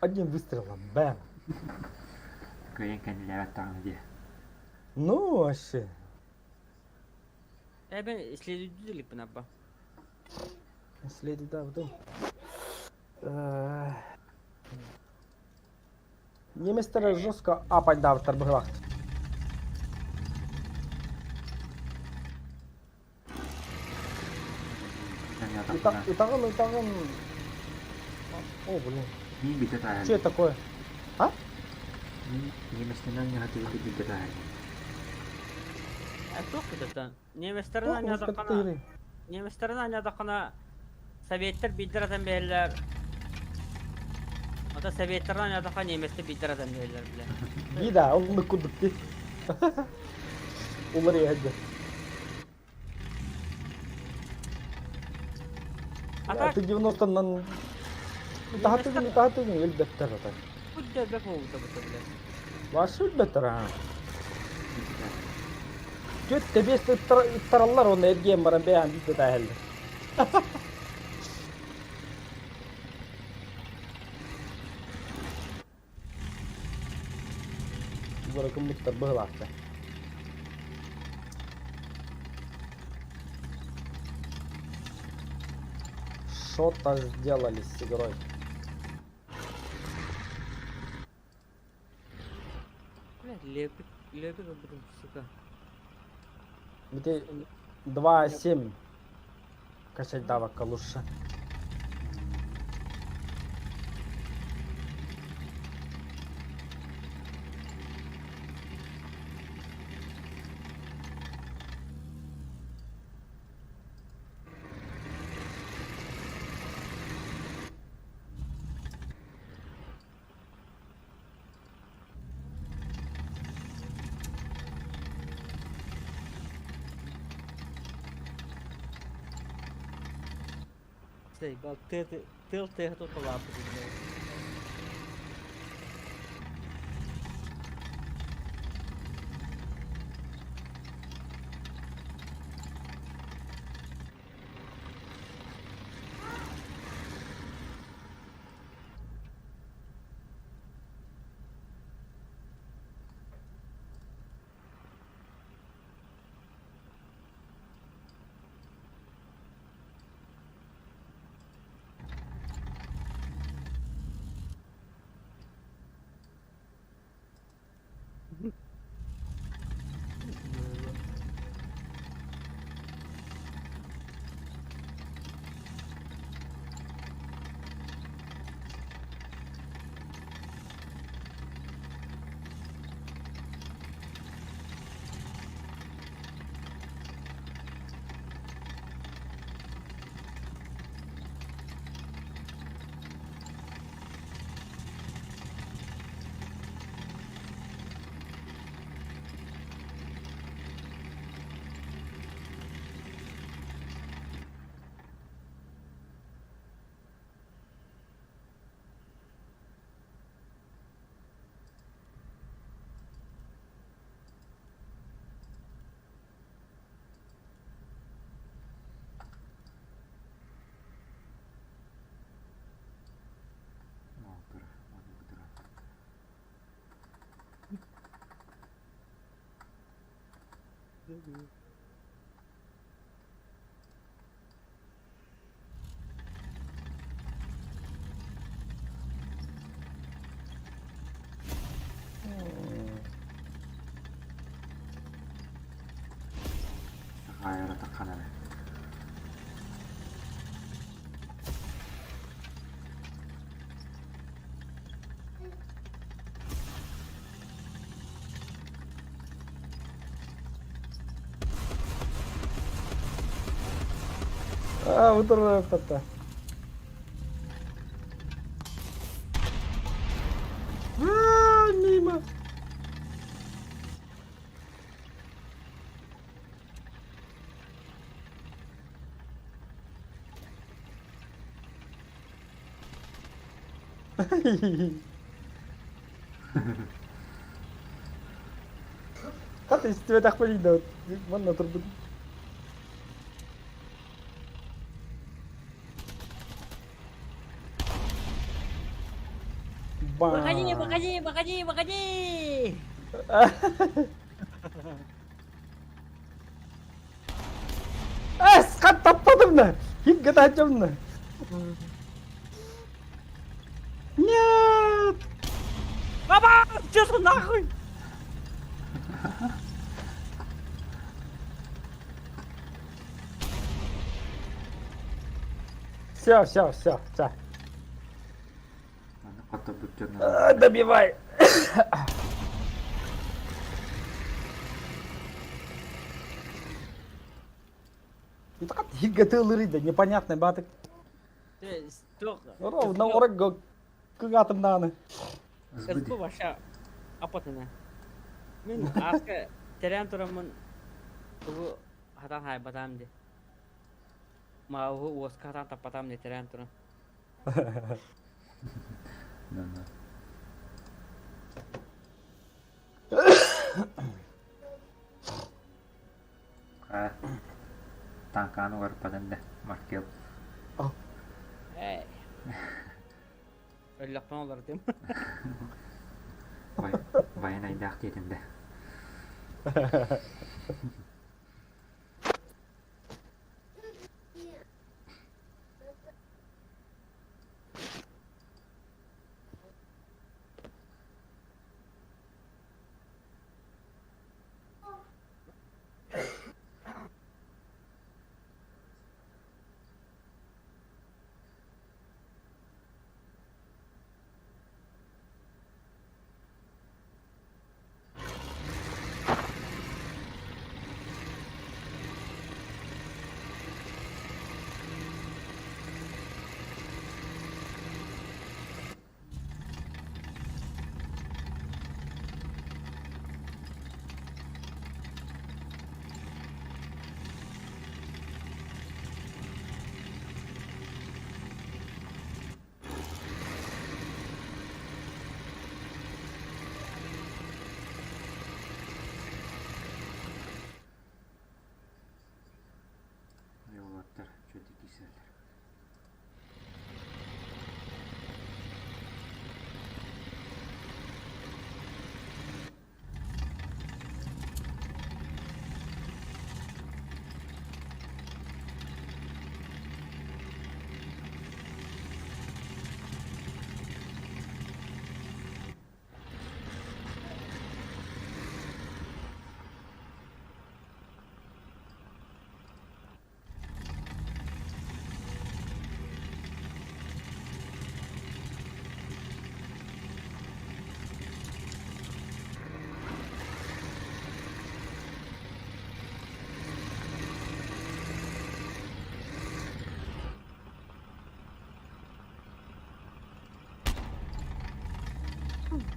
Одним выстрелом, бэм. Кыайан кэннилээбэт даҕаны дии. Ну, вообще. Э, мен исследователь абба. Исследователь, да, потом. Немецтер жестко апайдаабыттар быһылаах. Ытаҕын, ытаҕын... О, блин. Мин бите Что это такое? А? Немецтенен ньыһатыгы бите таһай. А туох битэтэн? Немецтерин анньаатаххына Немецтерин анньаатаххына Советтэр биирдэр атан биэрэллэр. Ото Советтэрин анньаатахха немецтэр биирдэр атан биэрэллэр бile. Дии да, оннук курдук дии. Уларыйа сылдьар. А так Ты 90-нан таһатыгын таһатыгын өлбөттөр ата. Будь өлбөт буолбута бу бile. Башы өлбөттөр аа. Түөт тэбиэс ыттараллар уонна эргиэн баран бэйээн биирдэ тааһэллэр. Быракыммыттар быһылаахта. Что-то сделали с игрой. Бля, лепик, лепик, блин, сука. Где 2.7 качать давка лучше. Заебал, ты, ты, ты, ты, тут лапу, блядь. Сахаайара тахханара. А, утары А, мимо. Хата истибэтэх да манна турбут. Выходи, выходи, выходи, выходи! Эс, хат таппатым да. Ким кытааччым да. Нет! Баба, чё нахуй? Все, все, все, все. Аны хотторбут дьоннор. Добивай! Хиггатылыры да непонятный батык. Ровно ораг кыгатымнаны. СБ баша апатына. Мен аска терен турамын тугу хатан хайбатам ди. Маугу уоска хатан таппатам ди терен турам. Танканы барпадан да Маркел. Эй. Өллөкпен олар дим. Баян айдаах диэтим да. Уолаттар чөтү киселлэр.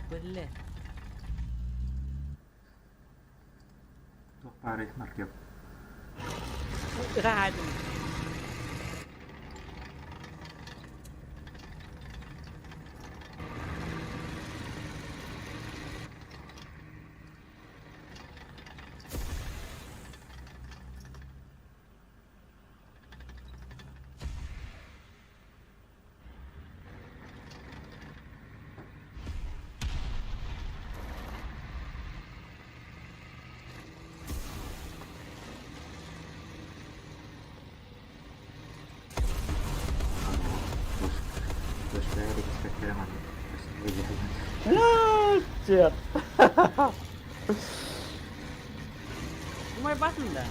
Бля. Туох баарый Маркел? Радим. Черт. Умай басын да.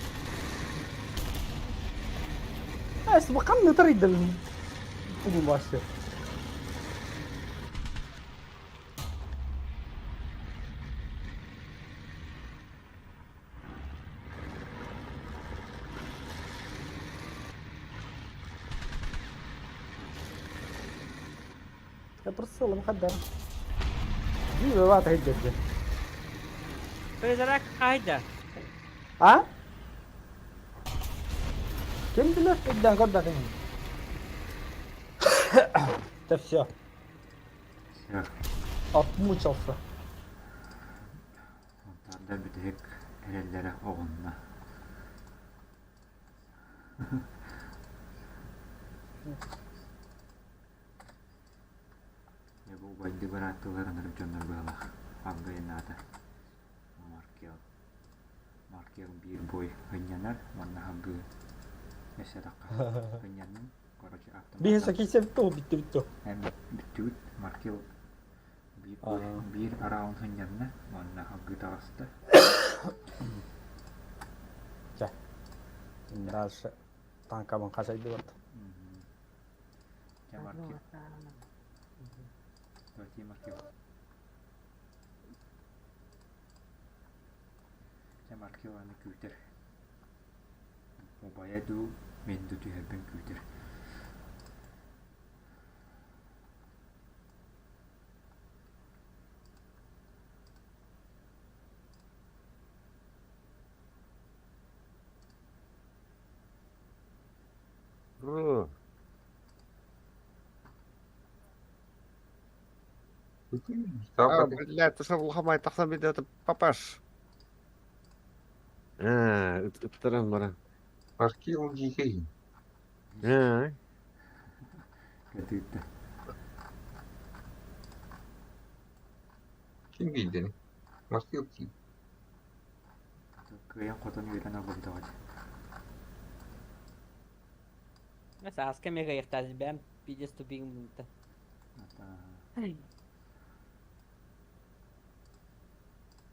Эс, бу ханна тарыйдым? Тугу башы. Я просто مخدر. جيبه بقى هيدا Фрезерак хайда. А? Ким билэр ирдэн көрдөх Это все. Все. Отмучился. Онтон бүтэһик эрэллэрэ оҕунна. Дьэ бу убайды бырааттылар ынырык дьоннор быһалаах. Абгайнаата. Маркел. Маркел биир бой ынньанар уонна хаggыы өссө тахха ынньанным. Короче, автомат. Биһи сакисем ту бүттү бүттү. Бүттүбүт. Маркел биир бой биир раунд ынньанна уонна хаggыы таҕыста. Чэ. Дальше танкабын хасайдыбыт. Дьэ Маркел. Давайте Маркел. Дьэ Маркел аны күүтэр. Убайа дуу, мин дуу түһэрбин күүтэр. А, блядь, ты что, глухомань, тахсан это папаш. А, ыттаран баран. Маркел дикий. А, Кэтиитте. Ким билдини? Маркел ким? Кыайан хотон үөрэн албабытаҕа Сааска мега яхтаз бэм пиздец тупигым бунта.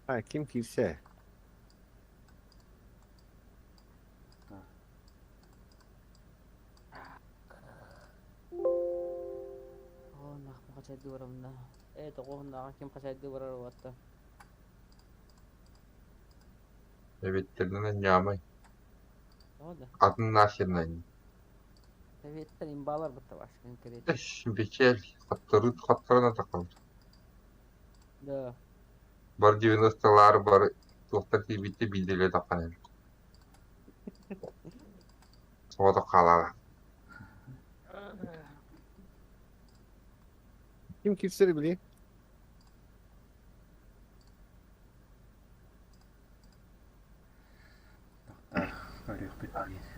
а ким кирсе? О, нах хачайды барамна. Э, тоҕо наҕа ким хачайды барар уотта. Эбиттеринэн ньаамай. Тоҕо да. Атын нахернай. Советтер имбалар бытта башкын кирет. Эш, бечел. Хаттырыт хаттырына тақал. Да. Бар 90-лар бар туохтар тиийбитте биирдэлэ таххан эр. Соҕото хаалаала. Ким кирсери били? Тохтор көрүөхпүт диэн.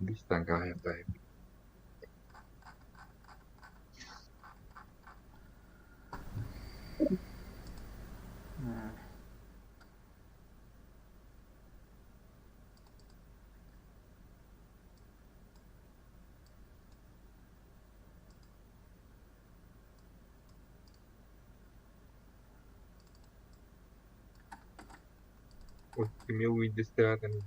Бистан каһайдай. Имел уйдестиратен.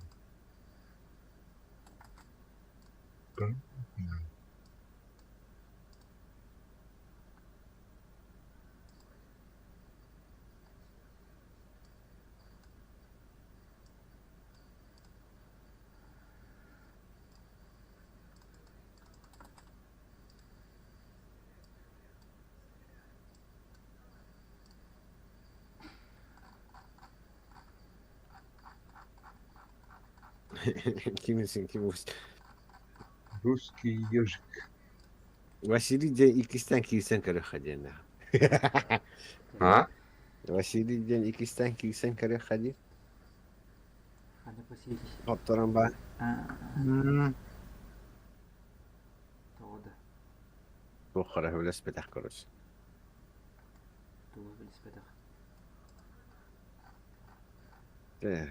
Кимсин, ким Русский ежик. Василий день икистен кирсен көрө диэн. А? Василий день икистен кирсен көрө хади. Аны Василий. Хотторон ба. Тоҕо да. Туох хара үлэспэтэх короче. Тугу билиспэтэх. Э.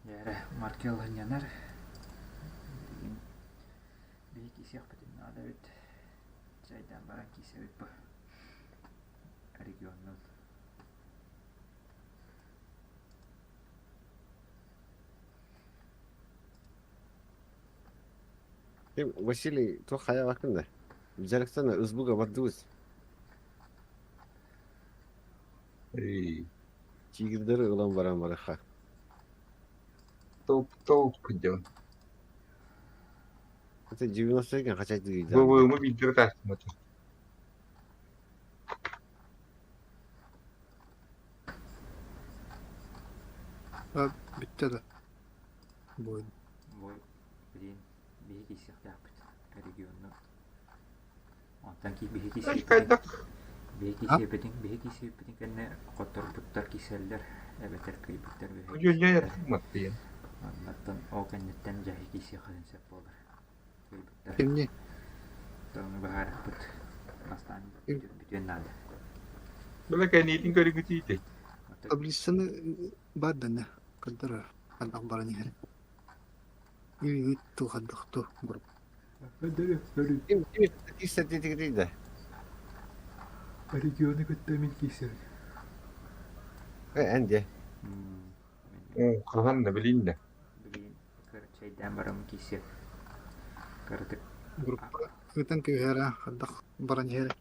Дьээрэ, Маркел ынньанар. Билигин биһи киисиэхпитин наада эбит. Чайдаан баран киисэбит бу регионнун. Василий, туох хайаабаккын да? Дьарыктана ызбыга бардыбыт. Эй, Тигрдары ылан баран барыха. Топ-топ дьон. Это 90 хачай ВВМ биирдэрэ таастымата. Бүттэ да. Бой. Бой, блин, биһи киирсиэхтээхпит регионну. Онтон биһи киирсиэппитин, биһи киирсиэппитин, биһи киирсиэппитин кэннэ хотторбуттар киирсэллэр, эбэтэр кыайбыттар биһи киирсэллэр. Оннуттан ол кэнниттэн дьаһай киирсиэххитин сөп буолар. Кыайбыттар. Кимни? Тоҥу быһаарыахпыт. Бастаан бүтүөн наада. Била кэниитин көрүгүтиити. Таблицаны бар да көрдөрөр. Ханна баран иһэр. Үүт туохаддахту групп. Ким ким киирсэ да? Регионы кытта мин киирсэбин. Э, эн дьэ. Хаһан да билин да. Билигин чэйдээн бараммын киирсиэм. Кыратык Группа ыытан кэбиһэрэ хаддах баран иһэр.